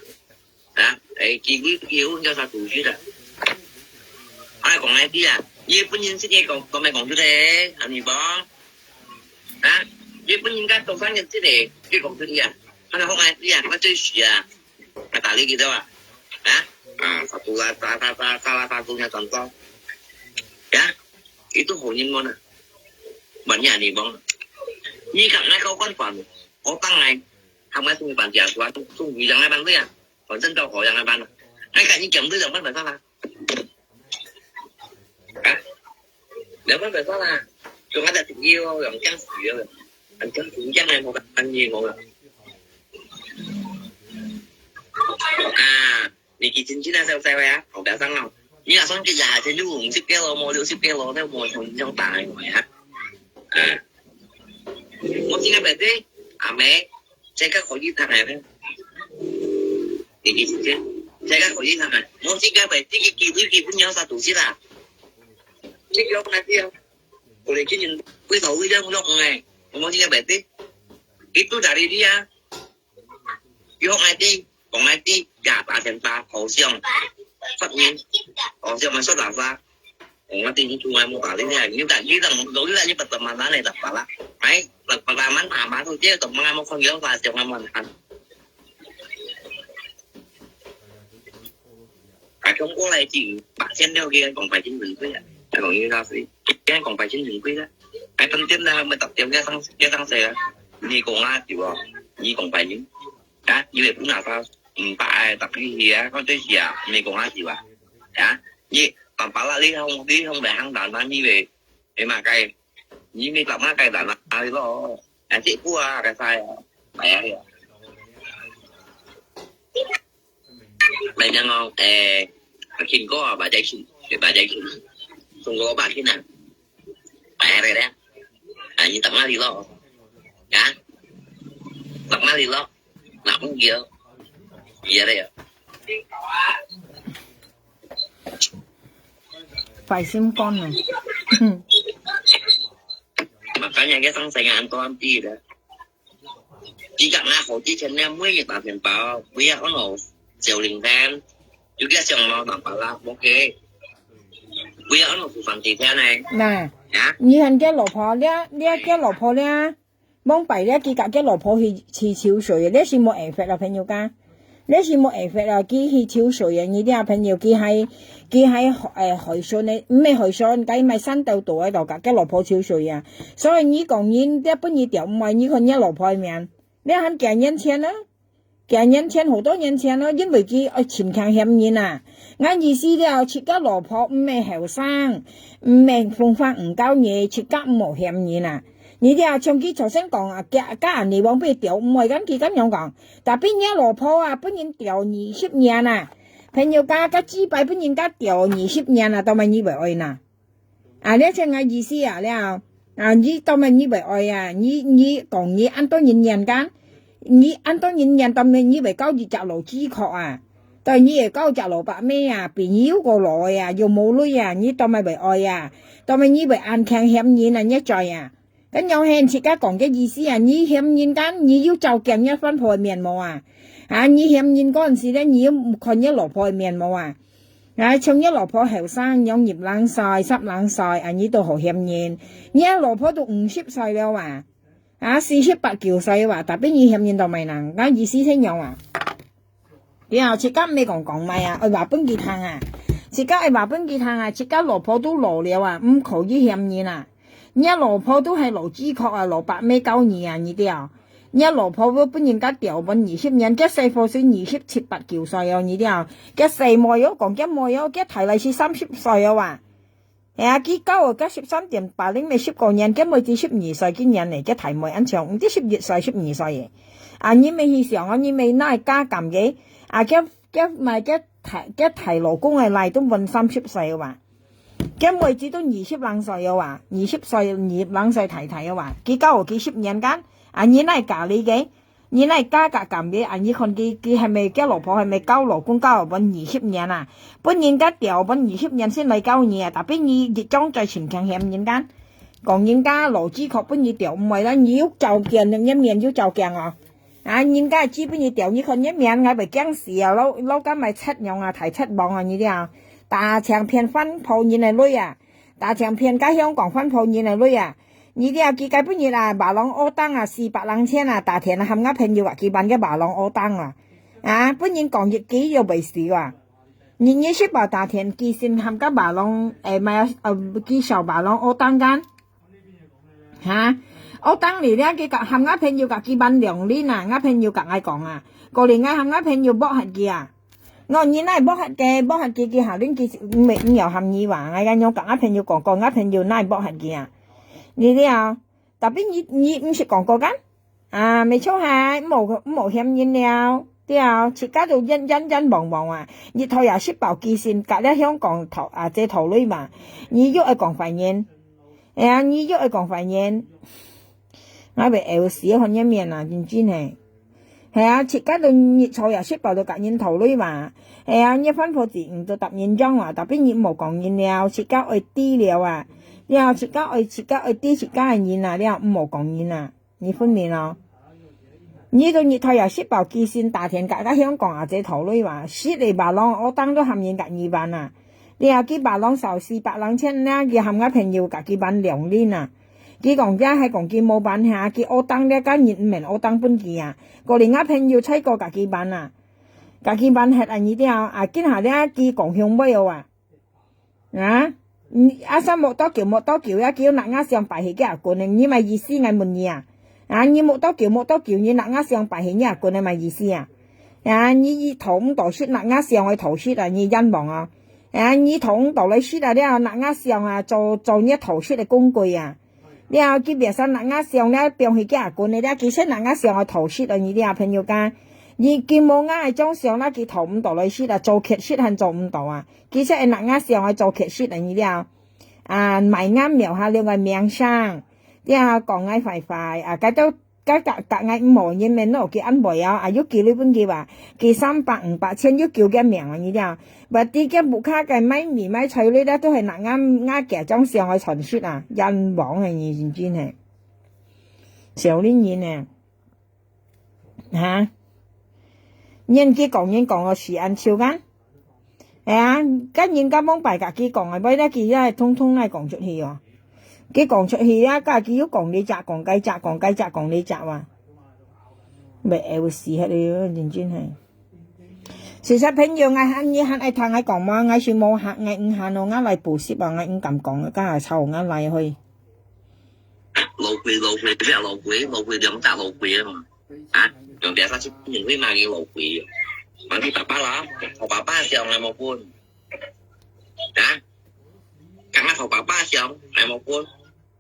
啊？哎，佢佢佢分佢啥主事的？哎，講來知啊，你本人自己講，講沒講出來，啊，你講，啊？你本人家做生意自己，你講出來啊？他那好來知啊，他最死啊，他打理佢兜啊，啊？啊，satu lah, sa sa sa salah satunya contoh, ya, itu honyinmon ah, banyak ni bang. Ni kat nak kau kan pan, otang ai, kamu tu pan dia tuan tu tu yang ai pan tu ya. 反正到好样个办啊。哎，赶紧讲这种办法上啦。啊？两万块算啦，就还得朋友，两将死了，两将死将来，我跟你讲了。啊，你给亲戚那时候在位啊，我不要上了。你那上去呀，就六五十个咯，莫六十个咯，那我从中打来啊。啊，我今天白天，阿妹， 这个可以谈啊，你你这这个可以谈啊。我这个被这个机会机会你要啥东西啦？这个我来讲，我来给你回头回来我弄哎，我这个被这，你都在里里啊，有爱的，讲爱的，呀，打电话，好像，发言，好像嘛，说打啥？ 我定住啊，冇打你啊！你打你打，你打你pertemanan eh, tak pala. Ay, tak pala man tama tu dia, tak mga mo kong yung klase mga manhan. At yung kulay di, bakit daw kaya kong pwedeng dun ko yan? Kong yung klase, kaya kong pwedeng dun ko yan. Ay, penting na, may tak yung kaya sang, kaya sang saya. Ni ko nga, di ba? Ni kong pwedeng. Ha? Ni may puna sa, mm, pa ay, tak yung hiya, kong to hiya, ni ko nga, di ba? Ha? Ni, tak pala, li hong, li hong, bai hang dan, ni may, may makai. Ni may tak makai dan, ay lo. Nanti kuha, kaya saya. Bayar ya. Bayar ngong, eh, makin ko, ba jai kin, ba jai kin. Tunggu ba kin na. Bayar ya. Ah, ni tak mali lo. Ya. Tak mali lo. Nak mungil. Iya deh ya. 壞心肝啊！ Makanya kita sang saya antoan ti dah. Jika nak ho ti chen ne mui ye ta chen bao, mui ya ono, siau ling ten. Juga siang mau tak pala, oke. Mui ya ono susah ti chen ne. 那，呀，你看佢老婆了，你看佢老婆了，往擺了，佢甲佢老婆去去抽水，你是無緣分啊，朋友家？你是無緣分啊，佢去抽水啊，你這朋友，佢還佢還誒害損呢，毋係害損，該買山豆豆喺度甲佢老婆抽水啊。所以你講人，你本你條毋愛，你看你老婆个面，你還幾年前啊？ 幾年前，好多年前咯，因為佢愛尋強嫌人啊。𠊎意思了，自家老婆毋係後生，毋係風華毋夠你，自家毋好嫌人啊。你這像佢頭先講啊，嫁嫁人你往背調，毋會咁佢咁樣講。Tapi你老婆啊，分人調二十年啊，朋友家个幾擺分人家調二十年啊，到尾你會愛哪？ 啊，了像𠊎意思啊，了，啊，你當然你會愛啊，你你講你恁多人緣个，你恁多人緣，當然你會交一隻老主角啊，對，你會交隻老伯姆啊，比你又過老个啊，又無鐳啊，你當然會愛啊，當然你會恁強嫌人啊，你知啊。 該樣係自家講个意思啊，你嫌人个，你又照鏡你番婆个面貌啊？啊，你嫌人嗰陣時咧，你又毋看你老婆个面貌啊？啊，像你老婆後生，樣入零歲、十零歲，啊，你都好嫌人。你老婆都五十歲了啊，啊，四十八九歲啊，tapi你嫌人到尾人，該意思係樣啊？ 了，自家毋係講講賣啊，愛話分佢聽啊。自家愛話分佢聽啊，自家老婆都老了啊，毋可以嫌人啊。若老婆都係老主角啊，老伯姆教你啊，你知啊？若老婆會分人家調分二十年，該細貨先二十七八九歲哦，你知啊？該細妹哦，講該妹哦，該大來是三十歲哦啊。 哎呀，佢教我个十三點八零，每十个人，根本只十二歲，今年呢，个大妹安像，毋知十一歲、十二歲个。啊，你咪去想哦，你咪那加減个，啊，个个买个大，該大老公个倈都滿三十歲了哇，該妹子都二十零歲了哇，二十歲，二十零歲大大了哇，佢交佢十年間，啊，你哪嫁你个？你哪嫁甲敢个？啊，你看佢，佢係咪，該老婆係咪交老公交滿二十年啊？分人家吊滿二十年先來交你啊，tapi你一張嘴前強嫌人家，講人家老朱殼分你吊毋會啦，你有照鏡，你面有照鏡哦。啊，人家知分你吊，你看你面，𠊎會驚死啊！老，老敢買賊樣啊，大賊王啊，你這啊，打成騙番婆人个鐳啊，打成騙甲香港番婆人个鐳啊！你這啊，佢該本日啊，馬郎屙當啊，四百零千啊，打田啊，喊𠊎朋友啊，佢辦个馬郎屙當啊，啊，分人講一句又袂死啊！你，你識包打田，佢先喊个馬郎，誒，買，呃，佢小馬郎屙當間。 哈？我當你了，佢甲喊𠊎朋友甲佢辦兩輪啊，𠊎朋友甲𠊎講啊，過年𠊎喊𠊎朋友剝忒佢啊。我你哪剝忒佢，剝忒佢，佢下輪佢毋毋要喊你哇，𠊎恁樣甲𠊎朋友講過，𠊎朋友哪剝忒佢啊？你了，tapi你你毋識講過kan？啊，沒錯哈，毋好毋好嫌人了，對啊，自家都冤冤冤枉枉啊！日頭也食飽，佢先甲了香港頭啊，這頭鐳嘛，你又愛講壞人。 哎呀，你又愛講壞人，𠊎會毆死看你面啊，真真嘿。係啊，自家都日頭也食飽都甲人頭鐳嘛。係啊，你番婆子毋都搭人樣啊，tapi你毋好講人了，自家愛知了啊。了，自家愛，自家愛知自家个人啊，了，毋好講人啊。 你分明哦。你都日頭也食飽，佢先打田甲甲香港啊，這頭鐳哇，食个馬郎，我當都喊人甲二萬啊。你啊，佢馬郎少四百零千呢，佢喊𠊎朋友甲佢辦兩輪啊。佢講這係講佢無辦法，佢我當了，甲人毋免我當分佢啊。過年𠊎朋友才過甲佢辦啊，甲佢辦忒啊，你了啊，今下了，佢講香妹哦啊。 啊？你，啊，啥摸到球，摸到球，也叫拿牙相擺去个啊，棍呢？你麼意思？𠊎問你啊。啊，你摸到球，摸到球，你拿牙相擺去，你啊，棍呢？麼意思啊？啊，你，你討毋到食，拿牙相愛討食啊，你冤枉啊！啊，你討毋到來食啊，了拿牙相啊，做，做你討食个工具啊！了，佢別生拿牙相了，放去个啊，棍呢？了，其實拿牙相愛討食啊，你了，朋友家，你，佢無牙个種相啦，佢討毋到來食啊，做乞食還做毋到啊！ 其實會拿牙相愛做乞食啊，你了。啊，賣𠊎廟下了个名聲，了講𠊎壞壞，啊，該都，該，該，該𠊎毋好人面咯，佢恁會啊，啊，又寄鐳分佢啊，寄三百五百千又救佢命啊，你了。Berarti佢屋下个賣米賣菜鐳了，都係拿𠊎，𠊎个張相愛傳食啊，冤枉啊，你真真係。小人人呢。 哈？人佢講人講到死恁臭kan？哎呀，該人家往擺甲佢講个，尾仔佢也通通來講出去哦。佢講出去啊，甲佢又講這隻，講該隻，講該隻，講這隻哇。會毆死忒了，真真係。事實朋友，𠊎喊你還愛聽𠊎講嗎？𠊎是無閒，𠊎毋閒哦，𠊎來補習啊，𠊎毋敢講，該下吵𠊎來去。 老鬼，老鬼，這老鬼，老鬼兩隻老鬼啊嘛。啊，用這隻去問為麼个老鬼？問你爸爸啦，討爸爸相𠊎無分。啊？敢啊討爸爸相𠊎無分，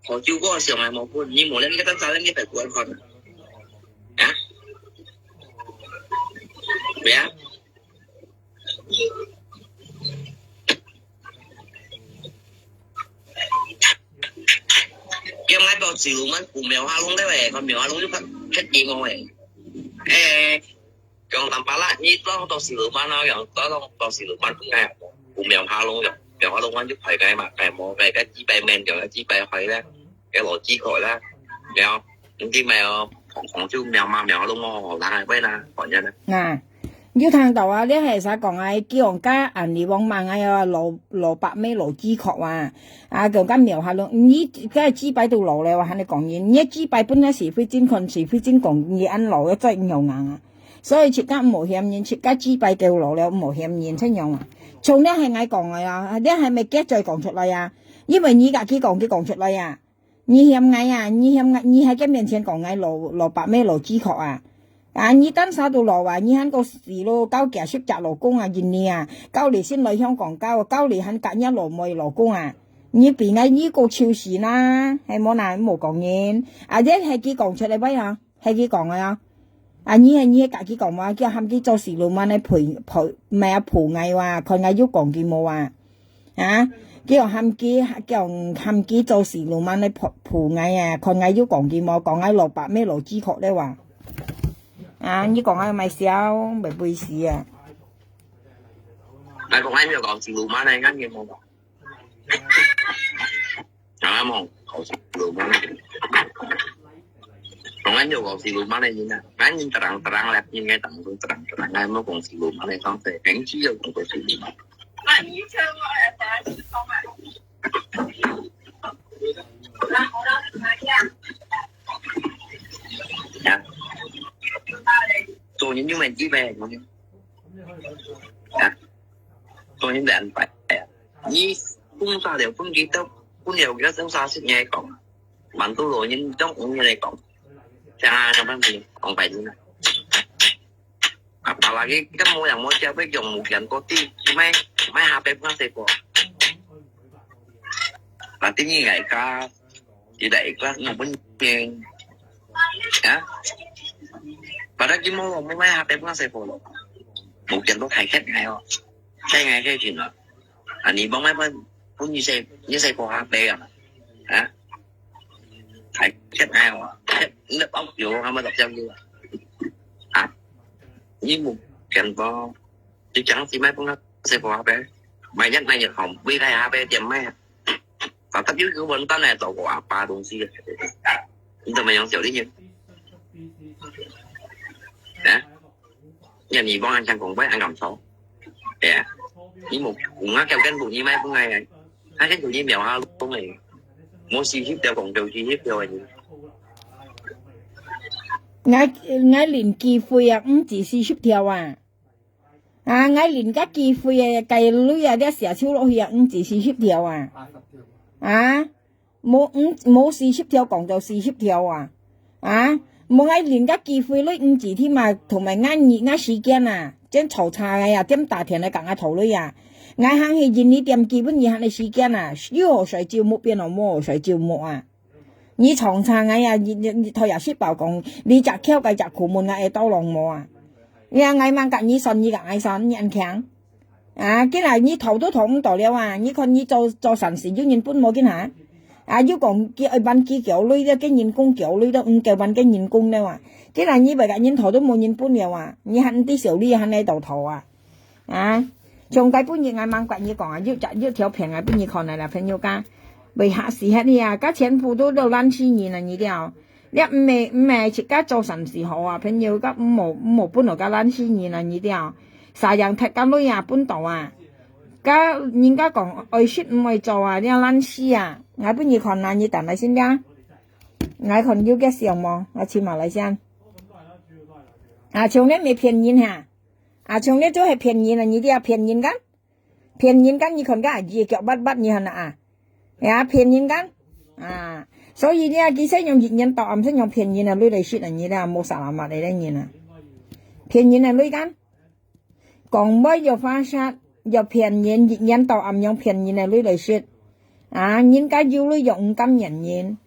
討舅哥相𠊎無分，你無能力，該隻你白骨看。啊？咩啊？ Kiam ngai to siluman ku mèo ha lông đấy vậy, còn mèo ha lông chứ phát, phát gì mà vậy? Ê, còn tầm ba lạ, nhi to to siluman nó, còn to to to siluman cũng ngay, ku mèo ha lông rồi, mèo ha lông anh chứ phải cái mà, cái mò, cái, cái chi bay men, cái chi bay phải đấy, cái lỗ chi khỏi đấy, mèo, những cái mèo, khổng, khổng chứ mèo mà mèo ha lông mò, hổ lăng này, quay là, khỏi nhận đấy. 啊，有聽到啊，你係啥講啊？佢講甲恁樣往慢啊，老，老伯姆老朱殼啊，啊，講甲廟下咯，你該朱伯都老了啊，還你講人，你朱伯本來是非正看，是非正講，你恁老了再咬硬啊。所以自家毋好嫌人，自家朱伯夠老了，毋好嫌人，怎樣啊？從這係𠊎講个啊，這係毋係佢再講出來啊？因為你家己講，佢講出來啊。 你嫌𠊎啊，你嫌𠊎，你還在面前講𠊎老，老伯姆老朱殼啊？啊，你單儕都老啊，你還過死咯，交幾十隻老公啊，印尼啊，交你先來香港交，交你還甲若老妹老公啊？你比𠊎你過臭死啦，係無啦，無講人。啊，這係佢講出來个啊，係佢講个啊。啊，你係，你係家己講嘛，叫喊佢做事路慢來陪，陪，毋係啊，陪𠊎哇，看𠊎有講佢無啊？啊，叫喊佢，叫喊佢做事路慢來陪，陪𠊎啊，看𠊎有講佢無？講𠊎老爸咩老雞殼咧哇？啊，你講𠊎賣笑，袂背時啊？𠊎講𠊎有講事路慢來，𠊎有無講？ 啊，無，講事路慢。講𠊎有講事路慢个人啊，𠊎人terang-terang咧，應該當中terang-terang，𠊎無講事路慢个，講事，平時有講過事路慢。啊，做人有問題咩？啊，做人兩擺啊！你分三條分幾多，分了幾多，三十年講，蠻多老人，中五年來講，像啊，像番薯，講白人啊。啊，把那個跟我講，我家會用無錢過地，買，買下邊放水果。啊，第二個家，現在一個日本人，啊，把那個毛毛買下邊放水果了，無錢都開開來哦，開開開錢了。 啊，你幫𠊎分，分你細，你細个下輩啊，啊？還欠𠊎哦，欠你个包郵，還無落掉你啊？啊？你無錢包，你講是買分𠊎細个下輩，買日買日好，買个下輩點買啊？啊，tapi有个笨蛋来找我阿爸东西，你怎么样小弟弟？啊？ 你你幫人講講，幫人講錯，係啊，你無，有啊，叫跟你買分𠊎啊，啊，跟你秒下弄誒，無四十條講到四十條誒。𠊎，𠊎領機會啊，毋止四十條啊！啊，𠊎領个機會啊，該鐳啊，這寫手落去啊，毋止四十條啊！啊！ 無，毋，無四十條講到四十條啊！啊！無𠊎領个機會鐳毋止添啊，同埋𠊎日𠊎時間啊，正吵吵个啊，點打電來講𠊎討鐳啊！𠊎行去印尼店基本日行个時間啊，有好水就木變哦，無好水就木啊！你吵吵个啊，你，你，你頭也識包講，你隻橋个隻苦悶啊，會到lòng無啊？你啊，𠊎吂甲你算，你甲𠊎算，你恁強？ 啊，今日你討都討毋到了啊！你看你做，做善事有人分無今下？啊，又講佢愛還佢繳鐳了，个人工繳鐳了，毋夠還个人工了啊！今日你為个人討都無人分了啊！你還毋知小李還來到討啊？啊，像該本日𠊎吂怪你講啊，又隻又條片啊，分你看來啦，朋友家，為下死下你啊，該全部都都爛死人啊，你了。 這毋係，毋係自家做善事好啊，朋友，該毋好，毋好分到該爛死人啊，你了。啥樣踢該鐳啊，分到啊。該人家講，愛惜毋愛做啊，這爛死啊。𠊎分你看啊，你等來先啦。𠊎看有个相無？𠊎尋下來先。啊，像這毋係騙人哈。啊，像這就係騙人啊，你了騙人个。 騙人个，你看个，佢个腳滑滑，你看啊，啊，騙人个，啊，所以呢，佢先用一年到暗先用騙人个鐳來食啊，你啦，無salamat个人啊，騙人个鐳个，講話又花舌，又騙人，一年到暗用騙人个鐳來食。 啊，人家有鐳又毋甘願人。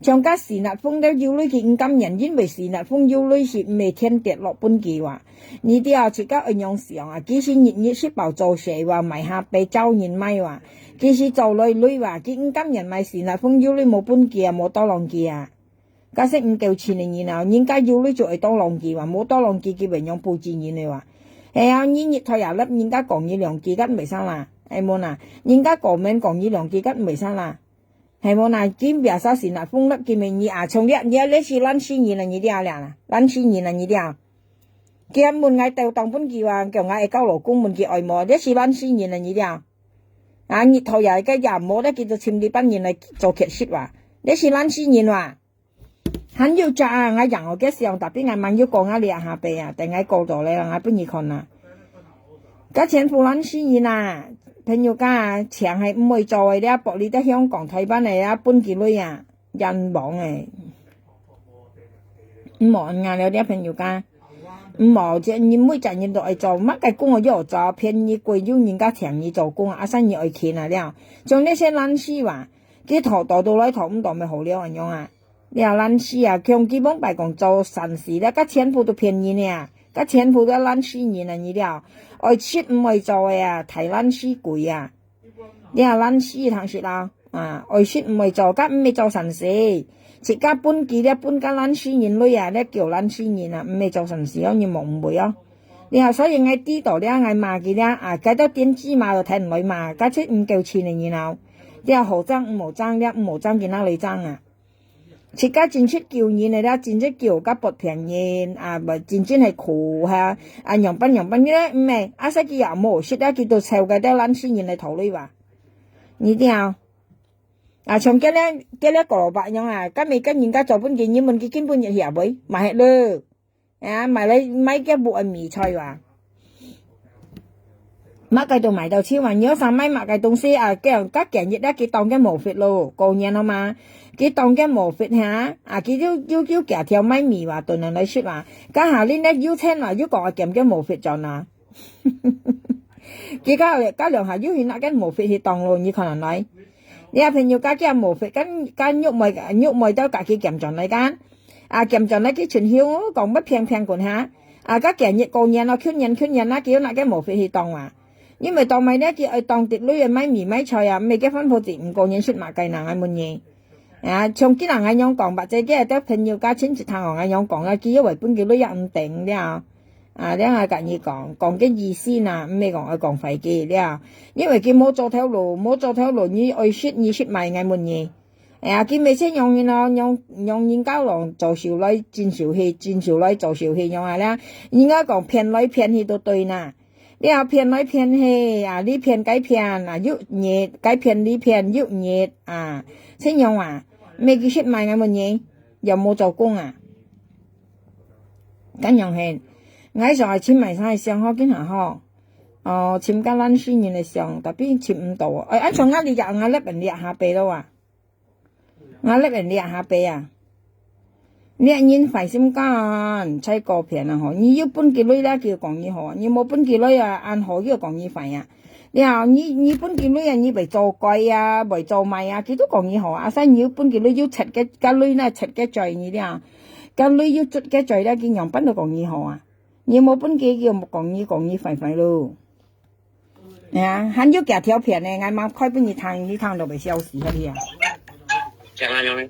像該Sinatfung兜有鐳佢毋甘願，因為Sinatfung有鐳係毋係天跌落分佢哇。你兜自家愛仰想啊，佢係日日食飽做事哇，賣下背找人買哇，佢係做來鐳哇，佢毋甘願買Sinatfung有鐳無分佢啊，無tolong佢啊。 該些毋夠錢个人啊，人家有鐳就愛tolong佢哇，無tolong佢，佢會仰補濟人个哇。係啊，你日頭也落，人家講你兩句，該毋會使啦，係無啦？人家過面講你兩句，該毋會使啦，係無啦？今biasa Sinatfung落，今日你啊，像你，你這係爛死人啊，你了啦，爛死人啊，你了。佢問𠊎兜當分佢哇，叫𠊎愛交老公，問佢愛無，這係爛死人啊，你了。啊，日頭也該也無，這佢就尋你班人來做乞食哇，這係爛死人哇。 還有隻啊，𠊎仰哦，該想，tapi𠊎吂有講啊，這下背啊，等𠊎過到來，𠊎分你看啊。該全部爛死人啊，朋友家啊，錢係毋會做个，這薄利在香港、台灣个啊，分佢鐳啊，冤枉个。毋好恁樣了，這朋友家。毋好，這人每隻人都愛做，麼个工哦，又做，便宜貴，有人家請你做工，啊，生意愛勤啊了。像那些爛死哇，佢討到都來，討毋到，乜好了，恁樣啊。了爛事啊，像佢往擺講做善事了，該全部都騙人个啊，該全部都爛事人啊，你了，愛食毋愛做个啊，大爛事鬼啊！了爛事通食啊，啊，愛食毋愛做，該毋係做善事，自家分佢了，分該爛事人鐳啊，了叫爛事人啊，毋係做善事哦，你莫誤會哦。了，所以𠊎知道了，𠊎罵佢了，啊，該兜電子罵就聽毋來罵，該出毋夠錢个人哦，了好爭毋好爭，了毋好爭，佢拿來爭啊！ 自家真識救人个啦，真識救甲發病人，啊，毋，真正係苦哈，啊，仰般仰般，你咧，毋係，啊，使佢也無識啊，佢都湊該兜爛死人來討鐳吧。你聽，啊，像該咧，該咧高老伯樣啊，該每个人家做分佢，你問佢根本就曉會，嘛係咯。 啊，買來，買个無米菜哇。麼个都買到手啊，你有想買麼个東西啊，佢，佢今日啊，佢當个無fit咯，過年了嘛，佢當个無fit哈，啊，佢又，又，又加條買米哇，等人來食哇，該下你呢，有錢哇，又講啊，減个無fit轉啊。佢到，到兩下又去拿个無fit去當咯，你看人來。你啊，朋友家家無fit，跟，跟玉妹，玉妹都家己減轉來个。 啊，減轉來佢存休，講乜平平滾下。啊，該今日過年咯，去年去年啊，佢又拿个無fit去當啊。因為當買呢，佢愛當滴鐳个買米買菜啊，毋係个番婆子毋過年食麼个人愛問你。啊，像今人𠊎樣講，或者个兜朋友家親戚聽𠊎樣講啊，佢又會分佢鐳也毋定了。啊，這𠊎甲你講，講个意思呐，毋係講愛講壞个了。因為佢無做頭路，無做頭路，你愛食，你食麼个愛問你。 哎呀，佢每次用人咯，用，用人家咯，做手來，真手去，真手來，做手去，用啊啦。人家講騙來騙去都對呐。了騙來騙去啊，你騙該騙啊，又日，該騙你騙又日啊，這樣啊，毋係佢食麼个問你，又無做工啊。恁樣係，𠊎想愛尋麼个相好，今下好。哦，尋个爛死人个相，tapi尋毋到哦。哎，恁樣𠊎這下，𠊎這邊這下背咯啊。 𠊎這人這下背啊，這人壞心肝，才過騙啊吼！你有分佢鐳啦，佢就講你好啊；你無分佢鐳啊，恁好又講你壞啊。了，你，你分佢鐳啊，你會做怪啊，會做歹啊，佢都講你好啊。啊，所以你有分佢鐳，有切个，該鐳那切个罪你了，該鐳有捽个罪了，佢仰般都講你好啊。你無分佢，佢又講你，講你壞壞咯。 哎呀，還有幾條片呢，𠊎嘛開分你聽，你聽到會笑死遐哩啊！像恁樣呢，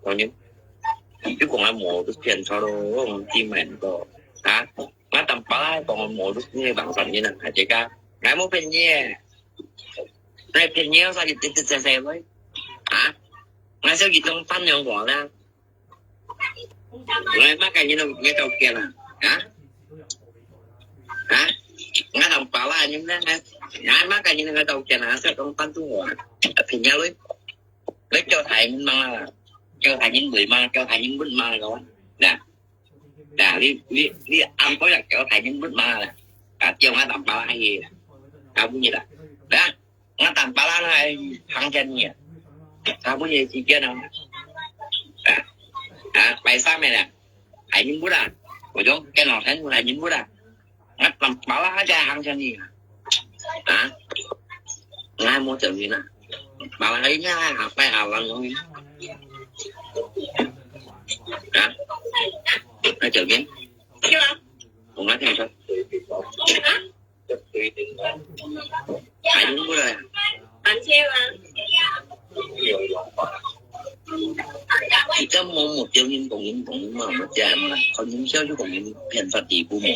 講你，你講𠊎無都騙錯咯，我毋知買毋到啊！𠊎當巴拉講𠊎無都係網上面啊，大家，𠊎無騙你，𠊎騙你，我啥你直直直直喂啊！𠊎小姨當單樣話啦。 來，麼个人个條件啊？啊？啊？𠊎當巴拉人呢？啊？麼个人个條件啊？這種單獨啊？平常你，你叫大人嘛，叫大人累嘛，叫大人問嘛，个哇？那，那你，你，你安排了叫大人問嘛啦？啊，叫𠊎當巴拉去，搞不你啦，啊？ 𠊎當巴拉還行前去啊，差不多時間啊，啊，啊，拜三个啦，還認不啦？我就跟老師傅還認不啦？𠊎當巴拉還在行前去啊，啊，𠊎還無走運啊，巴拉應該還拜下完了，啊，還走運，我聽說。 還用過來啊？你這某某叫人講人講人嘛，我講嘛，看人笑就講人騙法底部某。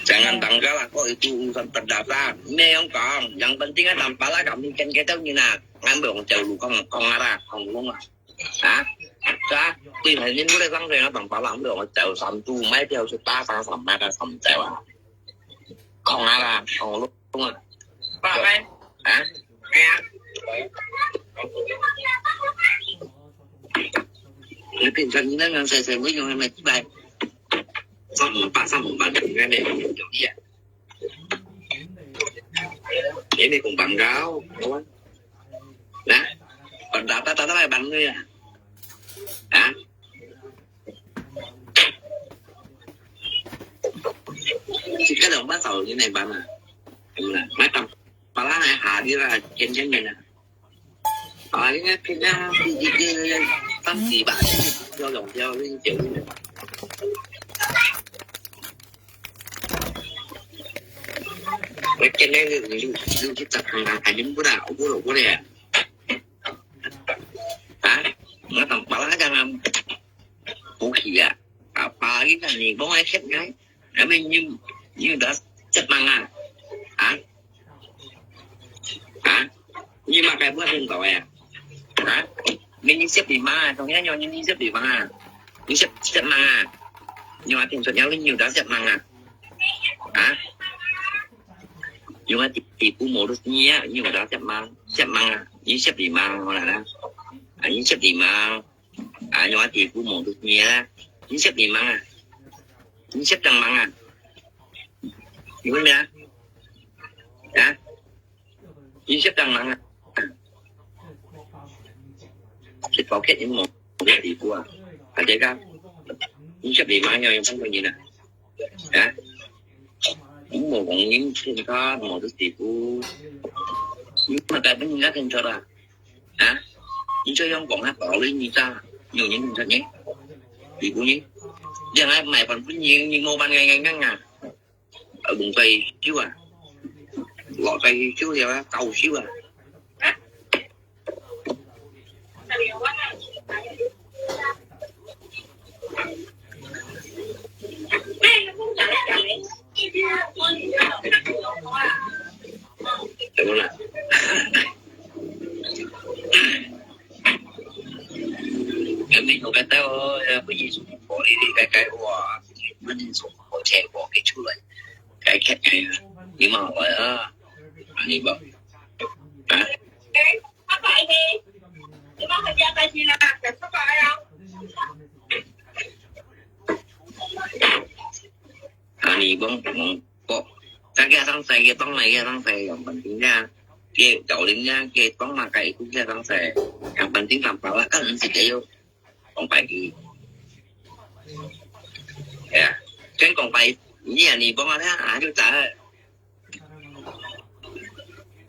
Jangan tanggal lah, kok itu urusan perdata. Ini yang kong, yang penting kan tanpa lah kami kan kita ni nak ngambil orang jauh lu kong kong arah kong lu ah. Ha? Sa, tu yang ini boleh sang saya tanpa lah ambil orang jauh satu mai dia sudah sang sama kan sama jauh. Kong arah kong lu ah. Ha? Nó變成呢，細細妹用係咪知？三五八，三五八，應該咩？有啲啊。Ini kong bangkau, kawan. Nah, pada tata tata bantu ya. Ah, kita dong pasal ini bana. Nah, macam pala hai hadir lah, kenceng ni nah. 啊，應該平常時一個月三四百，要用掉，你就。我今天就就就去砸看看，還用不啦？我不了，我了。啊，我等把那个人补起啊，啊，把一个你帮我切开。 Kami nyo, nyo dah siap manga. Ha? Ha? Nyo makai buat nyo tahu ya? Ha? Nyo siap di mana? Tong nyo nyo siap di mana? Nyo siap siap manga. Nyo atin so nyo nyo dah siap manga. Ha? Nyo ati tipu modus nyo nyo dah siap mang siap manga. Nyo siap di mana? Nyo siap di mana? 啊，用啊地府望到咩啦？你識點樣啊？你識點樣啊？你問咩啊？啊？你識點樣啊？食包ket你望到地府啊？啊，這個，你識點樣要用什麼人啊？啊？你無講你聽他望到地府，你嘛該本人家聽錯啦。 啊？你這樣講啊，道理你咋？有人認真呢？你不呢？這樣啊，買飯分你，你無辦法，啊？啊，弄在手啊，落在手了啊，搞手啊。怎麼了？ Kami ko kata o, ya, ko Yesu ko, ini kai kai wa, mani so ko che ko ke chulai. Kai kai kai, ni ma wa ya, ani ba. Ha? Ani bang bang ko. Kaya sang sai, kaya tong mai, kaya sang sai, yang penting ya. Kaya jauh lim ya, kaya tong mai, kaya ikut kaya sang sai. Yang penting tanpa lah kan si kayo. Kong pai ki. Ya, kan kong pai, ni ani bang ada, ah, tu tak.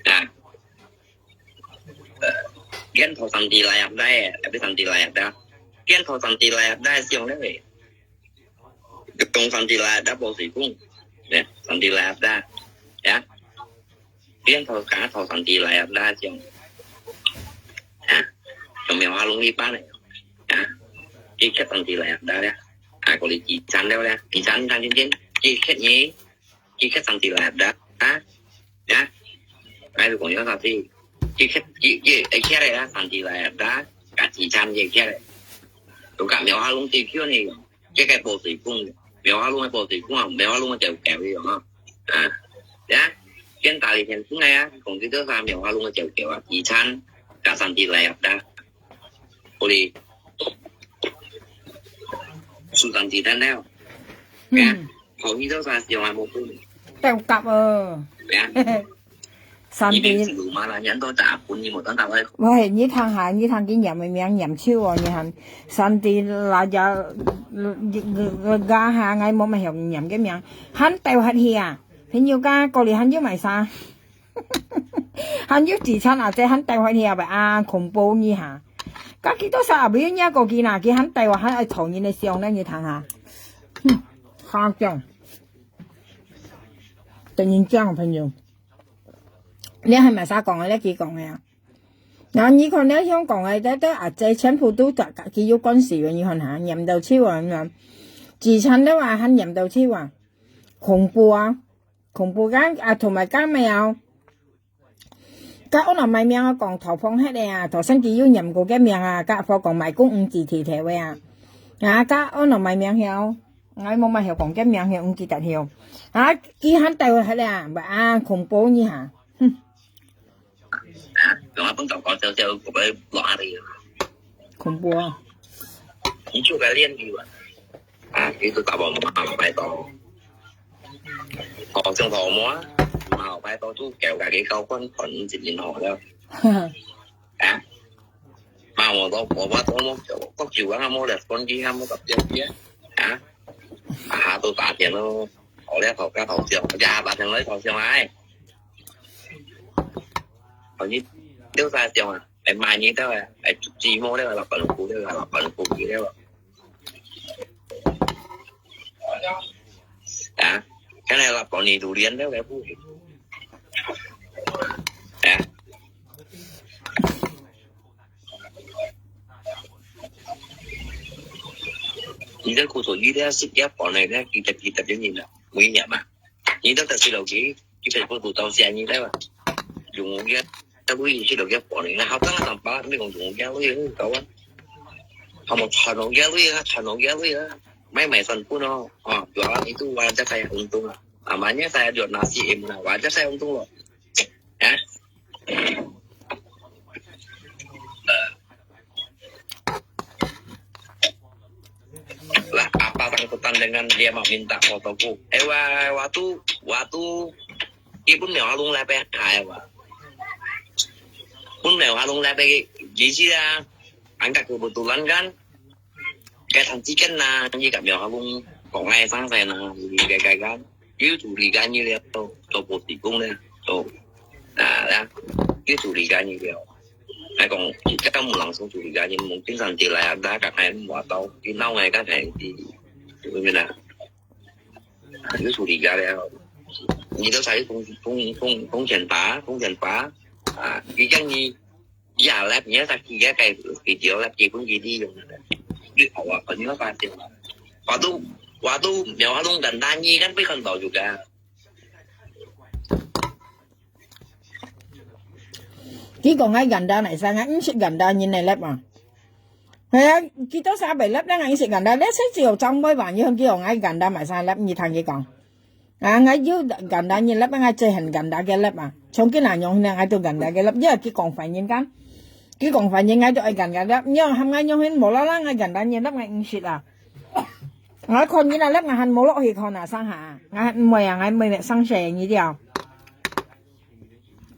Ya. Kan thau santi lai ap dai, tapi santi lai ap dah. Kan thau santi lai ap dai siang deh. Kong santi lai ap dah bau si kung. Ya, santi lai ap dah. Ya. Kan thau, kan thau santi lai ap dah siang. Ya. Kong miao ha lung li pa ne. Ya. Ki kat santi lai ap dah ya. Aku li ki chan deh ya. Ki chan kan jin jin. Ki kat ni. Ki kat santi lai ap dah. Ha? Ya. Ai lu kong yo santi. Ki kat ki ki ai kia lai ya santi lai ap dah. Kat ki chan ye kia lai. Tu kat miao ha lung ti kyo ni. Cái cái bộ thủy cung, miêu hoa lung cái bộ thủy cung à, miêu hoa lung cái chèo kéo đi hả? À, ya, cái ta đi hiện nay á, cũng cái đó là miêu hoa lung cái chèo kéo à, di sản, cả sản thì lẻ đã, uli, su sản thì tan leo, ya, hầu như đó là dùng ai một cung, tèo cặp ờ, ya, 上帝。你名字有嗎啦？人都打本，你無等到我。喂，你聽下，你聽佢念个名念手哦，你看，上帝那家，那下，𠊎無乜曉念个名，還掉下去啊！朋友家，過來還有買啥？還有幾餐啊？這還掉下去啊？喂啊，恐怖你哈！該幾多少啊？不要念過去啦，佢還掉啊，還愛吵人的相呢，你聽下。哼，好讲，等人讲，朋友。 你係麼儕講个？你佢講个啊？然後你看了香港个，這這啊，這全部都自家己有關係个，你看下，念到手啊，你看，自殘了啊，還念到手啊，恐怖啊，恐怖！講啊，同埋講咩啊？講安到麼名啊，講頭碰忒个啊，頭先佢有念過个名啊，講講賣公毋知地頭个啊，啊，講安到麼名曉，𠊎無麼曉講个名曉，毋記得曉，啊，佢還帶回來啊，啊，恐怖你哈，哼。 用啊，本搞搞笑笑，我要落下去。恐怖啊！你就该练习吧。啊，你都打包嘛，买到。哦，像头毛啊，後擺到都搞个个交關款毋知點好了。啊？嘛我都我我都無多久啊，無來分佢，無特別个啊。啊，都打電咯，我咧頭家頭上，我家打電話頭上來。哦，你丟啥上啊？哎，買你的啊？哎，寂寞了，老板苦了，老板苦了。啊？看来老板你都连了，来不？啊？你這苦手，你這是要搬的，那幾十幾十年了，每年嘛。你都得十六个，一百个都到下年了吧？用个，那不一去了个搬的，那好当然吧，没有用个，我也很高啊。他们传统个，我也传统个，我也买买三本哦，啊，有啊，你都玩这个运动啊，啊，买那个有拿去 M 了，玩这个运动了，啊。 Lah, apa sangkutan dengan dia meminta fotoku? Eh, wa-, waktu, waktu, dia pun mèo halung lai pe hai wa. Pun mèo halung lai pe gigi ya. Angkat kebetulan kan. Cái thằng Chí Kén na, như cặp mèo halung, còn ai sáng say na, cái cái kan. Dia curiga ni liao, cho bộ tỷ cũng nè. Cho. À, đó. Dia curiga ni liao. Ai còn các mù lăng sống curiga ni mù kinh sản thì lại đã cả hai mù tao, cái nau ngày các hai thì, như là. Dia curiga liao. Ni tao sai không không không không chèn phá, không chèn phá. À, cái chân ni, ya lep, ni sa khi cái cái video lep, chỉ cũng gì đi dùng. Đi học à, còn nhớ pha tiền. Waktu, waktu mèo halung ganda ni kan phải còn đòi juga. Ki kong ai ganda nai sa ngai, nsik ganda nyin nai lep ma. Hei, ki to sa bai lep la ngai nsik ganda, lep sa jiu chang boi ba, nyi ki kong ai ganda mai sa lep, nyi thang ki kong. A, ngai jiu ganda nyin lep, ngai che hen ganda ke lep ma. Chong ki na nyong ngai tu ganda ke lep, ye ki kong fai nyin kan. Ki kong fai nyin ngai tu ai ganda lep, nyong ham ngai nyong hen mo la la ngai ganda nyin lep ngai nsik a. Ngai kon nyin a lep ngai han mo lo hi kon a sang ha. Ngai han moi a ngai moi sang se nyi diao.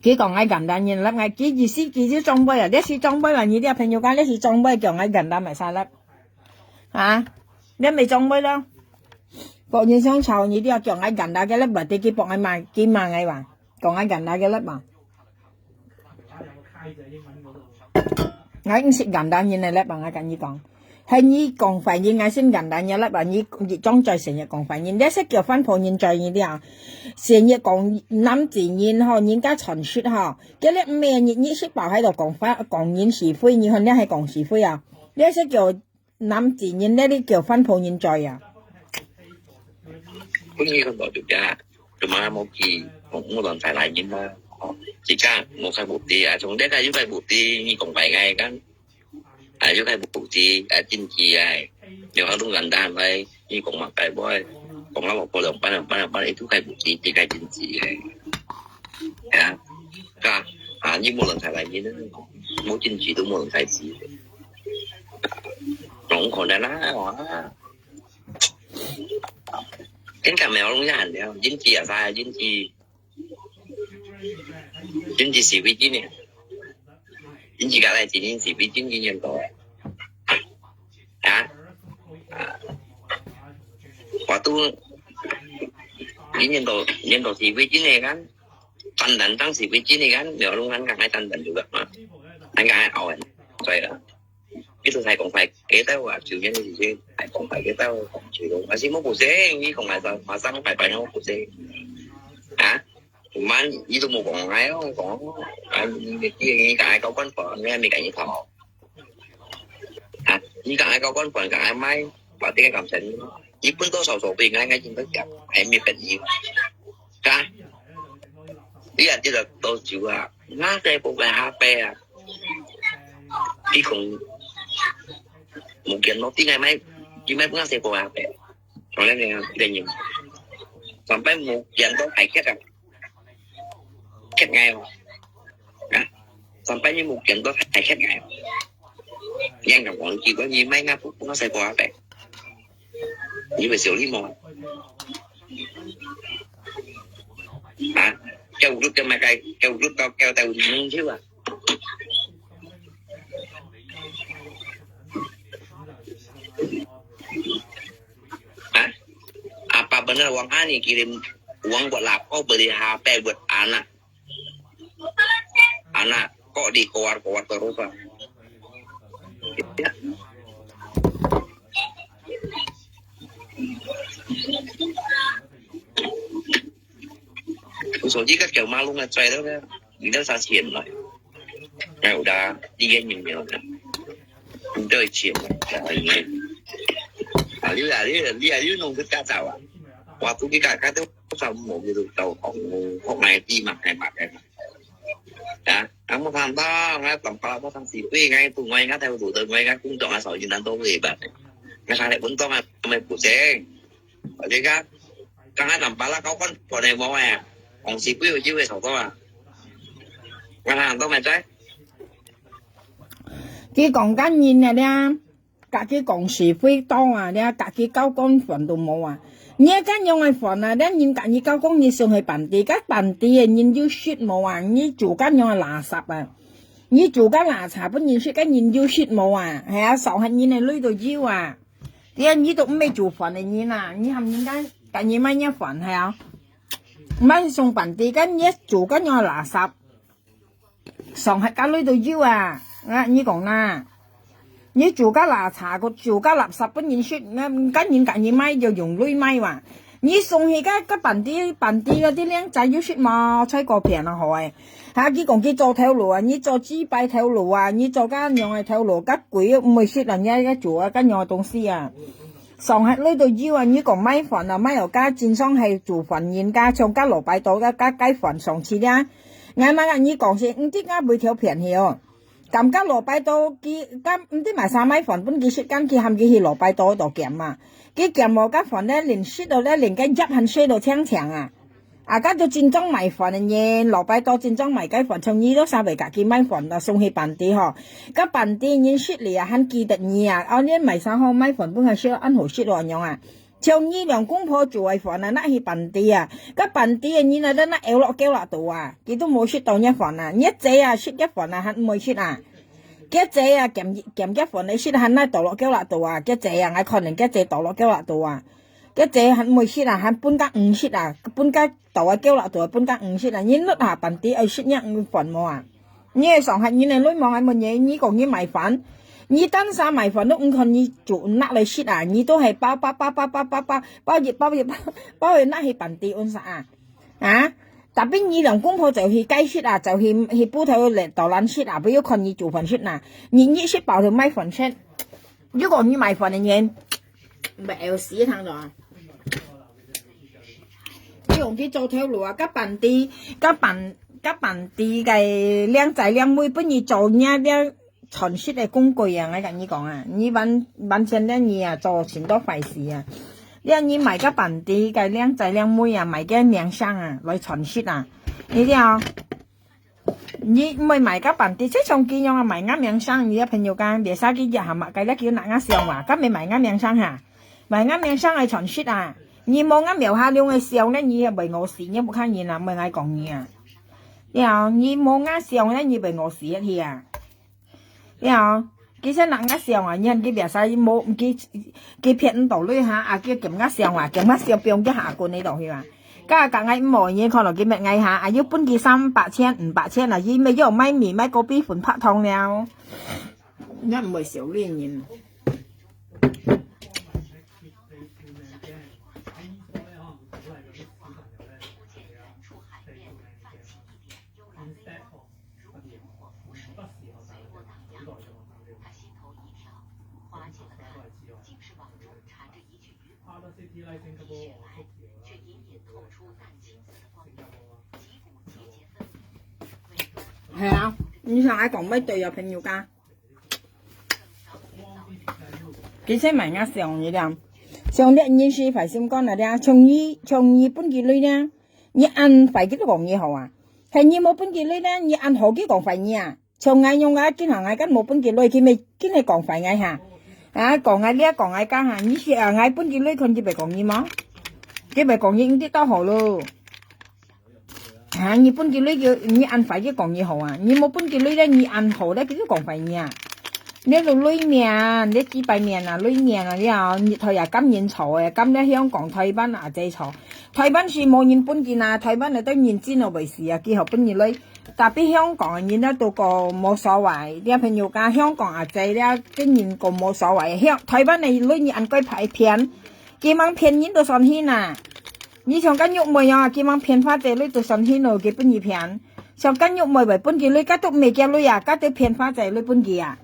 Ki kong ai ganda nyin lep ngai ki ji si ki ji chong boi a, de si chong boi a nyi dia phen yu kan de si chong boi kiong ai ganda mai sa lep. Ha? De mei chong boi lo. Ko nyin song chao nyi dia kiong ai ganda ke lep ba de ki pok ai ma ki ma ngai ba. Kong ai ganda ke lep ba. Ngai nsik ganda nyin nai lep ba ngai kan nyi kong. Hai nyi kong fai nyin ngai sin ganda nyin lep ba nyi nyi chong choi sen ye kong fai nyin. De se kiu fan po nyin choi nyi dia. Sen ye kong nam zi nyin ho, nyin ka chon shit ho. Ke lep me nyi nyi si pao hai do kong fa kong nyin si fui nyi hon de hai kong si fui a. De se kiu nam zi nyin de li kiu fan po nyin choi a. Pun nyi kan do juga. Cuma mo ki mo mo don sai lai nyin ma. Jika mo kai bukti a, chung de kai yu kai bukti nyi kong fai ngai kan. A, yu kai bukti a, jin ji ai. Yo ha lung ganda mai, nyi kong mak kai boi. Kong la mo po long pan long pan long pan itu kai bukti, ti kai jin ji ai. Ya. Ka, a, nyi mo long sai lai nyin. Mo jin ji tu mo long sai ji. Long kon da na wa. Ken ka mèo long ya han liao, jin ji a sa, jin ji. Jin ji si fui jin ne. Jin ji ka lai jin, jin si fui jin, jin nyen to. Ha? Wa tu, jin nyen to, nyen to si fui jin ne kan. Tan tan tang si fui jin ne kan, mèo long han ka ngai tan tan juga ma. Han ka ngai ao an. Sai la. Itu sai kong fai ke tau a, jiu nyen ni si sai kong fai ke tau, jiu long. Asi mo pu se, ni kong ai sa, ma sang fai fai mo pu se. Ha? Man, itu mo kong ai o, kong. Ai, ni ki ni ka ai kau kon fo, ni mi ka ni fo. Ha? Ni ka ai kau kon fo, ka ai mai, ba te kam sen. Ni pun to sau sau pe ngai ngai jin to kiap. Ai mi pet ni. Ka? Iya, tidak tahu juga. Ngai sai po ka ha pe a. Ki kong mungkin no ti ngai mai, ki mai pun ngai sai po ha pe. Soalnya ni, dia ni. Sampai mungkin to hai kiat kan. Kiat ngai. Nah, sampai ni mungkin to hai kiat ngai. Yang kan kong ki ko ni mai ngai pun ngai sai po ha pe. Ni bai siu li mo. Ha? 狗日个么个，狗日个狗到你去啊。Hah? Apa bener wong ani kirim uang buat lako beli H P buat anak? Anak kok dikoar-koar terus ah. Ya. 我手机个狗马弄个摔了呢，你那啥钱来？哎，我的第一人没有的，你这钱来，啊，你啊，你啊，你啊，你弄个家长啊，我不给他，他都上某个都到红红来地嘛，还嘛还嘛，啊，俺们看到，俺长大不上几岁，俺不我俺在路的，我俺工作啊，少一难多会吧，俺上来工作啊，没不行。 Jadi kan, kang ai nampak lah kau kan phone mo eh. Ong si pui jiu eh sao to ah. Ngan hang to mai chai. 佢講緊人啊，這，甲佢講是非多啊，這，甲佢交關煩都無啊。你該樣个煩啊，這人甲你交關，你想去辦事，該辦事个人有識無啊？你做該樣个垃圾啊！你做該垃圾，分人識个人有識無啊？係啊，掃黑人个鐳都有啊！ 你看，你都毋係做飯个人啊，你喊人家，甲你買若飯係啊？毋係送飯店，甲你做甲若垃圾，上海家裡都有啊！啊，你講啦，你做甲垃圾，个做甲垃圾分人食，啊，甲人甲你買就用鐳買哇！你送去甲，甲飯店，飯店个啲靚仔有食無？菜果片啊，好誒。 哈，佢講佢做頭路啊，你做雞排頭路啊，你做甲仰个頭路，甲鬼毋會食啊，你愛做啊，甲仰个東西啊。上海裡都有啊，你講買飯啊，買哦，甲經常係做飯人家，像甲老闆到甲甲該飯上去咧。𠊎嘛甲你講先，毋知𠊎會條片去哦。感覺老闆到佢，甲毋知買啥買飯分佢食，敢佢喊佢去老闆到度撿嘛。佢撿無甲飯咧，連食到咧，連个汁還食到青青啊。 啊，該都正宗買飯个人，老闆到正宗買个飯，像你都三百家己買飯啦，送去飯店吼。該飯店人食了啊，還記得你啊，啊，你買啥好買飯分佢食，恁好食咯，恁樣啊。像你兩公婆做个飯啊，拿去飯店啊，該飯店个人啊，都拿摎落狗落肚啊，佢都無食到若飯啊，若姐啊，食若飯啊，還毋會食啊。佢姐啊，撿撿若飯來食，還拿倒落狗落肚啊，佢姐啊，𠊎看人佢姐倒落狗落肚啊。 該姐還毋會食啊，還分甲魚食啊，分甲到啊狗落肚啊，分甲魚食啊，你落下飯店愛食若魚飯無啊？你係上海人个鐳無？𠊎問你，你講你買飯，你單儕買飯都毋看你做拿來食啊，你都係包包包包包包包包一包一包包一拿去飯店安啥啊？啊？Tapi你兩公婆就去街食啊，就去去鋪頭來到蘭食啊，不要看你做飯食啊，你你食飽就買飯食。 如果你買飯个人，毋係L C个聽到啊？你用去做頭路啊，甲飯店，甲飯甲飯店个靚仔靚妹分你做若這賺食个工具啊！𠊎甲你講啊，你完完全咧你啊做盡多壞事啊！你啊你買甲飯店个靚仔靚妹啊，買个名聲啊，來賺食啊！你知哦？ 你毋會買甲飯店，就像佢樣啊，買𠊎名聲，你个朋友講，別使佢一下嘛，該了佢拿𠊎相啊，敢毋係買𠊎名聲哈？買𠊎名聲个傳說啊！你無𠊎苗下龍个相咧，你也袂餓死，你毋看人啊，毋係𠊎講你啊。了，你無𠊎相咧，你袂餓死去啊。了， 其實拿𠊎相啊，你看佢biasa無，佢佢騙毋到鐳哈，啊佢撿𠊎相啊，撿𠊎相放佢下滾你倒去啊。甲甲𠊎毋好，你看到佢搣𠊎哈，啊又分佢三百千、五百千啊，佢乜又買米買果比粉白糖了。你毋會小利人。係啊，你想愛講乜對有朋友家？其實買𠊎相你了，相你人是壞心肝啊了，像你像你分佢鐳了，你恁壞佢都講你好啊，係你無分佢鐳了，你恁好佢講壞你啊。 像𠊎樣啊，今下𠊎敢無分佢鐳，佢乜緊係講壞𠊎哈。啊，講𠊎這講𠊎該哈，你是啊，𠊎分佢鐳看佢會講你無？佢會講你，你知道好咯。啊，你分佢鐳佢，你恁壞佢講你好啊？你無分佢鐳咧，你恁好咧，佢就講壞你啊？你就鐳命，你幾百命啊，鐳命啊，你啊，日頭也甘人坐誒，甘了香港、台灣也濟坐。台灣是無人分佢啊，台灣个都人真个會死啊，佢好分你鐳。Tapi香港个人咧都講無所謂，你朋友講香港也濟咧，跟人講無所謂。香，台灣个鐳你恁該歹騙，佢吂騙人都算hin啊。你像該玉妹啊，佢吂騙花姐鐳都算hin咯，佢分你騙。 像甘玉妹會分佢鐳，該都毋係佢鐳啊，該都騙花姐鐳分佢啊。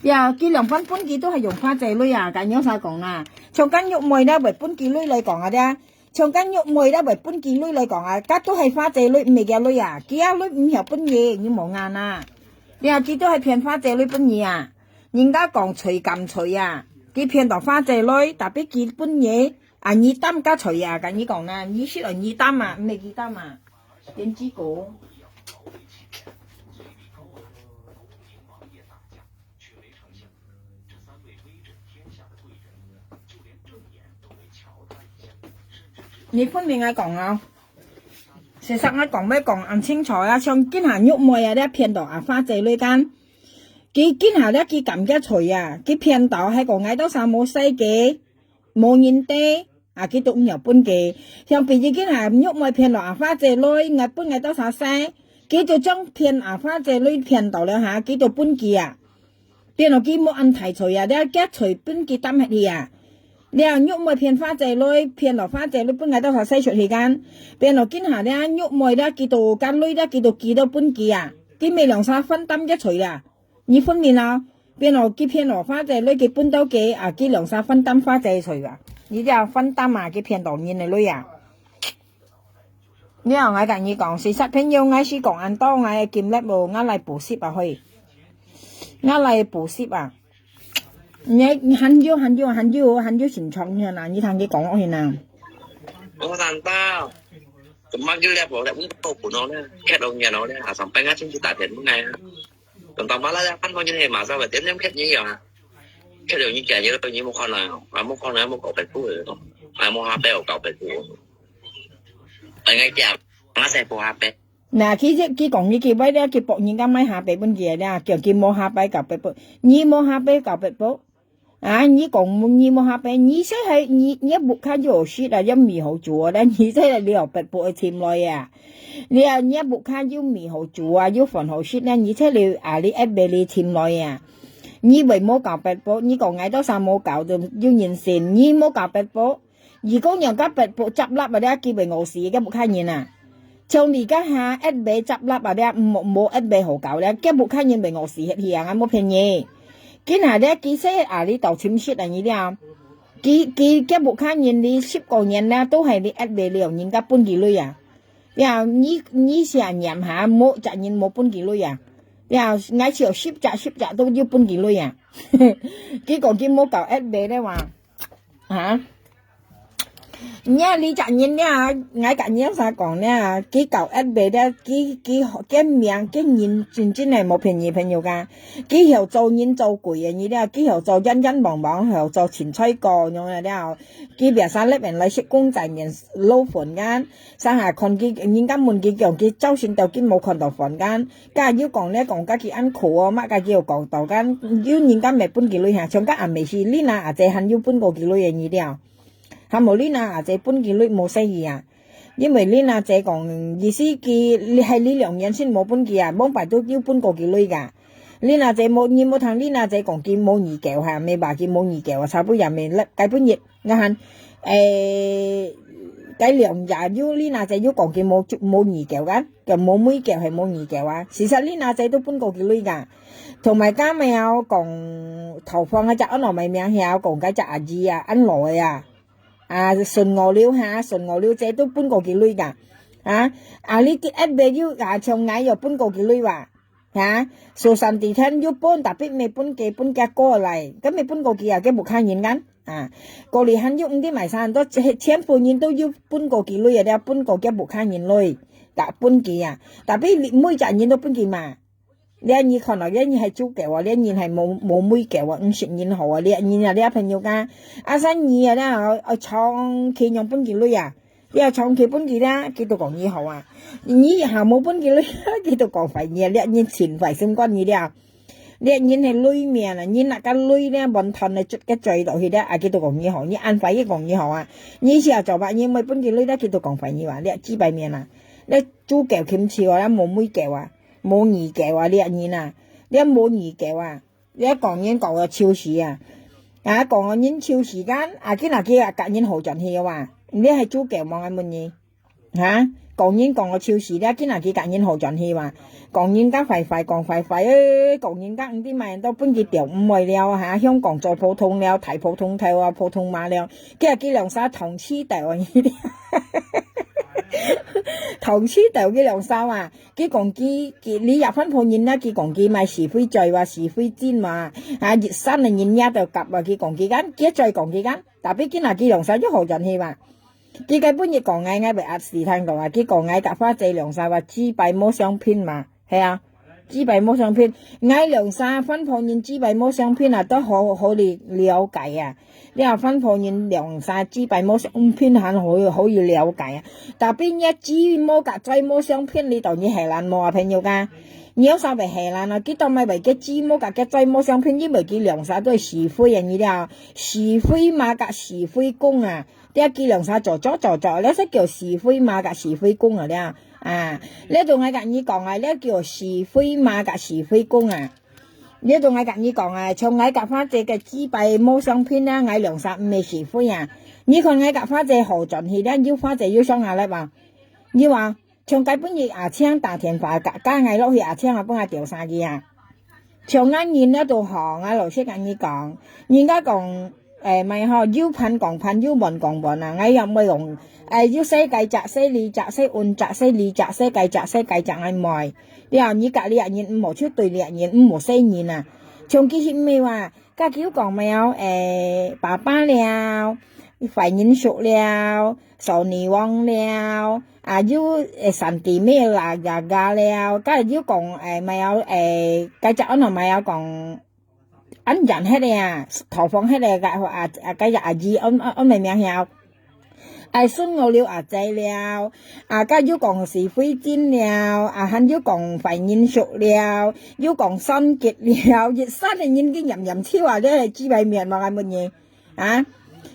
呀，佢兩番分佢都係用花姐鐳啊，該仰儕講啊？像甘玉妹咧會分佢鐳來講啊，對啊。像甘玉妹咧會分佢鐳來講啊，該都係花姐鐳，毋係佢鐳啊。佢啊鐳毋曉分你，你無眼啊。呀，佢都係騙花姐鐳分你啊。人家講吹甘吹啊，佢騙到花姐鐳，tapi佢分你啊，你擔加吹啊，該你講啦，你識來你擔啊，毋係佢擔啊。電子股。你分明來講啊，事實來講，愛講恁清楚啊，像今下玉妹啊，你騙到阿花姐鐳間，佢今下咧佢感覺脆啊，佢騙到係講𠊎兜儕無使个，無人知，啊，佢都毋曉分佢。像比如今下玉妹騙到阿花姐鐳，𠊎分𠊎兜儕使，佢就將騙阿花姐鐳騙到了哈，佢就分佢啊。 變到佢無恁大錘啊，了佢錘分佢擔忒去啊。了玉妹騙花姐鐳，騙到花姐鐳分𠊎兜儕使出去間。變到今下了玉妹了佢都該鐳了佢都寄到分佢啊，佢乜兩儕分擔佢錘啦。你分明啊？變到佢騙到花姐鐳佢分到佢啊，佢兩儕分擔花姐錘啊。你這分擔啊，佢騙到人个鐳啊。 你啊，𠊎同你講，事實朋友，𠊎係講恁多，𠊎个金額無，𠊎來補習啊，會。𠊎來補習啊。你，你還有，還有，還有，還有新創呢，你同佢講落去呢。我三道，怎麼就了無了？我不能了，開龍眼了，啊，上班啊，進去打電話啊。 Tentang malah ya kan mau jadi masa berarti nem kat ni ya. Kat ni kan ya ni mau kan lah, mau kan lah mau kau petu ya. Mau HP kau petu. Ai ngai kia, masa mau HP. 那佢佢講你佢為了佢博人家買下背本佢啦，叫佢無下背搞白博，你無下背搞白博。 啊，你講你無下背，你使係你你屋下有食啊，有米好煮啊，但你使了白博个尋來啊。你啊，你屋下有米好煮啊，有飯好食啊，你使了啊，你一杯你尋來啊。你會無搞白博，你講𠊎兜儕無搞，就有人信，你無搞白博。 如果人家白布執笠啊，你幾會餓死个屋下人啊？像你家下一杯執笠啊，你無無一杯好搞咧，个屋下人會餓死忒去啊，無騙你。今下咧，其實啊，你到尋食啊，你了，佢佢个屋下人，你十個人咧，都係你一杯了，人家分佢鐳啊。呀，你你想念下，無隻人無分佢鐳啊。呀，𠊎笑十隻十隻都有分佢鐳啊。佢講佢無搞一杯咧話， 哈？你啊，你隻人呢，𠊎甲你樣講呢，佢搞一味咧，佢佢佢命，佢人真正係無便宜朋友噶。佢曉做人做鬼个，你了，佢曉做冤冤枉枉，曉做芹菜哥樣个了。佢別生粒人來食公仔麵撈飯个，生下看佢，人家問佢講，佢朝晨到今無看到飯个。 甲又講咧講甲佢恁苦哦，嘛甲佢又講到甲，有人家乜分佢鐳下，像甲阿妹是Lina阿姐還有分過佢鐳个你了，還無Lina阿姐分佢鐳無細意啊。因為Lina姐講，意思佢係呢兩年先無分佢啊，往擺都有分過佢鐳噶。Lina姐無，你無聽Lina姐講佢無二九哈，乜話佢無二九啊，差不多也乜該本日，𠊎還，誒，該兩日有Lina姐有講佢無無二九啊。 个無每个係無二九啊。事實Lina姐都分過佢鐳噶，同埋家妹啊講頭放該隻安樂妹名係啊，講該隻阿姨啊，安樂个啊，啊順我了哈，順我了姐都分過佢鐳噶，啊，啊你第一位又啊像𠊎又分過佢鐳哇，哈，所以三地天又分，tapi乜分佢分佢過來，咁乜分過佢啊，佢屋下人kan。 啊，過來還有毋知買啥，都全部人都有分過佢鐳啊，了分過佢屋下人鐳，甲分佢啊。Tapi每隻人都分佢嘛。了你看咯，了你係主角啊，了你係無無每个啊，毋識人好啊，了你啊，了朋友家，啊，生你啊，了愛長期樣分佢鐳啊。你愛長期分佢咧，佢都講你好啊。你一下無分佢鐳，佢都講壞你啊，這人盡壞心肝你了。這人係鐳命啊，人那个鐳咧，滿堂个个嘴落去咧，啊，佢都講你好，你安排佢講你好啊。你想做麼人，無分佢鐳咧，佢都講壞你啊，這幾百年啊。這豬狗禽獸啊，這無尾狗啊，無耳狗啊，這人啊，這無耳狗啊。 你講人講个笑死啊！啊，講人笑死間，啊，今仔日啊，甲人好轉去啊哇！你係豬狗無？𠊎問你，哈？講人講个笑死，你今仔日甲人好轉去哇！講人家壞壞，講壞壞，誒，講人家毋知麼人都分佢釣毋會了哈！香港做普通了，大普通頭啊，普通馬了，今仔日兩儕同時釣啊，你聽，同時釣佢兩儕啊！ 佢講佢，佢，你也番婆人啦，佢講佢賣是非嘴哇，是非精嘛，啊，一山个人也都夾啊，佢講佢間，佢嘴講佢間，tapi今仔日佢兩儕就好轉去嘛。佢个本日講𠊎，𠊎會壓死聽到啊，佢講𠊎甲花姐兩儕話，幾擺無相片嘛，係啊，幾擺無相片，𠊎兩儕番婆人幾擺無相片啊，都好，好了，了解啊。 了番婆人兩儕幾擺無相片還好，好有了解啊。Tapi若雞毛甲嘴無相片，你到底係懶無啊，朋友家？你有啥會係懶啊？佢到尾會个雞毛甲个嘴無相片，因為佢兩儕都係是非啊，你了，是非馬甲是非公啊。這佢兩儕做做做做，這係叫是非馬甲是非公啊了。啊，這就𠊎甲你講啊，這叫是非馬甲是非公啊。 你同𠊎甲你講啊，像𠊎甲花姐个幾擺無相片啊，𠊎兩儕毋係是非啊。你看𠊎甲花姐好轉去了，有花姐有相下來吧？有啊，像該本日阿青打電話，甲，甲𠊎落去阿青啊，分𠊎調查佢啊。像𠊎人咧都好，𠊎老實甲你講，人家講 誒，毋係吼，有伴講伴，有伴講伴啊！𠊎也毋會講，誒，有世界隻，世里隻，世運隻，世里隻，世界隻，世界隻，𠊎毋會。了，你隔離人毋好就對離人，毋好世人啊！像佢係毋係話，甲佢講咩哦？誒，爸爸了，壞人叔了，少女王了，啊，有，誒，三弟妹啦，呀呀了，甲佢講，誒，咩哦？誒，該隻安到咩哦？講 恁樣忒个啊，頭放忒个，个，啊，啊，个阿姨，安，安，安咩名曉？哎，孫我了阿姐了，啊，个又講是非精了，啊，還又講壞人叔了，又講三傑了，一山个人佢念念笑啊，這係幾擺面嘛，𠊎問你。 啊，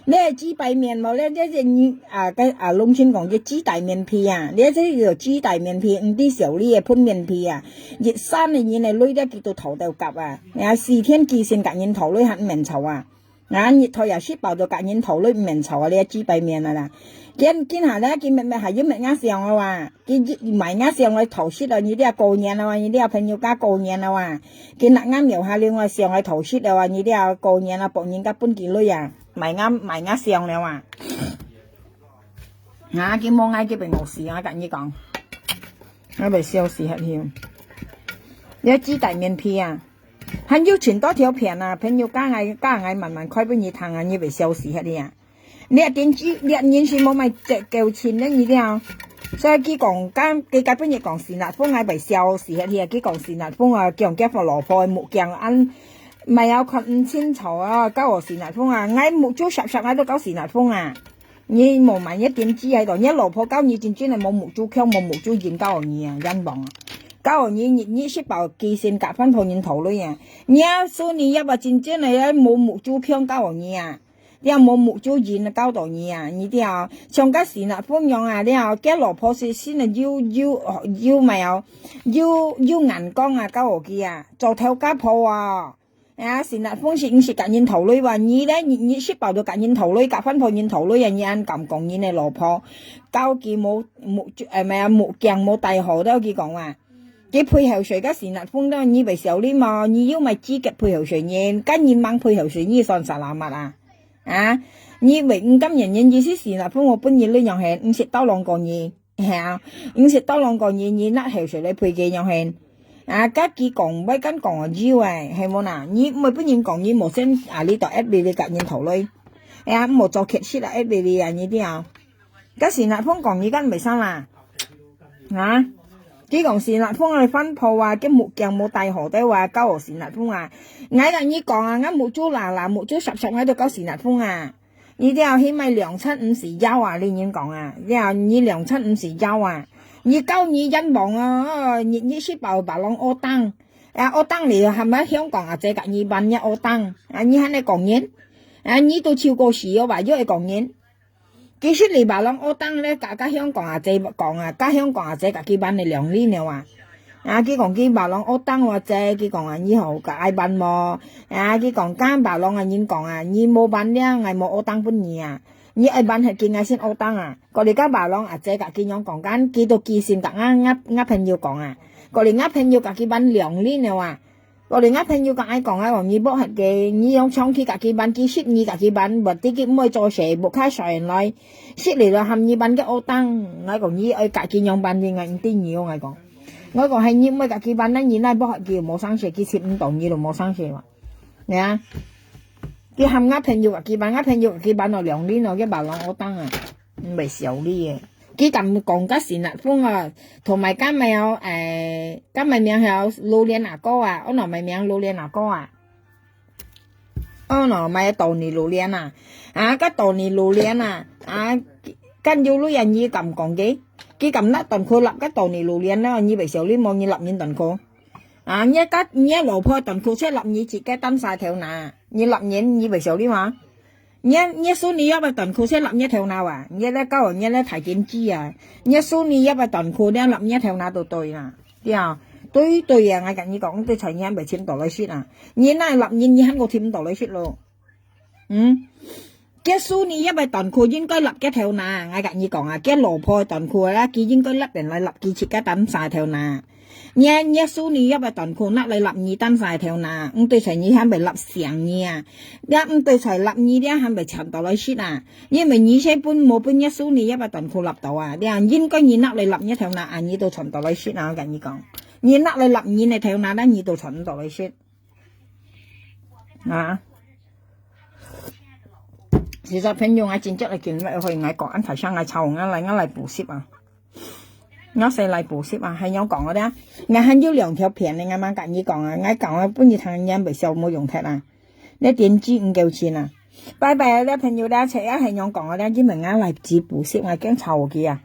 你係雞排面無？你這是你，啊，該，啊，攏先講這雞大面皮啊，你這个雞大面皮，毋知小李个噴面皮啊，一山个人个鐳了佢都討到甲啊，啊，四天寄信甲人討鐳還毋免愁啊，啊，日頭也食飽就甲人討鐳毋免愁啊，你个雞排面啊啦。今，今下咧，今日日還有物件上个哇？ 佢，佢買𠊎上來討食啊，你這過年啊，你這朋友家過年啊。今日𠊎廟下另外上來討食啊，你這過年啊，別人家分佢鐳啊，買𠊎，買𠊎上了啊。啊，佢無𠊎，佢會餓死啊，𠊎甲你講。𠊎會笑死忒去。你雞大面皮啊，還有盡多條片啊，朋友家𠊎，家𠊎慢慢開分你聽啊，你會笑死忒去啊。 這電視，這人是無買隻夠錢个你了。所以佢講，佢，佢今晡日講是哪風啊，會笑死忒去啊！佢講是哪風啊，強夾老婆个目鏡恁，毋曉看毋清楚啊，搞我是哪風啊！𠊎目珠霎霎，𠊎都搞是哪風啊！你無買這電視喺度，你老婆搞你真正个無目珠強，無目珠仁，搞你啊，冤枉啊！搞你，你，你食飽寄信甲番婆人討鐳啊！你啊，所以你也話真正个無目珠強，搞你啊！ 這無目珠仁教到你啊，你知啊？像該是哪風樣啊？了，該老婆是新个有，有，有咩哦？有，有眼光啊，教學佢啊，做頭家婆啊。啊，是哪風是毋是甲人討鐳哇？你咧，你，你食飽就甲人討鐳，甲番婆人討鐳啊！你恁敢講人个老婆，教佢無，目珠，誒，咩啊，目鏡無戴好，都佢講啊。 佢配合誰个是哪風咯？你會笑你無？你有麼資格配合誰人？甲人吂配合誰，你算啥啦嘛啊？啊？你會毋甘願人意思是哪風？我本人你樣係，毋識到兩個人，係啊？毋識到兩個人，你哪後誰來配佢樣係？啊？甲佢講，毋敢講啊，有誒，係無啦？你毋會本人講，你無先啊，你到F B你甲人討鐳，哎呀，毋好做客式啊，F B你啊，你知啊？甲是哪風講，你敢袂使嘛？ 啊？佢講是哪風个番婆啊，佢目鏡無戴好，對哇，教學是哪風啊？𠊎甲你講啊，𠊎目珠啦啦，目珠霎霎，𠊎都教是哪風啊？你這下去買涼茶毋使要啊，你人講啊，這下你涼茶毋使要啊，你教你冤枉啊，日日食飽白浪屙燈，啊屙燈你還乜香港阿姐佮你扮若屙燈，啊你還來講人，啊你都超過時了吧，又會講人。其實你白浪屙燈咧，佮佮香港阿姐講啊，佮香港阿姐佮佢扮个兩理了啊。啊，佢講佢白浪屙燈啊姐，佢講啊，你好佮愛扮無？啊，佢講佮白浪个人講啊，你無扮了，𠊎無屙燈分你啊。你愛扮忒佢，𠊎先屙燈啊。過來佮白浪阿姐佮佢樣講，佢都寄信佮吾吾吾朋友講啊。過來吾朋友佮佢扮兩理了啊。 過來吾朋友佮𠊎講，𠊎講你無忒个，你用長期佮佢扮，佢識你佮佢扮，無知佢毋會做事，無較衰人來，識你來喊你扮个屙燈。𠊎講你愛佮佢樣扮，你𠊎毋知你哦，𠊎講。𠊎講係你毋會佮佢扮，那你哪無忒佢無生事，佢識毋到你都無生事嘛。呀，佢喊吾朋友佮佢扮，吾朋友佮佢扮咯，兩年咯，佢扮人屙燈啊，毋會笑你个。 佢敢講个是哪風啊？同埋敢有，誒，敢有名係榴槤阿哥啊？哦，喏，買名榴槤阿哥啊？哦，喏，買多尼榴槤啊？啊，个多尼榴槤啊？啊，敢有類啊？你敢講个？佢敢拿短褲笠个多尼榴槤呢？你會笑你無？你笠人短褲？啊，你个，你个老婆短褲先笠你自家單晒頭那，你笠人，你會笑你嗎？ 你你淑女要不要短褲先笠你頭那啊？你來搞，你來太監制啊！你淑女要不要短褲，你笠你頭那都對啦，對啊，對對啊！𠊎佮你講，對菜你還袂尋到來食啊！你那笠人，你還過尋到來食咯？嗯，該淑女要不要短褲，應該笠个頭那。𠊎佮你講啊，該老婆个短褲啦，佢應該笠等來笠佢自家單晒頭那。 你你淑女要不要短褲拿來笠你單晒頭那，毋對菜你還袂笠醒你啊！你毋對菜笠你，你還袂賺到來食啊！因為你先分無分你淑女要不要短褲笠到啊！你應該你拿來笠你頭那啊，你都賺到來食啊！𠊎佮你講，你拿來笠你个頭那，那你都賺到來食啊！其實朋友，𠊎真正來見，𠊎會，𠊎講恁大聲，𠊎吵，𠊎來，𠊎來補習啊！ 𠊎先來補習啊，係仰講个咧？𠊎還有兩條片呢，𠊎吂佮你講啊，𠊎講啊，分你聽，你還袂笑無用忒啊。你點擊毋夠錢啊？拜拜啊，你朋友咧，切啊，係仰講个咧？因為𠊎來補習，𠊎驚吵佢啊。